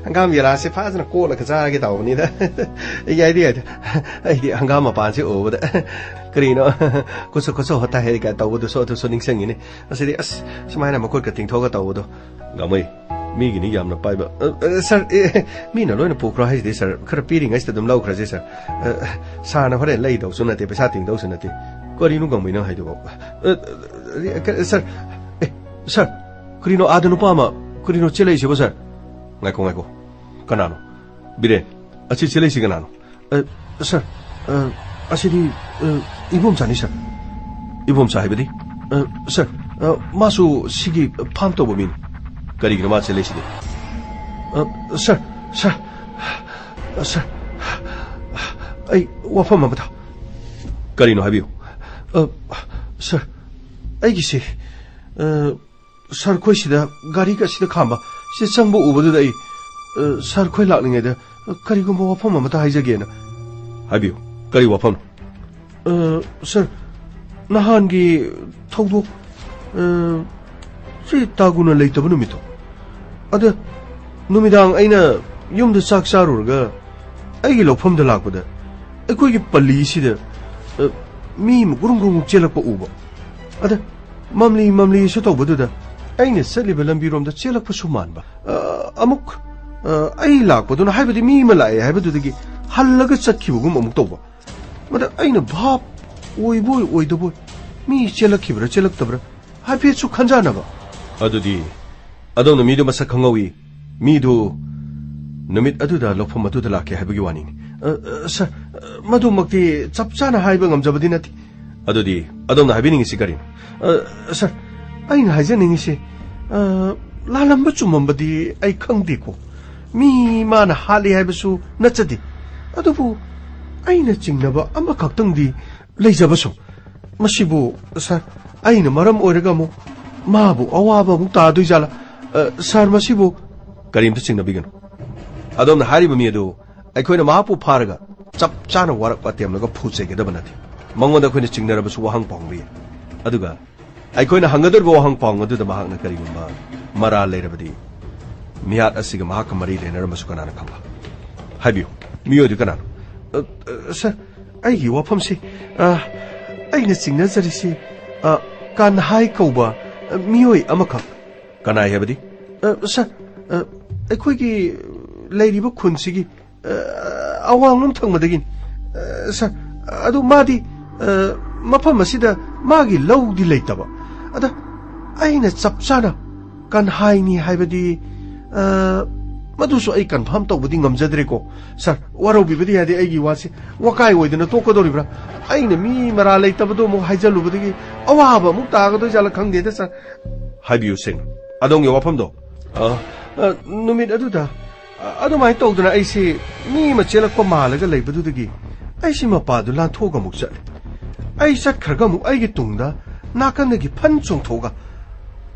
ꯍꯪꯒꯥꯝ ꯌꯦꯂꯥꯁꯦ ꯐꯖꯅ ꯀꯣꯠꯂꯒ ꯆꯥꯔꯒꯦ ꯇꯧꯕꯅꯤꯗ꯫ ꯌꯥꯏꯗꯤ ꯌꯥꯏꯗ꯫ ꯑꯩꯗꯤ ꯍꯪꯒꯥꯝ ꯃꯄꯥꯟꯁꯦ ꯎꯕꯗ ꯀꯔꯤꯅꯣ, ꯈꯨꯠꯁꯨ ꯈꯨꯠꯁꯨ ꯍꯣꯠꯇ ꯍꯦ ꯀꯥꯏ ꯇꯧꯕꯗꯨꯁꯨ ꯑꯗꯨꯁꯨ ꯅꯤꯡꯁꯤꯡꯉꯤꯅꯦ꯫ ꯑꯁꯤꯗꯤ ꯑꯁ, ꯁꯨꯃꯥꯏꯅ ꯃꯈꯨꯠꯀ ꯇꯤꯡꯊꯣꯛꯑꯒ ꯇꯧꯕꯗꯣ꯫ ꯒꯃꯩ, ꯃꯤꯒꯤꯅꯤ ꯌꯥꯝꯅ ꯄꯥꯏꯕ꯫ ꯑ, ꯑ, ꯁꯔ, ꯑꯦ, ꯃꯤꯅ ꯂꯣꯏꯅ ꯄꯨꯈ꯭ꯔꯣ ꯍꯥꯏꯁꯤꯗꯤ, ꯁꯔ, ꯈꯔ ꯄꯤꯔꯤꯉꯩꯁꯤꯗ ꯑꯗꯨꯝ ꯂꯧꯈ꯭ꯔꯁꯦ, ꯁꯔ꯫ ꯑ, ꯁꯥꯔꯅ ꯍꯣꯔꯦꯟ ꯂꯩꯗꯧꯁꯨ ꯅꯠꯇꯦ, ꯄꯩꯁꯥ ꯇꯤꯡꯗꯧꯁꯨ ꯅꯠꯇꯦ꯫ ꯀꯔꯤꯅꯣ ꯒꯃꯩ ꯅꯪ ꯍꯥꯏꯗꯨꯕꯣ? ꯑ, ꯑ, ꯀ-, ꯁꯔ, ꯑꯦ, ꯁꯔ, ꯀꯔꯤꯅꯣ ꯑꯥꯗ ꯅꯨꯄꯥ ꯑꯃ, ꯀꯔꯤꯅꯣ ꯆꯦꯜꯂꯛꯏꯁꯤꯕꯣ, ꯁꯔ? ꯉꯥꯏꯈꯣ, ꯉꯥꯏꯈꯣ꯫ ꯀꯅꯥꯅꯣ? ꯕꯤꯔꯦꯟ, ꯑꯁꯤ ꯆꯦꯜꯂꯛꯏꯁꯤ ꯀꯅꯥꯅꯣ? ꯑ, ꯁꯔ, ꯑ, ꯑꯁꯤꯗꯤ, ꯑ, ꯏꯕꯣꯝꯆꯥꯅꯤ, ꯁꯥꯔ꯫ ꯏꯕꯣꯝꯆꯥ ꯍꯥꯏꯕꯗꯤ? ꯑ, ꯁꯥꯔ, ꯑ, ꯃꯥꯁꯨ ꯁꯤꯒꯤ ꯐꯥꯝ ꯇꯧꯕ ꯃꯤꯅꯤ꯫ ꯀꯔꯤꯒꯤꯅꯣ ꯃꯥ ꯆꯦꯜꯂꯛꯏꯁꯤꯗꯤ? ꯑ, ꯁꯥꯔ, ꯁꯥꯔ, ꯑ, ꯁꯥꯔ, ꯑꯩ ꯋꯥꯐꯝ ꯑꯃꯇ꯫ ꯀꯔꯤꯅꯣ ꯍꯥꯏꯕꯤꯌꯨ꯫ ꯑ, ꯁꯥꯔ, ꯑꯩꯒꯤꯁꯦ, ꯑ, ꯁꯥꯔ ꯈꯣꯏꯁꯤꯗ ꯒꯥꯔꯤꯒ ꯑꯁꯤꯗ ꯈꯥꯝꯕ, ꯁꯤꯗ ꯆꯪꯕ ꯎꯕꯗꯨꯗ ꯑꯩ, ꯑ, ꯁꯥꯔ ꯈꯣꯏ ꯂꯥꯛꯂꯤꯉꯩꯗ, ꯑ, ꯀꯔꯤꯒꯨꯝꯕ ꯋꯥꯐꯝ ꯑꯃꯇ ꯍꯥꯏꯖꯒꯦꯅ꯫ ꯍꯥꯏꯕꯤꯌꯨ, ꯀꯔꯤ ꯋꯥꯐꯝ? ꯑ, ꯁꯥꯔ, ꯅꯍꯥꯟꯒꯤ ꯊꯧꯗꯣꯛ, ꯑ, ꯁꯤ ꯇꯥꯒꯨꯅ ꯂꯩꯇꯕ ꯅꯨꯃꯤꯠꯇꯣ, ꯑꯗ ꯅꯨꯃꯤꯗꯥꯡ ꯑꯩꯅ ꯌꯨꯝꯗ ꯆꯥꯛ ꯆꯥꯔꯨꯔꯒ ꯑꯩꯒꯤ ꯂꯧꯐꯝꯗ ꯂꯥꯛꯄꯗ ꯑꯩꯈꯣꯏꯒꯤ ꯄꯜꯂꯤꯁꯤꯗ, ꯑ, ꯃꯤ ꯑꯃ ꯒꯨꯔꯨꯡ ꯒꯨꯔꯨꯡ ꯆꯦꯜꯂꯛꯄ ꯎꯕ꯫ ꯑꯗ ꯃꯝꯂꯤ ꯃꯝꯂꯤꯁꯨ ꯇꯧꯕꯗꯨꯗ ꯑꯩꯅ ꯆꯠꯂꯤꯕ ꯂꯝꯕꯤꯔꯣꯝꯗ ꯆꯦꯜꯂꯛꯄꯁꯨ ꯃꯥꯟꯕ꯫ ꯑ, ꯑꯃꯨꯛ, ꯑ, ꯑꯩ ꯂꯥꯛꯄꯗꯨꯅ, ꯍꯥꯏꯕꯗꯤ ꯃꯤ ꯑꯃ ꯂꯥꯛꯑꯦ ꯍꯥꯏꯕꯗꯨꯗꯒꯤ ꯍꯜꯂꯒ ꯆꯠꯈꯤꯕꯒꯨꯝ ꯑꯃꯨꯛ ꯇꯧꯕ꯫ ꯃꯗ ꯑꯩꯅ ꯚꯥꯞ ꯑꯣꯏꯕꯣꯏ ꯑꯣꯏꯗꯕꯣꯏ, ꯃꯤ ꯆꯦꯜꯂꯛꯈꯤꯕ꯭ꯔꯥ ꯆꯦꯜꯂꯛꯇꯕ꯭ꯔꯥ ꯍꯥꯏꯐꯦꯠꯁꯨ ꯈꯟꯖꯥꯟꯅꯕ꯫ ꯑꯗꯨꯗꯤ ꯑꯗꯣꯝꯅ ꯃꯤꯗꯨ ꯃꯁꯛ ꯈꯪꯍꯧꯏ? ꯃꯤꯗꯨ ꯅꯨꯃꯤꯠ ꯑꯗꯨꯗ ꯂꯧꯐꯝ ꯑꯗꯨꯗ ꯂꯥꯛꯈꯤ ꯍꯥꯏꯕꯒꯤ ꯋꯥꯅꯤꯅꯦ꯫ ꯑ, ꯑ, ꯁꯥꯔ, ꯑ, ꯃꯗꯨꯃꯛꯇꯤ ꯆꯞ ꯆꯥꯅ ꯍꯥꯏꯕ ꯉꯝꯖꯕꯗꯤ ꯅꯠꯇꯦ꯫ ꯑꯗꯨꯗꯤ ꯑꯗꯣꯝꯅ ꯍꯥꯏꯕꯤꯅꯤꯡꯉꯤꯁꯤ ꯀꯔꯤꯅꯣ? ꯑ, ꯁꯥꯔ, ꯑꯩꯅ ꯍꯥꯏꯖꯅꯤꯡꯉꯤꯁꯤ, ꯑ, ꯂꯥꯜꯂꯝꯕ ꯆꯨꯝꯃꯝꯕꯗꯤ ꯑꯩ ꯈꯪꯗꯦꯀꯣ꯫ ꯃꯤ ꯃꯥꯅ ꯍꯥꯠꯂꯤ ꯍꯥꯏꯕꯁꯨ ꯅꯠꯆꯗꯦ꯫ ꯑꯗꯨꯕꯨ ꯑꯩꯅ ꯆꯤꯡꯅꯕ ꯑꯃꯈꯛꯇꯪꯗꯤ ꯂꯩꯖꯕꯁꯨ꯫ ꯃꯁꯤꯕꯨ, ꯁꯥꯔ, ꯑꯩꯅ ꯃꯔꯝ ꯑꯣꯏꯔꯒ ꯑꯃꯨꯛ ꯃꯥꯕꯨ ꯑꯋꯥꯕ ꯑꯃꯨꯛ ꯇꯥꯗꯣꯏꯖꯥꯠꯂꯥ? ꯑ, ꯁꯥꯔ, ꯃꯁꯤꯕꯨ ꯀꯔꯤꯝꯇ ꯆꯤꯡꯅꯕꯤꯒꯅꯨ꯫ ꯑꯗꯣꯝꯅ ꯍꯥꯏꯔꯤꯕ ꯃꯤ ꯑꯗꯨ ꯑꯩꯈꯣꯏꯅ ꯃꯍꯥꯛꯄꯨ ꯐꯥꯔꯒ ꯆꯞ ꯆꯥꯅ ꯋꯥꯔꯛ ꯋꯥꯇꯦꯝꯂꯒ ꯐꯨ ꯆꯩꯒꯗꯕ ꯅꯠꯇꯦ꯫ ꯃꯉꯣꯟꯗ ꯑꯩꯈꯣꯏꯅ ꯆꯤꯡꯅꯔꯕꯁꯨ ꯋꯥꯍꯪ ꯄꯥꯎꯍꯪꯕ ꯌꯥꯏ꯫ ꯑꯗꯨꯒ ꯑꯩꯈꯣꯏꯅ ꯍꯪꯒꯗꯧꯔꯤꯕ ꯋꯥꯍꯪ ꯄꯥꯎꯍꯪ ꯑꯗꯨꯗ ꯃꯍꯥꯛꯅ ꯀꯔꯤꯒꯨꯝꯕ ꯃꯔꯥꯜ ꯂꯩꯔꯕꯗꯤ, ꯃꯤꯍꯥꯠ ꯑꯁꯤꯒ ꯃꯍꯥꯛꯀ ꯃꯔꯤ ꯂꯩꯅꯔꯝꯕꯁꯨ ꯀꯅꯥꯅ ꯈꯪꯕ? ꯍꯥꯏꯕꯤꯌꯨ, ꯃꯤꯑꯣꯏꯗꯨ ꯀꯅꯥꯅꯣ? ꯑ, ꯑ, ꯁꯥꯔ, ꯑꯩꯒꯤ ꯋꯥꯐꯝꯁꯤ, ꯑ, ꯑꯩꯅ ꯆꯤꯡꯅꯖꯔꯤꯁꯤ, ꯑ, ꯀꯥꯟꯍꯥꯏ ꯀꯧꯕ, ꯑ, ꯃꯤꯑꯣꯏ ꯑꯃꯈꯛ꯫ ꯀꯅꯥꯏ ꯍꯥꯏꯕꯗꯤ? ꯑ, ꯁꯥꯔ, ꯑ, ꯑꯩꯈꯣꯏꯒꯤ ꯂꯩꯔꯤꯕ ꯈꯨꯟꯁꯤꯒꯤ, ꯑ, ꯑꯋꯥꯡꯂꯣꯝ ꯊꯪꯕꯗꯒꯤꯅꯤ꯫ ꯑ, ꯁꯥꯔ, ꯑꯗꯨ ꯃꯥꯗꯤ, ꯑ, ꯃꯐꯝ ꯑꯁꯤꯗ ꯃꯥꯒꯤ ꯂꯧꯗꯤ ꯂꯩꯇꯕ꯫ ꯑꯗ ꯑꯩꯅ ꯆꯞ ꯆꯥꯅ ꯀꯟꯍꯥꯏꯅꯤ ꯍꯥꯏꯕꯗꯤ, ꯑ, ꯃꯗꯨꯁꯨ ꯑꯩ ꯀꯟꯐꯥꯔꯝ ꯇꯧꯕꯗꯤ ꯉꯝꯖꯗ꯭ꯔꯦꯀꯣ꯫ ꯁꯥꯔ, ꯋꯥꯔꯧꯕꯤꯕꯗꯤ ꯌꯥꯗꯦ, ꯑꯩꯒꯤ ꯋꯥꯁꯤ ꯋꯥꯀꯥꯏ ꯑꯣꯏꯗꯅ ꯇꯣꯛꯀꯗꯧꯔꯤꯕ꯭ꯔꯥ? ꯑꯩꯅ ꯃꯤ ꯃꯔꯥ ꯂꯩꯇꯕꯗꯣ ꯑꯃꯨꯛ ꯍꯥꯏꯖꯜꯂꯨꯕꯗꯒꯤ ꯑꯋꯥꯕ ꯑꯃꯨꯛ ꯇꯥꯒꯗꯣꯏꯖꯥꯠꯂ ꯈꯪꯗꯦꯗ, ꯁꯥꯔ꯫ ꯍꯥꯏꯕꯤꯌꯨ ꯁꯦꯡꯅ, ꯑꯗꯣꯝꯒꯤ ꯋꯥꯐꯝꯗꯣ꯫ ꯑ, ꯑ, ꯅꯨꯃꯤꯠ ꯑꯗꯨꯗ, ꯑ, ꯑꯗꯨꯃꯥꯏꯅ ꯇꯧꯗꯅ ꯑꯩꯁꯤ ꯃꯤ ꯑꯃ ꯆꯦꯜꯂꯛꯄ ꯃꯥꯜꯂꯒ ꯂꯩꯕꯗꯨꯗꯒꯤ ꯑꯩꯁꯤ ꯃꯄꯥꯗꯨ ꯂꯥꯟꯊꯣꯛꯑꯒ ꯑꯃꯨꯛ ꯆꯠꯂꯦ꯫ ꯑꯩ ꯆꯠꯈ꯭ꯔꯒ ꯑꯃꯨꯛ ꯑꯩꯒꯤ ꯇꯨꯡꯗ ꯅꯥꯀꯟꯗꯒꯤ ꯐꯟ ꯆꯣꯡꯊꯣꯛꯑꯒ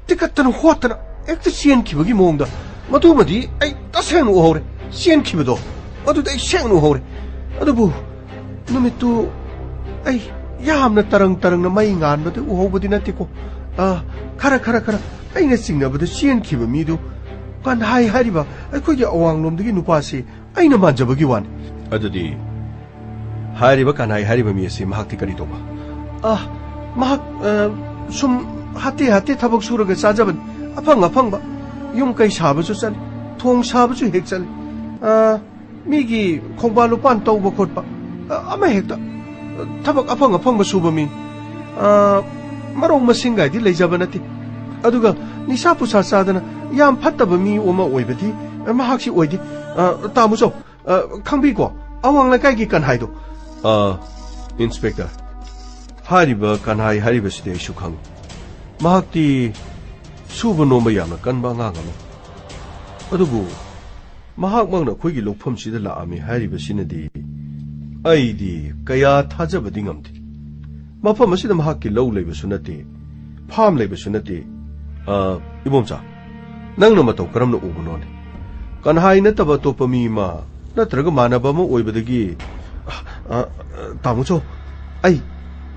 ꯇꯤꯀꯠꯇꯅ ꯍꯣꯠꯇꯅ ꯍꯦꯛꯇ ꯆꯦꯟꯈꯤꯕꯒꯤ ꯃꯑꯣꯡꯗ, ꯃꯗꯨꯃꯗꯤ ꯑꯩ ꯇꯁꯦꯡꯅ ꯎꯍꯧꯔꯦ꯫ ꯆꯦꯟꯈꯤꯕꯗꯣ, ꯃꯗꯨꯗꯤ ꯑꯩ ꯁꯦꯡꯅ ꯎꯍꯧꯔꯦ꯫ ꯑꯗꯨꯕꯨ ꯅꯨꯃꯤꯠꯇꯨ ꯑꯩ ꯌꯥꯝꯅ ꯇꯔꯪ ꯇꯔꯪꯅ ꯃꯩ ꯉꯥꯟꯕꯗꯤ ꯎꯍꯧꯕꯗꯤ ꯅꯠꯇꯦꯀꯣ꯫ ꯑ, ꯈꯔ, ꯈꯔ, ꯈꯔ ꯑꯩꯅ ꯆꯤꯡꯅꯕꯗ ꯆꯦꯟꯈꯤꯕ ꯃꯤꯗꯨ ꯀꯟꯍꯥꯏ ꯍꯥꯏꯔꯤꯕ ꯑꯩꯈꯣꯏꯒꯤ ꯑꯋꯥꯡꯂꯣꯝꯗꯒꯤ ꯅꯨꯄꯥꯁꯤ ꯑꯩꯅ ꯃꯥꯟꯖꯕꯒꯤ ꯋꯥꯅꯤ꯫ ꯑꯗꯨꯗꯤ ꯍꯥꯏꯔꯤꯕ ꯀꯟꯍꯥꯏ ꯍꯥꯏꯔꯤꯕ ꯃꯤ ꯑꯁꯤ ꯃꯍꯥꯛꯇꯤ ꯀꯔꯤ ꯇꯧꯕ? ꯑ, ꯃꯍꯥꯛ, ꯑ, ꯁꯨꯝ ꯍꯥꯇꯦ ꯍꯥꯇꯦ ꯊꯕꯛ ꯁꯨꯔꯒ ꯆꯥꯖꯕꯅꯤ꯫ ꯑꯐꯪ ꯑꯐꯪꯕ ꯌꯨꯝ ꯀꯩ ꯁꯥꯕꯁꯨ ꯆꯠꯂꯤ, ꯊꯣꯡ ꯁꯥꯕꯁꯨ ꯍꯦꯛ ꯆꯠꯂꯤ꯫ ꯑ, ꯃꯤꯒꯤ ꯈꯣꯡꯕꯥꯟ ꯂꯨꯄꯥꯟ ꯇꯧꯕ ꯈꯣꯠꯄ, ꯑ, ꯑꯃ ꯍꯦꯛꯇ, ꯑ, ꯊꯕꯛ ꯑꯐꯪ ꯑꯐꯪꯕ ꯁꯨꯕ ꯃꯤ꯫ ꯑ, ꯃꯔꯧ ꯃꯁꯤꯡ ꯒꯥꯏꯗꯤ ꯂꯩꯖꯕ ꯅꯠꯇꯦ꯫ ꯑꯗꯨꯒ ꯅꯤꯁꯥ ꯄꯨꯁꯥ ꯆꯥꯗꯅ ꯌꯥꯝ ꯐꯠꯇꯕ ꯃꯤ ꯑꯃ ꯑꯣꯏꯕꯗꯤ, ꯑ, ꯃꯍꯥꯛꯁꯤ ꯑꯣꯏꯗꯦ꯫ ꯑ, ꯇꯥꯃꯣꯆꯧ, ꯑ, ꯈꯪꯕꯤꯀꯣ, ꯑꯋꯥꯡ ꯂꯩꯀꯥꯏꯒꯤ ꯀꯟꯍꯥꯏꯗꯣ? ꯑ, ꯏꯟꯁꯄꯦꯛꯇꯔ, ꯍꯥꯏꯔꯤꯕ ꯀꯟꯍꯥꯏ ꯍꯥꯏꯔꯤꯕꯁꯤꯗꯤ ꯑꯩꯁꯨ ꯈꯪꯏ꯫ ꯃꯍꯥꯛꯇꯤ ꯁꯨꯕ ꯅꯣꯝꯕ ꯌꯥꯝꯅ ꯀꯟꯕ ꯑꯉꯥꯡ ꯑꯃꯅꯤ꯫ ꯑꯗꯨꯕꯨ ꯃꯍꯥꯛꯃꯛꯅ ꯑꯩꯈꯣꯏꯒꯤ ꯂꯧꯐꯝꯁꯤꯗ ꯂꯥꯛꯑꯝꯃꯤ ꯍꯥꯏꯔꯤꯕꯁꯤꯅꯗꯤ ꯑꯩꯗꯤ ꯀꯌꯥ ꯊꯥꯖꯕꯗꯤ ꯉꯝꯗꯦ꯫ ꯃꯐꯝ ꯑꯁꯤꯗ ꯃꯍꯥꯛꯀꯤ ꯂꯧ ꯂꯩꯕꯁꯨ ꯅꯠꯇꯦ, ꯐꯥꯝ ꯂꯩꯕꯁꯨ ꯅꯠꯇꯦ꯫ ꯑ, ꯏꯕꯣꯝꯆꯥ, ꯅꯪꯅ ꯃꯇꯧ ꯀꯔꯝꯅ ꯎꯕꯅꯣꯅꯦ? ꯀꯟꯍꯥꯏ ꯅꯠꯇꯕ ꯑꯇꯣꯞꯄ ꯃꯤ ꯑꯃ ꯅꯠꯇ꯭ꯔꯒ ꯃꯥꯟꯅꯕ ꯑꯃ ꯑꯣꯏꯕꯗꯒꯤ, ꯑ, ꯑ, ꯇꯥꯃꯣꯆꯧ, ꯑꯩ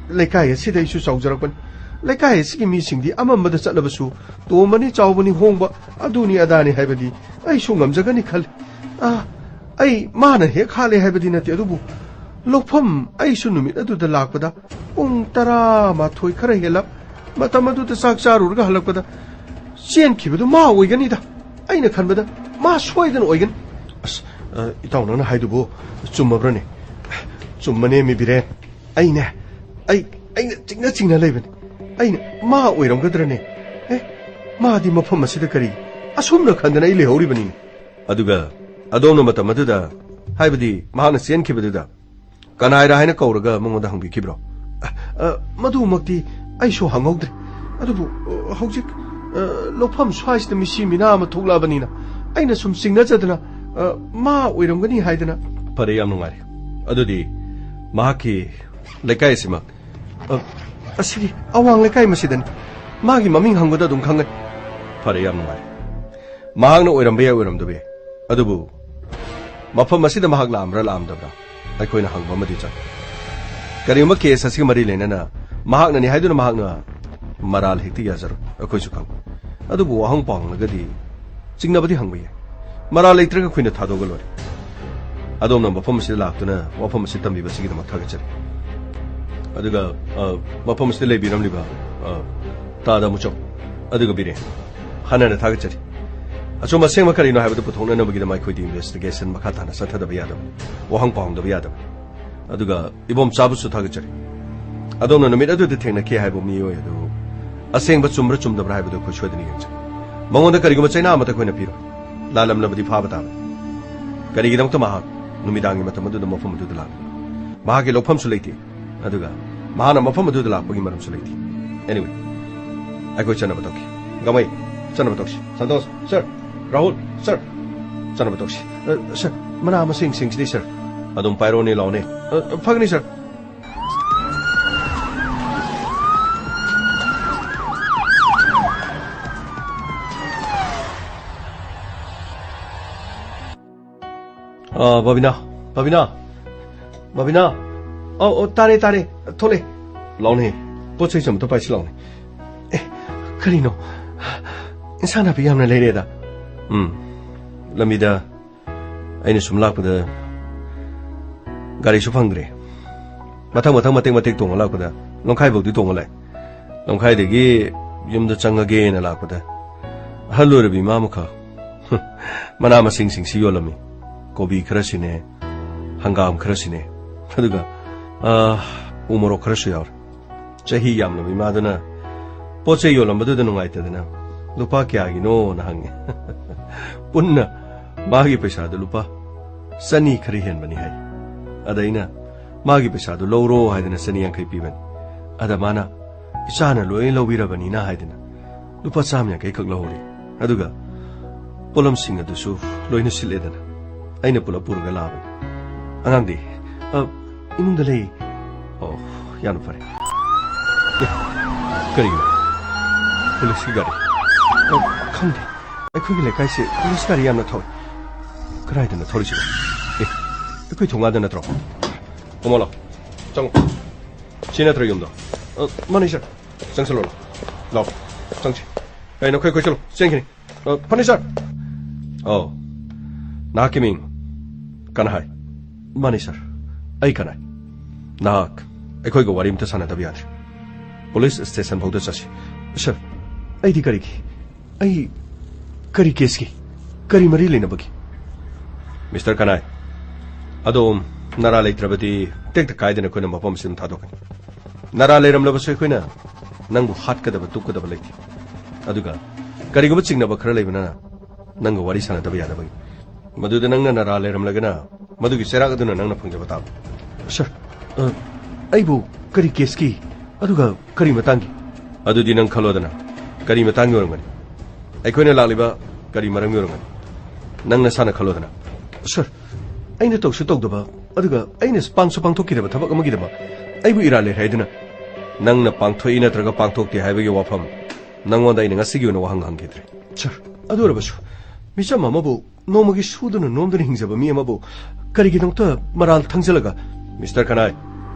ꯂꯩꯀꯥꯏ ꯑꯁꯤꯗ ꯑꯩꯁꯨ ꯆꯥꯎꯖꯔꯛꯄꯅꯤ꯫ ꯂꯩꯀꯥꯏ ꯑꯁꯤꯒꯤ ꯃꯤꯁꯤꯡꯗꯤ ꯑꯃꯝꯕꯗ ꯆꯠꯂꯕꯁꯨ ꯇꯣꯝꯕꯅꯤ, ꯆꯥꯎꯕꯅꯤ, ꯍꯣꯡꯕ, ꯑꯗꯨꯅꯤ ꯑꯗꯥꯅꯤ ꯍꯥꯏꯕꯗꯤ ꯑꯩꯁꯨ ꯉꯝꯖꯒꯅꯤ ꯈꯜꯂꯤ꯫ ꯑ, ꯑꯩ ꯃꯥꯅ ꯍꯦꯛ ꯍꯥꯠꯂꯦ ꯍꯥꯏꯕꯗꯤ ꯅꯠꯇꯦ, ꯑꯗꯨꯕꯨ ꯂꯧꯐꯝ ꯑꯩꯁꯨ ꯅꯨꯃꯤꯠ ꯑꯗꯨꯗ ꯂꯥꯛꯄꯗ ꯄꯨꯡ ꯇꯔꯥꯃꯥꯊꯣꯏ ꯈꯔ ꯍꯦꯜꯂꯞ, ꯃꯇꯝ ꯑꯗꯨꯗ ꯆꯥꯛ ꯆꯥꯔꯨꯔꯒ ꯍꯜꯂꯛꯄꯗ ꯆꯦꯟꯈꯤꯕꯗꯨ ꯃꯥ ꯑꯣꯏꯒꯅꯤꯗ꯫ ꯑꯩꯅ ꯈꯟꯕꯗ ꯃꯥ ꯁꯣꯏꯗꯅ ꯑꯣꯏꯒꯅꯤ꯫ ꯑꯁ, ꯑ, ꯏꯇꯥꯎ, ꯅꯪꯅ ꯍꯥꯏꯗꯨꯕꯨ ꯆꯨꯝꯃꯕ꯭ꯔꯅꯦ? ꯆꯨꯝꯃꯅꯦ, ꯃꯤ ꯕꯤꯔꯦꯟ꯫ ꯑꯩꯅꯦ, ꯑꯩ, ꯑꯩꯅ ꯆꯤꯡꯅ ꯆꯤꯡꯅ ꯂꯩꯕꯅꯤ꯫ ꯑꯩꯅ ꯃꯥ ꯑꯣꯏꯔꯝꯒꯗ꯭ꯔꯅꯦ? ꯑꯦ, ꯃꯥꯗꯤ ꯃꯐꯝ ꯑꯁꯤꯗ ꯀꯔꯤ? ꯑꯁꯨꯝꯅ ꯈꯟꯗꯅ ꯑꯩ ꯂꯩꯍꯧꯔꯤꯕꯅꯤꯅꯦ꯫ ꯑꯗꯨꯒ ꯑꯗꯣꯝꯅ ꯃꯇꯝ ꯑꯗꯨꯗ, ꯍꯥꯏꯕꯗꯤ ꯃꯍꯥꯛꯅ ꯆꯦꯟꯈꯤꯕꯗꯨꯗ, ꯀꯅꯥꯏꯔ ꯍꯥꯏꯅ ꯀꯧꯔꯒ ꯃꯉꯣꯟꯗ ꯍꯪꯕꯤꯈꯤꯕ꯭ꯔꯣ? ꯑ, ꯑ, ꯃꯗꯨꯃꯛꯇꯤ ꯑꯩꯁꯨ ꯍꯪꯍꯧꯗ꯭ꯔꯦ꯫ ꯑꯗꯨꯕꯨ, ꯑ, ꯍꯧꯖꯤꯛ, ꯑ, ꯂꯧꯐꯝ ꯁ꯭ꯋꯥꯏꯁꯤꯗ ꯃꯤꯁꯤ ꯃꯤꯅꯥ ꯑꯃ ꯊꯣꯛꯂꯛꯑꯕꯅꯤꯅ, ꯑꯩꯅ ꯁꯨꯝ ꯆꯤꯡꯅꯖꯗꯅ, ꯑ, ꯃꯥ ꯑꯣꯏꯔꯝꯒꯅꯤ ꯍꯥꯏꯗꯅ꯫ ꯐꯔꯦ, ꯌꯥꯝ ꯅꯨꯡꯉꯥꯏꯔꯦ꯫ ꯑꯗꯨꯗꯤ ꯃꯍꯥꯛꯀꯤ ꯂꯩꯀꯥꯏ ꯑꯁꯤꯃꯛ, ꯑ, ꯑꯁꯤꯒꯤ ꯑꯋꯥꯡ ꯂꯩꯀꯥꯏ ꯃꯁꯤꯗꯅꯤ꯫ ꯃꯥꯒꯤ ꯃꯃꯤꯡ ꯍꯪꯕꯗ ꯑꯗꯨꯝ ꯈꯪꯒꯅꯤ꯫ ꯐꯔꯦ, ꯌꯥꯝ ꯅꯨꯡꯉꯥꯏꯔꯦ꯫ ꯃꯍꯥꯛꯅ ꯑꯣꯏꯔꯝꯕ ꯌꯥꯏ, ꯑꯣꯏꯔꯝꯗꯕ ꯌꯥꯏ꯫ ꯑꯗꯨꯕꯨ ꯃꯐꯝ ꯑꯁꯤꯗ ꯃꯍꯥꯛ ꯂꯥꯛꯑꯝꯕ꯭ꯔꯥ, ꯂꯥꯛꯑꯝꯗꯕ꯭ꯔꯥ, ꯑꯩꯈꯣꯏꯅ ꯍꯪꯕ ꯑꯃꯗꯤ ꯆꯪꯏ꯫ ꯀꯔꯤꯒꯨꯝꯕ ꯀꯦꯁ ꯑꯁꯤꯒ ꯃꯔꯤ ꯂꯩꯅꯅ ꯃꯍꯥꯛꯅꯅꯤ ꯍꯥꯏꯗꯨꯅ ꯃꯍꯥꯛꯅ ꯃꯔꯥꯜ ꯍꯦꯛꯇ ꯌꯥꯖꯔꯣꯏ, ꯑꯩꯈꯣꯏꯁꯨ ꯈꯪꯏ꯫ ꯑꯗꯨꯕꯨ ꯋꯥꯍꯪ ꯄꯥꯎꯍꯪꯂꯒꯗꯤ ꯆꯤꯡꯅꯕꯗꯤ ꯍꯪꯕ ꯌꯥꯏ꯫ ꯃꯔꯥꯜ ꯂꯩꯇ꯭ꯔꯒ ꯑꯩꯈꯣꯏꯅ ꯊꯥꯗꯣꯛꯑꯒ ꯂꯣꯏꯔꯦ꯫ ꯑꯗꯣꯝꯅ ꯃꯐꯝ ꯑꯁꯤꯗ ꯂꯥꯛꯇꯨꯅ ꯋꯥꯐꯝ ꯑꯁꯤ ꯇꯝꯕꯤꯕꯁꯤꯒꯤꯗꯃꯛ ꯊꯥꯒꯠꯆꯔꯤ꯫ ꯑꯗꯨꯒ, ꯑ, ꯃꯐꯝ ꯑꯁꯤꯗ ꯂꯩꯕꯤꯔꯝꯂꯤꯕ, ꯑ, ꯇꯥꯗ ꯃꯨꯆꯧ, ꯑꯗꯨꯒ ꯕꯤꯔꯦꯟ, ꯍꯟꯅ ꯍꯟꯅ ꯊꯥꯒꯠꯆꯔꯤ꯫ ꯑꯆꯨꯝꯕ ꯑꯁꯦꯡꯕ ꯀꯔꯤꯅꯣ ꯍꯥꯏꯕꯗꯨ ꯄꯨꯊꯣꯛꯅꯅꯕꯒꯤꯗꯃꯛ ꯑꯩꯈꯣꯏꯗꯤ ꯏꯟꯚꯦꯁꯇꯤꯒꯦꯁꯟ ꯃꯈꯥ ꯇꯥꯅ ꯆꯠꯊꯗꯕ ꯌꯥꯗꯕ, ꯋꯥꯍꯪ ꯄꯥꯎꯍꯪꯗꯕ ꯌꯥꯗꯕ꯫ ꯑꯗꯨꯒ ꯏꯕꯣꯝꯆꯥꯕꯨꯁꯨ ꯊꯥꯒꯠꯆꯔꯤ꯫ ꯑꯗꯣꯝꯅ ꯅꯨꯃꯤꯠ ꯑꯗꯨꯗ ꯊꯦꯡꯅꯈꯤ ꯍꯥꯏꯕ ꯃꯤꯑꯣꯏ ꯑꯗꯨ ꯑꯁꯦꯡꯕ ꯆꯨꯝꯕ꯭ꯔꯥ ꯆꯨꯝꯗꯕ꯭ꯔꯥ ꯍꯥꯏꯕꯗꯨ ꯑꯩꯈꯣꯏ ꯁꯣꯏꯗꯅ ꯌꯦꯡꯖꯒꯦ꯫ ꯃꯉꯣꯟꯗ ꯀꯔꯤꯒꯨꯝꯕ ꯆꯩꯅꯥ ꯑꯃꯠꯇ ꯑꯩꯈꯣꯏꯅ ꯄꯤꯔꯣꯏ꯫ ꯂꯥꯜꯂꯝꯂꯕꯗꯤ ꯐꯥꯕ ꯇꯥꯕꯅꯤ꯫ ꯀꯔꯤꯒꯤꯗꯃꯛꯇ ꯃꯍꯥꯛ ꯅꯨꯃꯤꯗꯥꯡꯒꯤ ꯃꯇꯝ ꯑꯗꯨꯗ ꯃꯐꯝ ꯑꯗꯨꯗ ꯂꯥꯛꯂꯤꯕꯅꯣ? ꯃꯍꯥꯛꯀꯤ ꯂꯧꯐꯝꯁꯨ ꯂꯩꯇꯦ꯫ ꯑꯗꯨꯒ ꯃꯍꯥꯛꯅ ꯃꯐꯝ ꯑꯗꯨꯗ ꯂꯥꯛꯄꯒꯤ ꯃꯔꯝꯁꯨ ꯂꯩꯇꯦ꯫ Anyway, ꯑꯩꯈꯣꯏ ꯆꯠꯅꯕ ꯇꯧꯈꯤ꯫ ꯒꯃꯩ, ꯆꯠꯅꯕ ꯇꯧꯁꯤ꯫ ꯁꯟꯇꯣꯁ, ꯁꯔ, ꯔꯥꯍꯨꯜ, ꯁꯔ, ꯆꯠꯅꯕ ꯇꯧꯁꯤ꯫ ꯑ, ꯁꯔ, ꯃꯅꯥ ꯃꯁꯤꯡꯁꯤꯡꯁꯤꯗꯤ, ꯁꯔ, ꯑꯗꯨꯝ ꯄꯥꯏꯔꯛꯑꯣꯅꯦ, ꯂꯥꯛꯑꯣꯅꯦ꯫ ꯑ, ꯐꯒꯅꯤ, ꯁꯔ꯫ ꯑ, ꯕꯕꯤꯅꯥ, ꯕꯕꯤꯅꯥ, ꯕꯕꯤꯅꯥ꯫ ꯑꯧ, ꯑꯧ, ꯇꯥꯔꯦ, ꯇꯥꯔꯦ꯫ ꯊꯣꯛꯂꯛꯑꯦ꯫ ꯂꯥꯎꯅꯦ꯫ ꯄꯣꯠ ꯆꯩꯁꯦ ꯑꯃꯨꯛꯇ ꯄꯥꯏꯁꯤ ꯂꯥꯎꯅꯦ꯫ ꯑꯦ, ꯀꯔꯤꯅꯣ? ꯏꯟꯁꯥꯡ ꯅꯥꯄꯤ ꯌꯥꯝꯅ ꯂꯩꯔꯦꯗ꯫ ꯎꯝ꯫ ꯂꯝꯕꯤꯗ ꯑꯩꯅ ꯁꯨꯝ ꯂꯥꯛꯄꯗ ꯒꯥꯔꯤꯁꯨ ꯐꯪꯗ꯭ꯔꯦ꯫ ꯃꯊꯪ ꯃꯊꯪ ꯃꯇꯦꯛ ꯃꯇꯦꯛ ꯇꯣꯡꯉ ꯂꯥꯛꯄꯗ ꯂꯝꯈꯥꯏꯐꯥꯎꯗꯤ ꯇꯣꯡꯉ ꯂꯥꯛꯑꯦ꯫ ꯂꯝꯈꯥꯏꯗꯒꯤ ꯌꯨꯝꯗ ꯆꯪꯉꯒꯦꯅ ꯂꯥꯛꯄꯗ ꯑꯍꯜ ꯑꯣꯏꯔꯕꯤ ꯏꯃꯥ ꯑꯃꯈꯛ ꯃꯅꯥ ꯃꯁꯤꯡꯁꯤꯡꯁꯤ ꯌꯣꯜꯂꯝꯃꯤ꯫ ꯀꯣꯕꯤ ꯈꯔ ꯁꯤꯅꯦ, ꯍꯪꯒꯥꯝ ꯈꯔ ꯁꯤꯅꯦ, ꯑꯗꯨꯒ, ꯑ, ꯎ ꯃꯣꯔꯣꯛ ꯈꯔꯁꯨ ꯌꯥꯎꯔꯦ꯫ ꯆꯍꯤ ꯌꯥꯝꯂꯕ ꯏꯃꯥꯗꯨꯅ ꯄꯣꯠ ꯆꯩ ꯌꯣꯜꯂꯝꯕꯗꯨꯗ ꯅꯨꯡꯉꯥꯏꯇꯗꯅ, "ꯂꯨꯄꯥ ꯀꯌꯥꯒꯤꯅꯣꯅ?" ꯍꯪꯉꯤ꯫ ꯄꯨꯟꯅ ꯃꯥꯒꯤ ꯄꯩꯁꯥꯗꯨ ꯂꯨꯄꯥ ꯆꯅꯤ ꯈꯔ ꯍꯦꯟꯕꯅꯤ ꯍꯥꯏ꯫ ꯑꯗ ꯑꯩꯅ ꯃꯥꯒꯤ ꯄꯩꯁꯥꯗꯨ ꯂꯧꯔꯣ ꯍꯥꯏꯗꯅ ꯆꯅꯤ ꯌꯥꯡꯈꯩ ꯄꯤꯕꯅꯤ꯫ ꯑꯗ ꯃꯥꯅ "ꯏꯆꯥꯅ ꯂꯣꯏ ꯂꯧꯕꯤꯔꯕꯅꯤꯅ" ꯍꯥꯏꯗꯅ ꯂꯨꯄꯥ ꯆꯥꯝꯃ ꯌꯥꯡꯈꯩ ꯈꯛ ꯂꯧꯍꯧꯔꯤ꯫ ꯑꯗꯨꯒ ꯄꯣꯠꯂꯝꯁꯤꯡ ꯑꯗꯨꯁꯨ ꯂꯣꯏꯅ ꯁꯤꯠꯂꯦꯗꯅ ꯑꯩꯅ ꯄꯨꯂꯞ ꯄꯨꯔꯒ ꯂꯥꯛꯑꯕꯅꯤ꯫ "ꯑꯉꯥꯡꯗꯤ?" "ꯑ, ꯏꯃꯨꯡꯗ ꯂꯩ꯫" "ꯑꯣ, ꯌꯥꯝꯅ ꯐꯔꯦ꯫" "ꯑꯦ, ꯀꯔꯤꯒꯤꯅꯣ? ꯄꯨꯂꯤꯁꯀꯤ ꯒꯥꯔꯤ?" "ꯑ, ꯈꯪꯗꯦ꯫ ꯑꯩꯈꯣꯏꯒꯤ ꯂꯩꯀꯥꯏꯁꯦ ꯄꯨꯂꯤꯁ ꯒꯥꯔꯤ ꯌꯥꯝꯅ ꯊꯧꯏ꯫" "ꯀꯗꯥꯏꯗꯅꯣ ꯊꯧꯔꯤꯁꯤꯕꯣ? ꯑꯦ, ꯑꯩꯈꯣꯏ ꯊꯣꯡꯒꯥꯟꯗ ꯅꯠꯇ꯭ꯔꯣ? ꯀꯣꯃꯣ ꯂꯥꯎ, ꯆꯪꯉꯣ꯫ ꯁꯤ ꯅꯠꯇ꯭ꯔꯣ ꯌꯨꯝꯗꯣ?" "ꯑ, ꯃꯥꯅꯤ, ꯁꯥꯔ꯫" "ꯆꯪꯁꯜꯂꯣ, ꯂꯥꯎ, ꯆꯪꯁꯤ꯫" "ꯑꯦ, ꯅꯈꯣꯏ, ꯑꯩꯈꯣꯏ ꯆꯠꯂꯣ, ꯆꯦꯟꯈꯤꯅꯤ꯫" "ꯑ, ꯐꯅꯤ, ꯁꯥꯔ꯫" "ꯑꯧ, ꯅꯍꯥꯛꯀꯤ ꯃꯤꯡ ꯀꯅꯥ ꯍꯥꯏ?" "ꯃꯥꯅꯤ, ꯁꯥꯔ, ꯑꯩ ꯀꯅꯥꯏ꯫" "ꯅꯍꯥꯛ ꯑꯩꯈꯣꯏꯒ ꯋꯥꯔꯤ ꯑꯝꯇ ꯁꯥꯟꯅꯗꯕ ꯌꯥꯗ꯭ꯔꯦ꯫ ꯄꯨꯂꯤꯁ ꯁ꯭ꯇꯦꯁꯟ ꯐꯥꯎꯗ ꯆꯠꯁꯤ꯫" "ꯁꯥꯔ, ꯑꯩꯗꯤ ꯀꯔꯤꯒꯤ? ꯑꯩ ꯀꯔꯤ ꯀꯦꯁꯀꯤ? ꯀꯔꯤ ꯃꯔꯤ ꯂꯩꯅꯕꯒꯤ?" "ꯃꯤꯁꯇꯔ ꯀꯅꯥꯏ, ꯑꯗꯣꯝ ꯅꯔꯥ ꯂꯩꯇ꯭ꯔꯕꯗꯤ ꯇꯦꯛꯇ ꯀꯥꯏꯗꯅ ꯑꯩꯈꯣꯏꯅ ꯃꯐꯝ ꯑꯁꯤꯗ ꯊꯥꯗꯣꯛꯀꯅꯤ꯫ ꯅꯔꯥ ꯂꯩꯔꯝꯂꯕꯁꯨ ꯑꯩꯈꯣꯏꯅ ꯅꯪꯕꯨ ꯍꯥꯠꯀꯗꯕ ꯇꯨꯞꯀꯗꯕ ꯂꯩꯇꯦ꯫ ꯑꯗꯨꯒ ꯀꯔꯤꯒꯨꯝꯕ ꯆꯤꯡꯅꯕ ꯈꯔ ꯂꯩꯕꯅ ꯅꯪꯒ ꯋꯥꯔꯤ ꯁꯥꯟꯅꯗꯕ ꯌꯥꯗꯕꯒꯤ꯫ ꯃꯗꯨꯗ ꯅꯪꯅ ꯅꯔꯥ ꯂꯩꯔꯝꯂꯒꯅ ꯃꯗꯨꯒꯤ ꯆꯩꯔꯥꯛ ꯑꯗꯨꯅ ꯅꯪꯅ ꯐꯪꯖꯕ ꯇꯥꯕ꯫" "ꯁꯥꯔ, ꯑ, ꯑꯩꯕꯨ ꯀꯔꯤ ꯀꯦꯁꯀꯤ? ꯑꯗꯨꯒ ꯀꯔꯤ ꯃꯇꯥꯡꯒꯤ?" "ꯑꯗꯨꯗꯤ ꯅꯪ ꯈꯜꯂꯣꯗꯅ, ꯀꯔꯤ ꯃꯇꯥꯡꯒꯤ ꯑꯣꯏꯔꯝꯒꯅꯤ? ꯑꯩꯈꯣꯏꯅ ꯂꯥꯛꯂꯤꯕ ꯀꯔꯤ ꯃꯔꯝꯒꯤ ꯑꯣꯏꯔꯝꯒꯅꯤ? ꯅꯪ ꯅꯁꯥꯅ ꯈꯜꯂꯣꯗꯅ꯫" "ꯁꯥꯔ, ꯑꯩꯅ ꯇꯧꯁꯨ ꯇꯧꯗꯕ, ꯑꯗꯨꯒ ꯑꯩꯅ ꯄꯥꯡꯁꯨ ꯄꯥꯡꯊꯣꯛꯈꯤꯗꯕ ꯊꯕꯛ ꯑꯃꯒꯤꯗꯃꯛ ꯑꯩꯕꯨ ꯏꯔꯥꯜ ꯂꯩꯔꯦ ꯍꯥꯏꯗꯨꯅ ꯅꯪꯅ ꯄꯥꯡꯊꯣꯛꯏ ꯅꯠꯇ꯭ꯔꯒ ꯄꯥꯡꯊꯣꯛꯇꯦ ꯍꯥꯏꯕꯒꯤ ꯋꯥꯐꯝ ꯅꯪꯉꯣꯟꯗ ꯑꯩꯅ ꯉꯁꯤꯒꯤ ꯑꯣꯏꯅ ꯋꯥꯍꯪ ꯍꯪꯈꯤꯗ꯭ꯔꯦ꯫" "ꯁꯥꯔ, ꯑꯗꯨ ꯑꯣꯏꯔꯕꯁꯨ ꯃꯤꯆꯝ ꯑꯃꯕꯨ, ꯅꯣꯡꯃꯒꯤ ꯁꯨꯗꯨꯅ ꯅꯣꯝꯗꯨꯅ ꯍꯤꯡꯖꯕ ꯃꯤ ꯑꯃꯕꯨ ꯀꯔꯤꯒꯤꯗꯃꯛꯇ ꯃꯔꯥꯜ ꯊꯪꯖꯜꯂꯒ?" "ꯃꯤꯁꯇꯔ ꯀꯅꯥꯏ,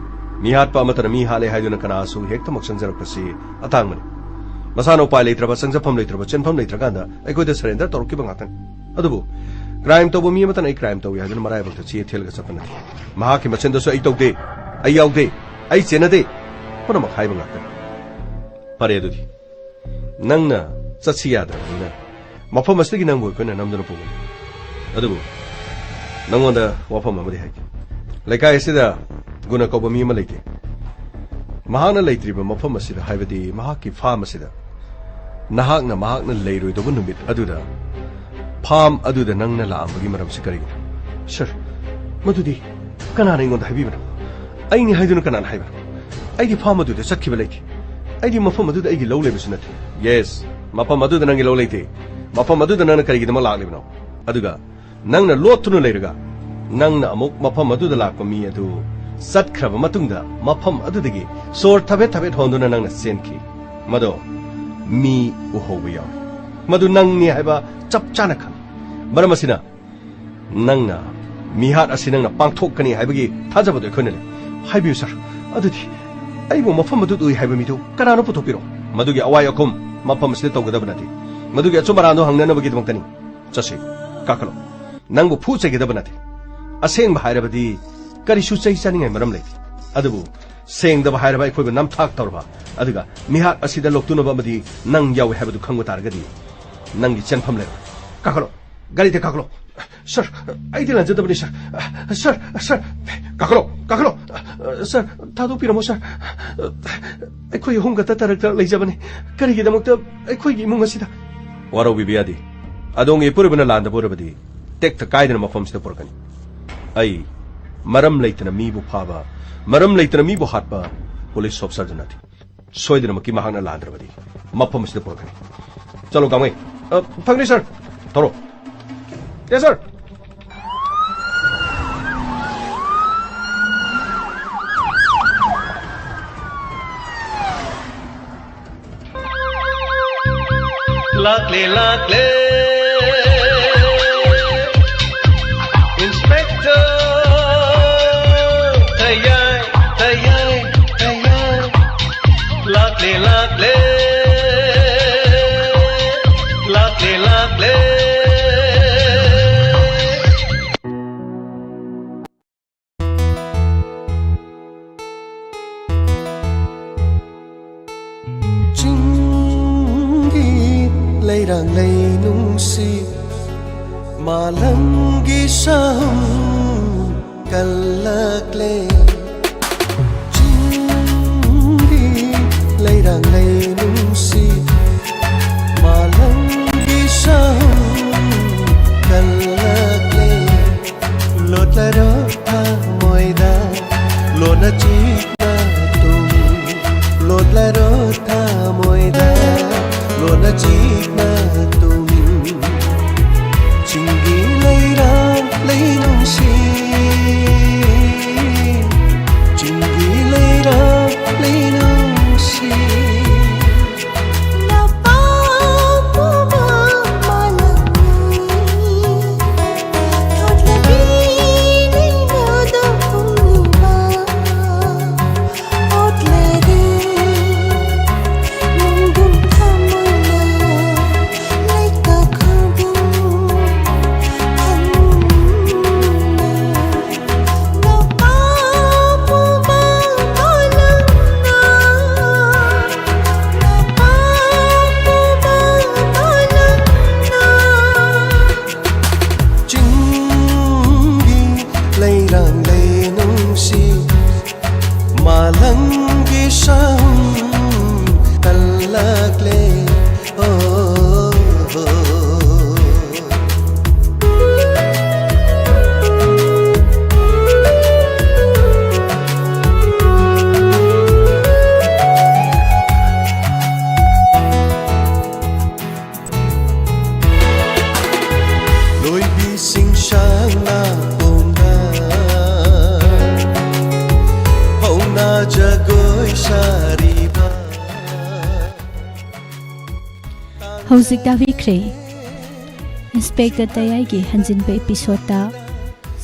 ꯃꯤ ꯍꯥꯠꯄ ꯑꯃꯠꯇꯅ ꯃꯤ ꯍꯥꯠꯂꯦ ꯍꯥꯏꯗꯨꯅ ꯀꯅꯥꯁꯨ ꯍꯦꯛꯇꯃꯛ ꯆꯪꯖꯔꯛꯄꯁꯤ ꯑꯇꯥꯡꯕꯅꯤ꯫ ꯃꯁꯥꯅ ꯎꯄꯥꯏ ꯂꯩꯇ꯭ꯔꯕ, ꯆꯪꯖꯐꯝ ꯂꯩꯇ꯭ꯔꯕ, ꯆꯦꯟꯐꯝ ꯂꯩꯇ꯭ꯔꯀꯥꯟꯗ ꯑꯩꯈꯣꯏꯗ ꯁꯔꯦꯟꯗꯔ ꯇꯧꯔꯛꯈꯤꯕ ꯉꯥꯛꯇꯅꯤ꯫ ꯑꯗꯨꯕꯨ ꯀ꯭ꯔꯥꯏꯝ ꯇꯧꯕ ꯃꯤ ꯑꯃꯠꯇꯅ ꯑꯩ ꯀ꯭ꯔꯥꯏꯝ ꯇꯧꯏ ꯍꯥꯏꯗꯨꯅ ꯃꯔꯥꯏꯕꯛꯇ ꯆꯦ ꯊꯦꯜꯂꯒ ꯆꯠꯄ ꯅꯠꯇꯦ꯫ ꯃꯍꯥꯛꯀꯤ ꯃꯆꯤꯟꯗꯁꯨ "ꯑꯩ ꯇꯧꯗꯦ, ꯑꯩ ꯌꯥꯎꯗꯦ, ꯑꯩ ꯆꯦꯟꯅꯗꯦ" ꯄꯨꯝꯅꯃꯛ ꯍꯥꯏꯕ ꯉꯥꯛꯇꯅꯤ꯫ ꯐꯔꯦ, ꯑꯗꯨꯗꯤ ꯅꯪꯅ ꯆꯠꯁꯤ ꯌꯥꯗ꯭ꯔꯕꯅꯤꯅ ꯃꯐꯝ ꯑꯁꯤꯗꯒꯤ ꯅꯪꯕꯨ ꯑꯩꯈꯣꯏꯅ ꯅꯝꯗꯨꯅ ꯄꯨꯒꯅꯤ꯫ ꯑꯗꯨꯕꯨ ꯅꯪꯉꯣꯟꯗ ꯋꯥꯐꯝ ꯑꯃꯗꯤ ꯍꯥꯏꯒꯦ꯫ ꯂꯩꯀꯥꯏ ꯑꯁꯤꯗ ꯒꯨꯅ ꯀꯧꯕ ꯃꯤ ꯑꯃ ꯂꯩꯇꯦ꯫ ꯃꯍꯥꯛꯅ ꯂꯩꯇ꯭ꯔꯤꯕ ꯃꯐꯝ ꯑꯁꯤꯗ, ꯍꯥꯏꯕꯗꯤ ꯃꯍꯥꯛꯀꯤ ꯐꯥꯝ ꯑꯁꯤꯗ, ꯅꯍꯥꯛꯅ ꯃꯍꯥꯛꯅ ꯂꯩꯔꯣꯏꯗꯧꯕ ꯅꯨꯃꯤꯠ ꯑꯗꯨꯗ ꯐꯥꯝ ꯑꯗꯨꯗ ꯅꯪꯅ ꯂꯥꯛꯑꯝꯕꯒꯤ ꯃꯔꯝꯁꯤ ꯀꯔꯤꯒꯤꯅꯣ? ꯁꯔ, ꯃꯗꯨꯗꯤ ꯀꯅꯥꯅ ꯑꯩꯉꯣꯟꯗ ꯍꯥꯏꯕꯤꯕꯅꯣ? ꯑꯩꯅꯤ ꯍꯥꯏꯗꯨꯅ ꯀꯅꯥꯅ ꯍꯥꯏꯕꯅꯣ? ꯑꯩꯗꯤ ꯐꯥꯝ ꯑꯗꯨꯗ ꯆꯠꯈꯤꯕ ꯂꯩꯇꯦ꯫ ꯑꯩꯗꯤ ꯃꯐꯝ ꯑꯗꯨꯗ ꯑꯩꯒꯤ ꯂꯧ ꯂꯩꯕꯁꯨ ꯅꯠꯇꯦ꯫ ꯌꯦꯁ, ꯃꯐꯝ ꯑꯗꯨꯗ ꯅꯪꯒꯤ ꯂꯧ ꯂꯩꯇꯦ꯫ ꯃꯐꯝ ꯑꯗꯨꯗ ꯅꯪꯅ ꯀꯔꯤꯒꯤꯗꯃꯛ ꯂꯥꯛꯂꯤꯕꯅꯣ? ꯑꯗꯨꯒ ꯅꯪꯅ ꯂꯣꯠꯇꯨꯅ ꯂꯩꯔꯒ, ꯅꯪꯅ ꯑꯃꯨꯛ ꯃꯐꯝ ꯑꯗꯨꯗ ꯂꯥꯛꯄ ꯃꯤ ꯑꯗꯨ ꯆꯠꯈ꯭ꯔꯕ ꯃꯇꯨꯡꯗ, ꯃꯐꯝ ꯑꯗꯨꯗꯒꯤ ꯁꯣꯔ ꯊꯕꯦꯠ ꯊꯕꯦꯠ ꯍꯣꯟꯗꯨꯅ ꯅꯪꯅ ꯆꯦꯟꯈꯤ꯫ ꯃꯗꯣ ꯃꯤ ꯎꯍꯧꯕ ꯌꯥꯎꯏ꯫ ꯃꯗꯨ ꯅꯪꯅꯤ ꯍꯥꯏꯕ ꯆꯞ ꯆꯥꯅ ꯈꯪꯏ꯫ ꯃꯔꯝ ꯑꯁꯤꯅ, ꯅꯪꯅ ꯃꯤꯍꯥꯠ ꯑꯁꯤ ꯅꯪꯅ ꯄꯥꯡꯊꯣꯛꯀꯅꯤ ꯍꯥꯏꯕꯒꯤ ꯊꯥꯖꯕꯗꯨ ꯑꯩꯈꯣꯏꯅ ꯂꯩ꯫ ꯍꯥꯏꯕꯤꯌꯨ ꯁꯥꯔ, ꯑꯗꯨꯗꯤ ꯑꯩꯕꯨ ꯃꯐꯝ ꯑꯗꯨꯗ ꯎꯏ ꯍꯥꯏꯕ ꯃꯤꯗꯨ ꯀꯅꯥꯅꯣ? ꯄꯨꯊꯣꯛꯄꯤꯔꯛꯑꯣ꯫ ꯃꯗꯨꯒꯤ ꯑꯋꯥꯏ ꯑꯈꯨꯝ ꯃꯐꯝ ꯑꯁꯤꯗ ꯇꯧꯒꯗꯕ ꯅꯠꯇꯦ꯫ ꯃꯗꯨꯒꯤ ꯑꯆꯨꯝ ꯑꯔꯥꯟꯗꯨ ꯍꯪꯅꯅꯕꯒꯤꯗꯃꯛꯇꯅꯤ꯫ ꯆꯠꯁꯤ, ꯀꯥꯈꯠꯂꯣ꯫ ꯅꯪꯕꯨ ꯐꯨ ꯆꯩꯒꯗꯕ ꯅꯠꯇꯦ꯫ ꯑꯁꯦꯡꯕ ꯍꯥꯏꯔꯕꯗꯤ ꯀꯔꯤꯁꯨ ꯆꯩ ꯆꯥꯅꯤꯡꯉꯥꯏ ꯃꯔꯝ ꯂꯩꯇꯦ꯫ ꯑꯗꯨꯕꯨ ꯁꯦꯡꯗꯕ ꯍꯥꯏꯔꯕ ꯑꯩꯈꯣꯏꯕꯨ ꯅꯝꯊꯥꯛ ꯇꯧꯔꯕ, ꯑꯗꯨꯒ ꯃꯤꯍꯥꯠ ꯑꯁꯤꯗ ꯂꯣꯛꯇꯨꯅꯕ ꯑꯃꯗꯤ ꯅꯪ ꯌꯥꯎꯏ ꯍꯥꯏꯕꯗꯨ ꯈꯪꯕ ꯇꯥꯔꯒꯗꯤ ꯅꯪꯒꯤ ꯆꯦꯟꯐꯝ ꯂꯩꯔꯣꯏ꯫ ꯀꯥꯈꯠꯂꯣ, ꯒꯥꯔꯤꯗ ꯀꯥꯈꯠꯂꯣ꯫ ꯁꯥꯔ, ꯑꯩꯗꯤ ꯂꯥꯟꯖꯗꯕꯅꯤ, ꯁꯥꯔ꯫ ꯁꯥꯔ, ꯁꯥꯔ, ꯀꯥꯈꯠꯂꯣ, ꯀꯥꯈꯠꯂꯣ꯫ ꯁꯥꯔ, ꯊꯥꯗꯣꯛꯄꯤꯔꯝꯃꯣ, ꯁꯥꯔ꯫ ꯑꯩꯈꯣꯏ ꯑꯍꯨꯝ ꯈꯛꯇ ꯇꯥꯔꯛꯇ ꯂꯩꯖꯕꯅꯤ꯫ ꯀꯔꯤꯒꯤꯗꯃꯛꯇ ꯑꯩꯈꯣꯏꯒꯤ ꯏꯃꯨꯡ ꯑꯁꯤꯗ? ꯋꯥꯔꯧꯕꯤꯕ ꯌꯥꯗꯦ꯫ ꯑꯗꯣꯝꯒꯤ ꯏꯄꯨꯔꯣꯏꯕꯅ ꯂꯥꯟꯗꯕ ꯑꯣꯏꯔꯕꯗꯤ ꯇꯦꯛꯇ ꯀꯥꯏꯗꯅ ꯃꯐꯝꯁꯤꯗ ꯄꯨꯔꯛꯀꯅꯤ꯫ ꯑꯩ ꯃꯔꯝ ꯂꯩꯇꯅ ꯃꯤꯕꯨ ꯐꯥꯕ, ꯃꯔꯝ ꯂꯩꯇꯅ ꯃꯤꯕꯨ ꯍꯥꯠꯄ ꯄꯨꯂꯤꯁ ꯑꯣꯐꯤꯁꯔꯗꯨ ꯅꯠꯇꯦ꯫ ꯁꯣꯏꯗꯅꯃꯛꯀꯤ ꯃꯍꯥꯛꯅ ꯂꯥꯟꯗ꯭ꯔꯕꯗꯤ ꯃꯐꯝ ꯑꯁꯤꯗ ꯄꯨꯔꯛꯀꯅꯤ꯫ ꯆꯠꯂꯣ, ꯀꯥꯡꯃꯩ꯫ ꯑ, ꯐꯪꯒꯅꯤ, ꯁꯥꯔ꯫ ꯊꯧꯔꯣ꯫ ꯌꯦꯁ, ꯁꯥꯔ꯫ ꯂꯥꯛꯂꯦ, ꯂꯥꯛꯂꯦ, ꯏꯟꯁꯄꯦꯛꯇꯔ ꯊꯌꯥꯏ, ꯊꯌꯥꯏ, ꯊꯌꯥꯏ꯫ ꯂꯥꯛꯂꯦ, ꯂꯥꯛꯂꯦ, ꯂꯥꯛꯂꯦ, ꯂꯥꯛꯂꯦ꯫ ꯆꯤꯡꯒꯤ ꯂꯩꯔꯥꯡ ꯂꯩ ꯅꯨꯡꯁꯤꯠ, ꯃꯥꯂꯪꯒꯤ ꯁꯍꯨꯝ ꯀꯜꯂꯛꯂꯦ꯫ ꯆꯤꯡꯒꯤ ꯂꯩꯔꯥꯡ ꯂꯩ ꯅꯨꯡꯁꯤꯠ, ꯃꯥꯂꯪꯒꯤ ꯁꯍꯨꯝ ꯍꯧꯖꯤꯛ ꯇꯥꯕꯤꯈ꯭ꯔꯦ ꯏꯟꯁꯄꯦꯛꯇꯔ ꯇꯌꯥꯏꯒꯤ ꯍꯟꯖꯤꯟꯕ ꯏꯄꯤꯁꯣꯠꯇ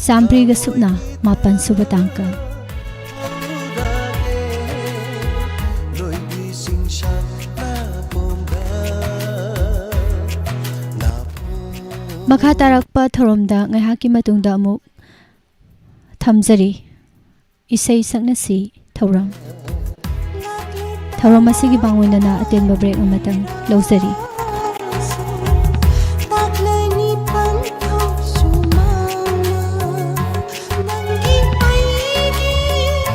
ꯆꯥꯝꯃ꯭ꯔꯤꯒ ꯁꯨꯞꯅ ꯃꯥꯄꯟ ꯁꯨꯕ ꯇꯥꯡꯀꯛ꯫ ꯃꯈꯥ ꯇꯥꯔꯛꯄ ꯊꯧꯔꯝꯗ ꯉꯥꯏꯍꯥꯛꯀꯤ ꯃꯇꯨꯡꯗ ꯑꯃꯨꯛ ꯊꯝꯖꯔꯤ꯫ ꯏꯁꯩ ꯁꯛꯅꯁꯤ ꯊꯧꯔꯝ꯫ ꯊꯧꯔꯝ ꯑꯁꯤꯒꯤ ꯃꯥꯡꯑꯣꯏꯅꯅ ꯑꯇꯦꯟꯕ ꯕ꯭ꯔꯦꯛ ꯑꯃꯇꯪ ꯂꯧꯖꯔꯤ꯫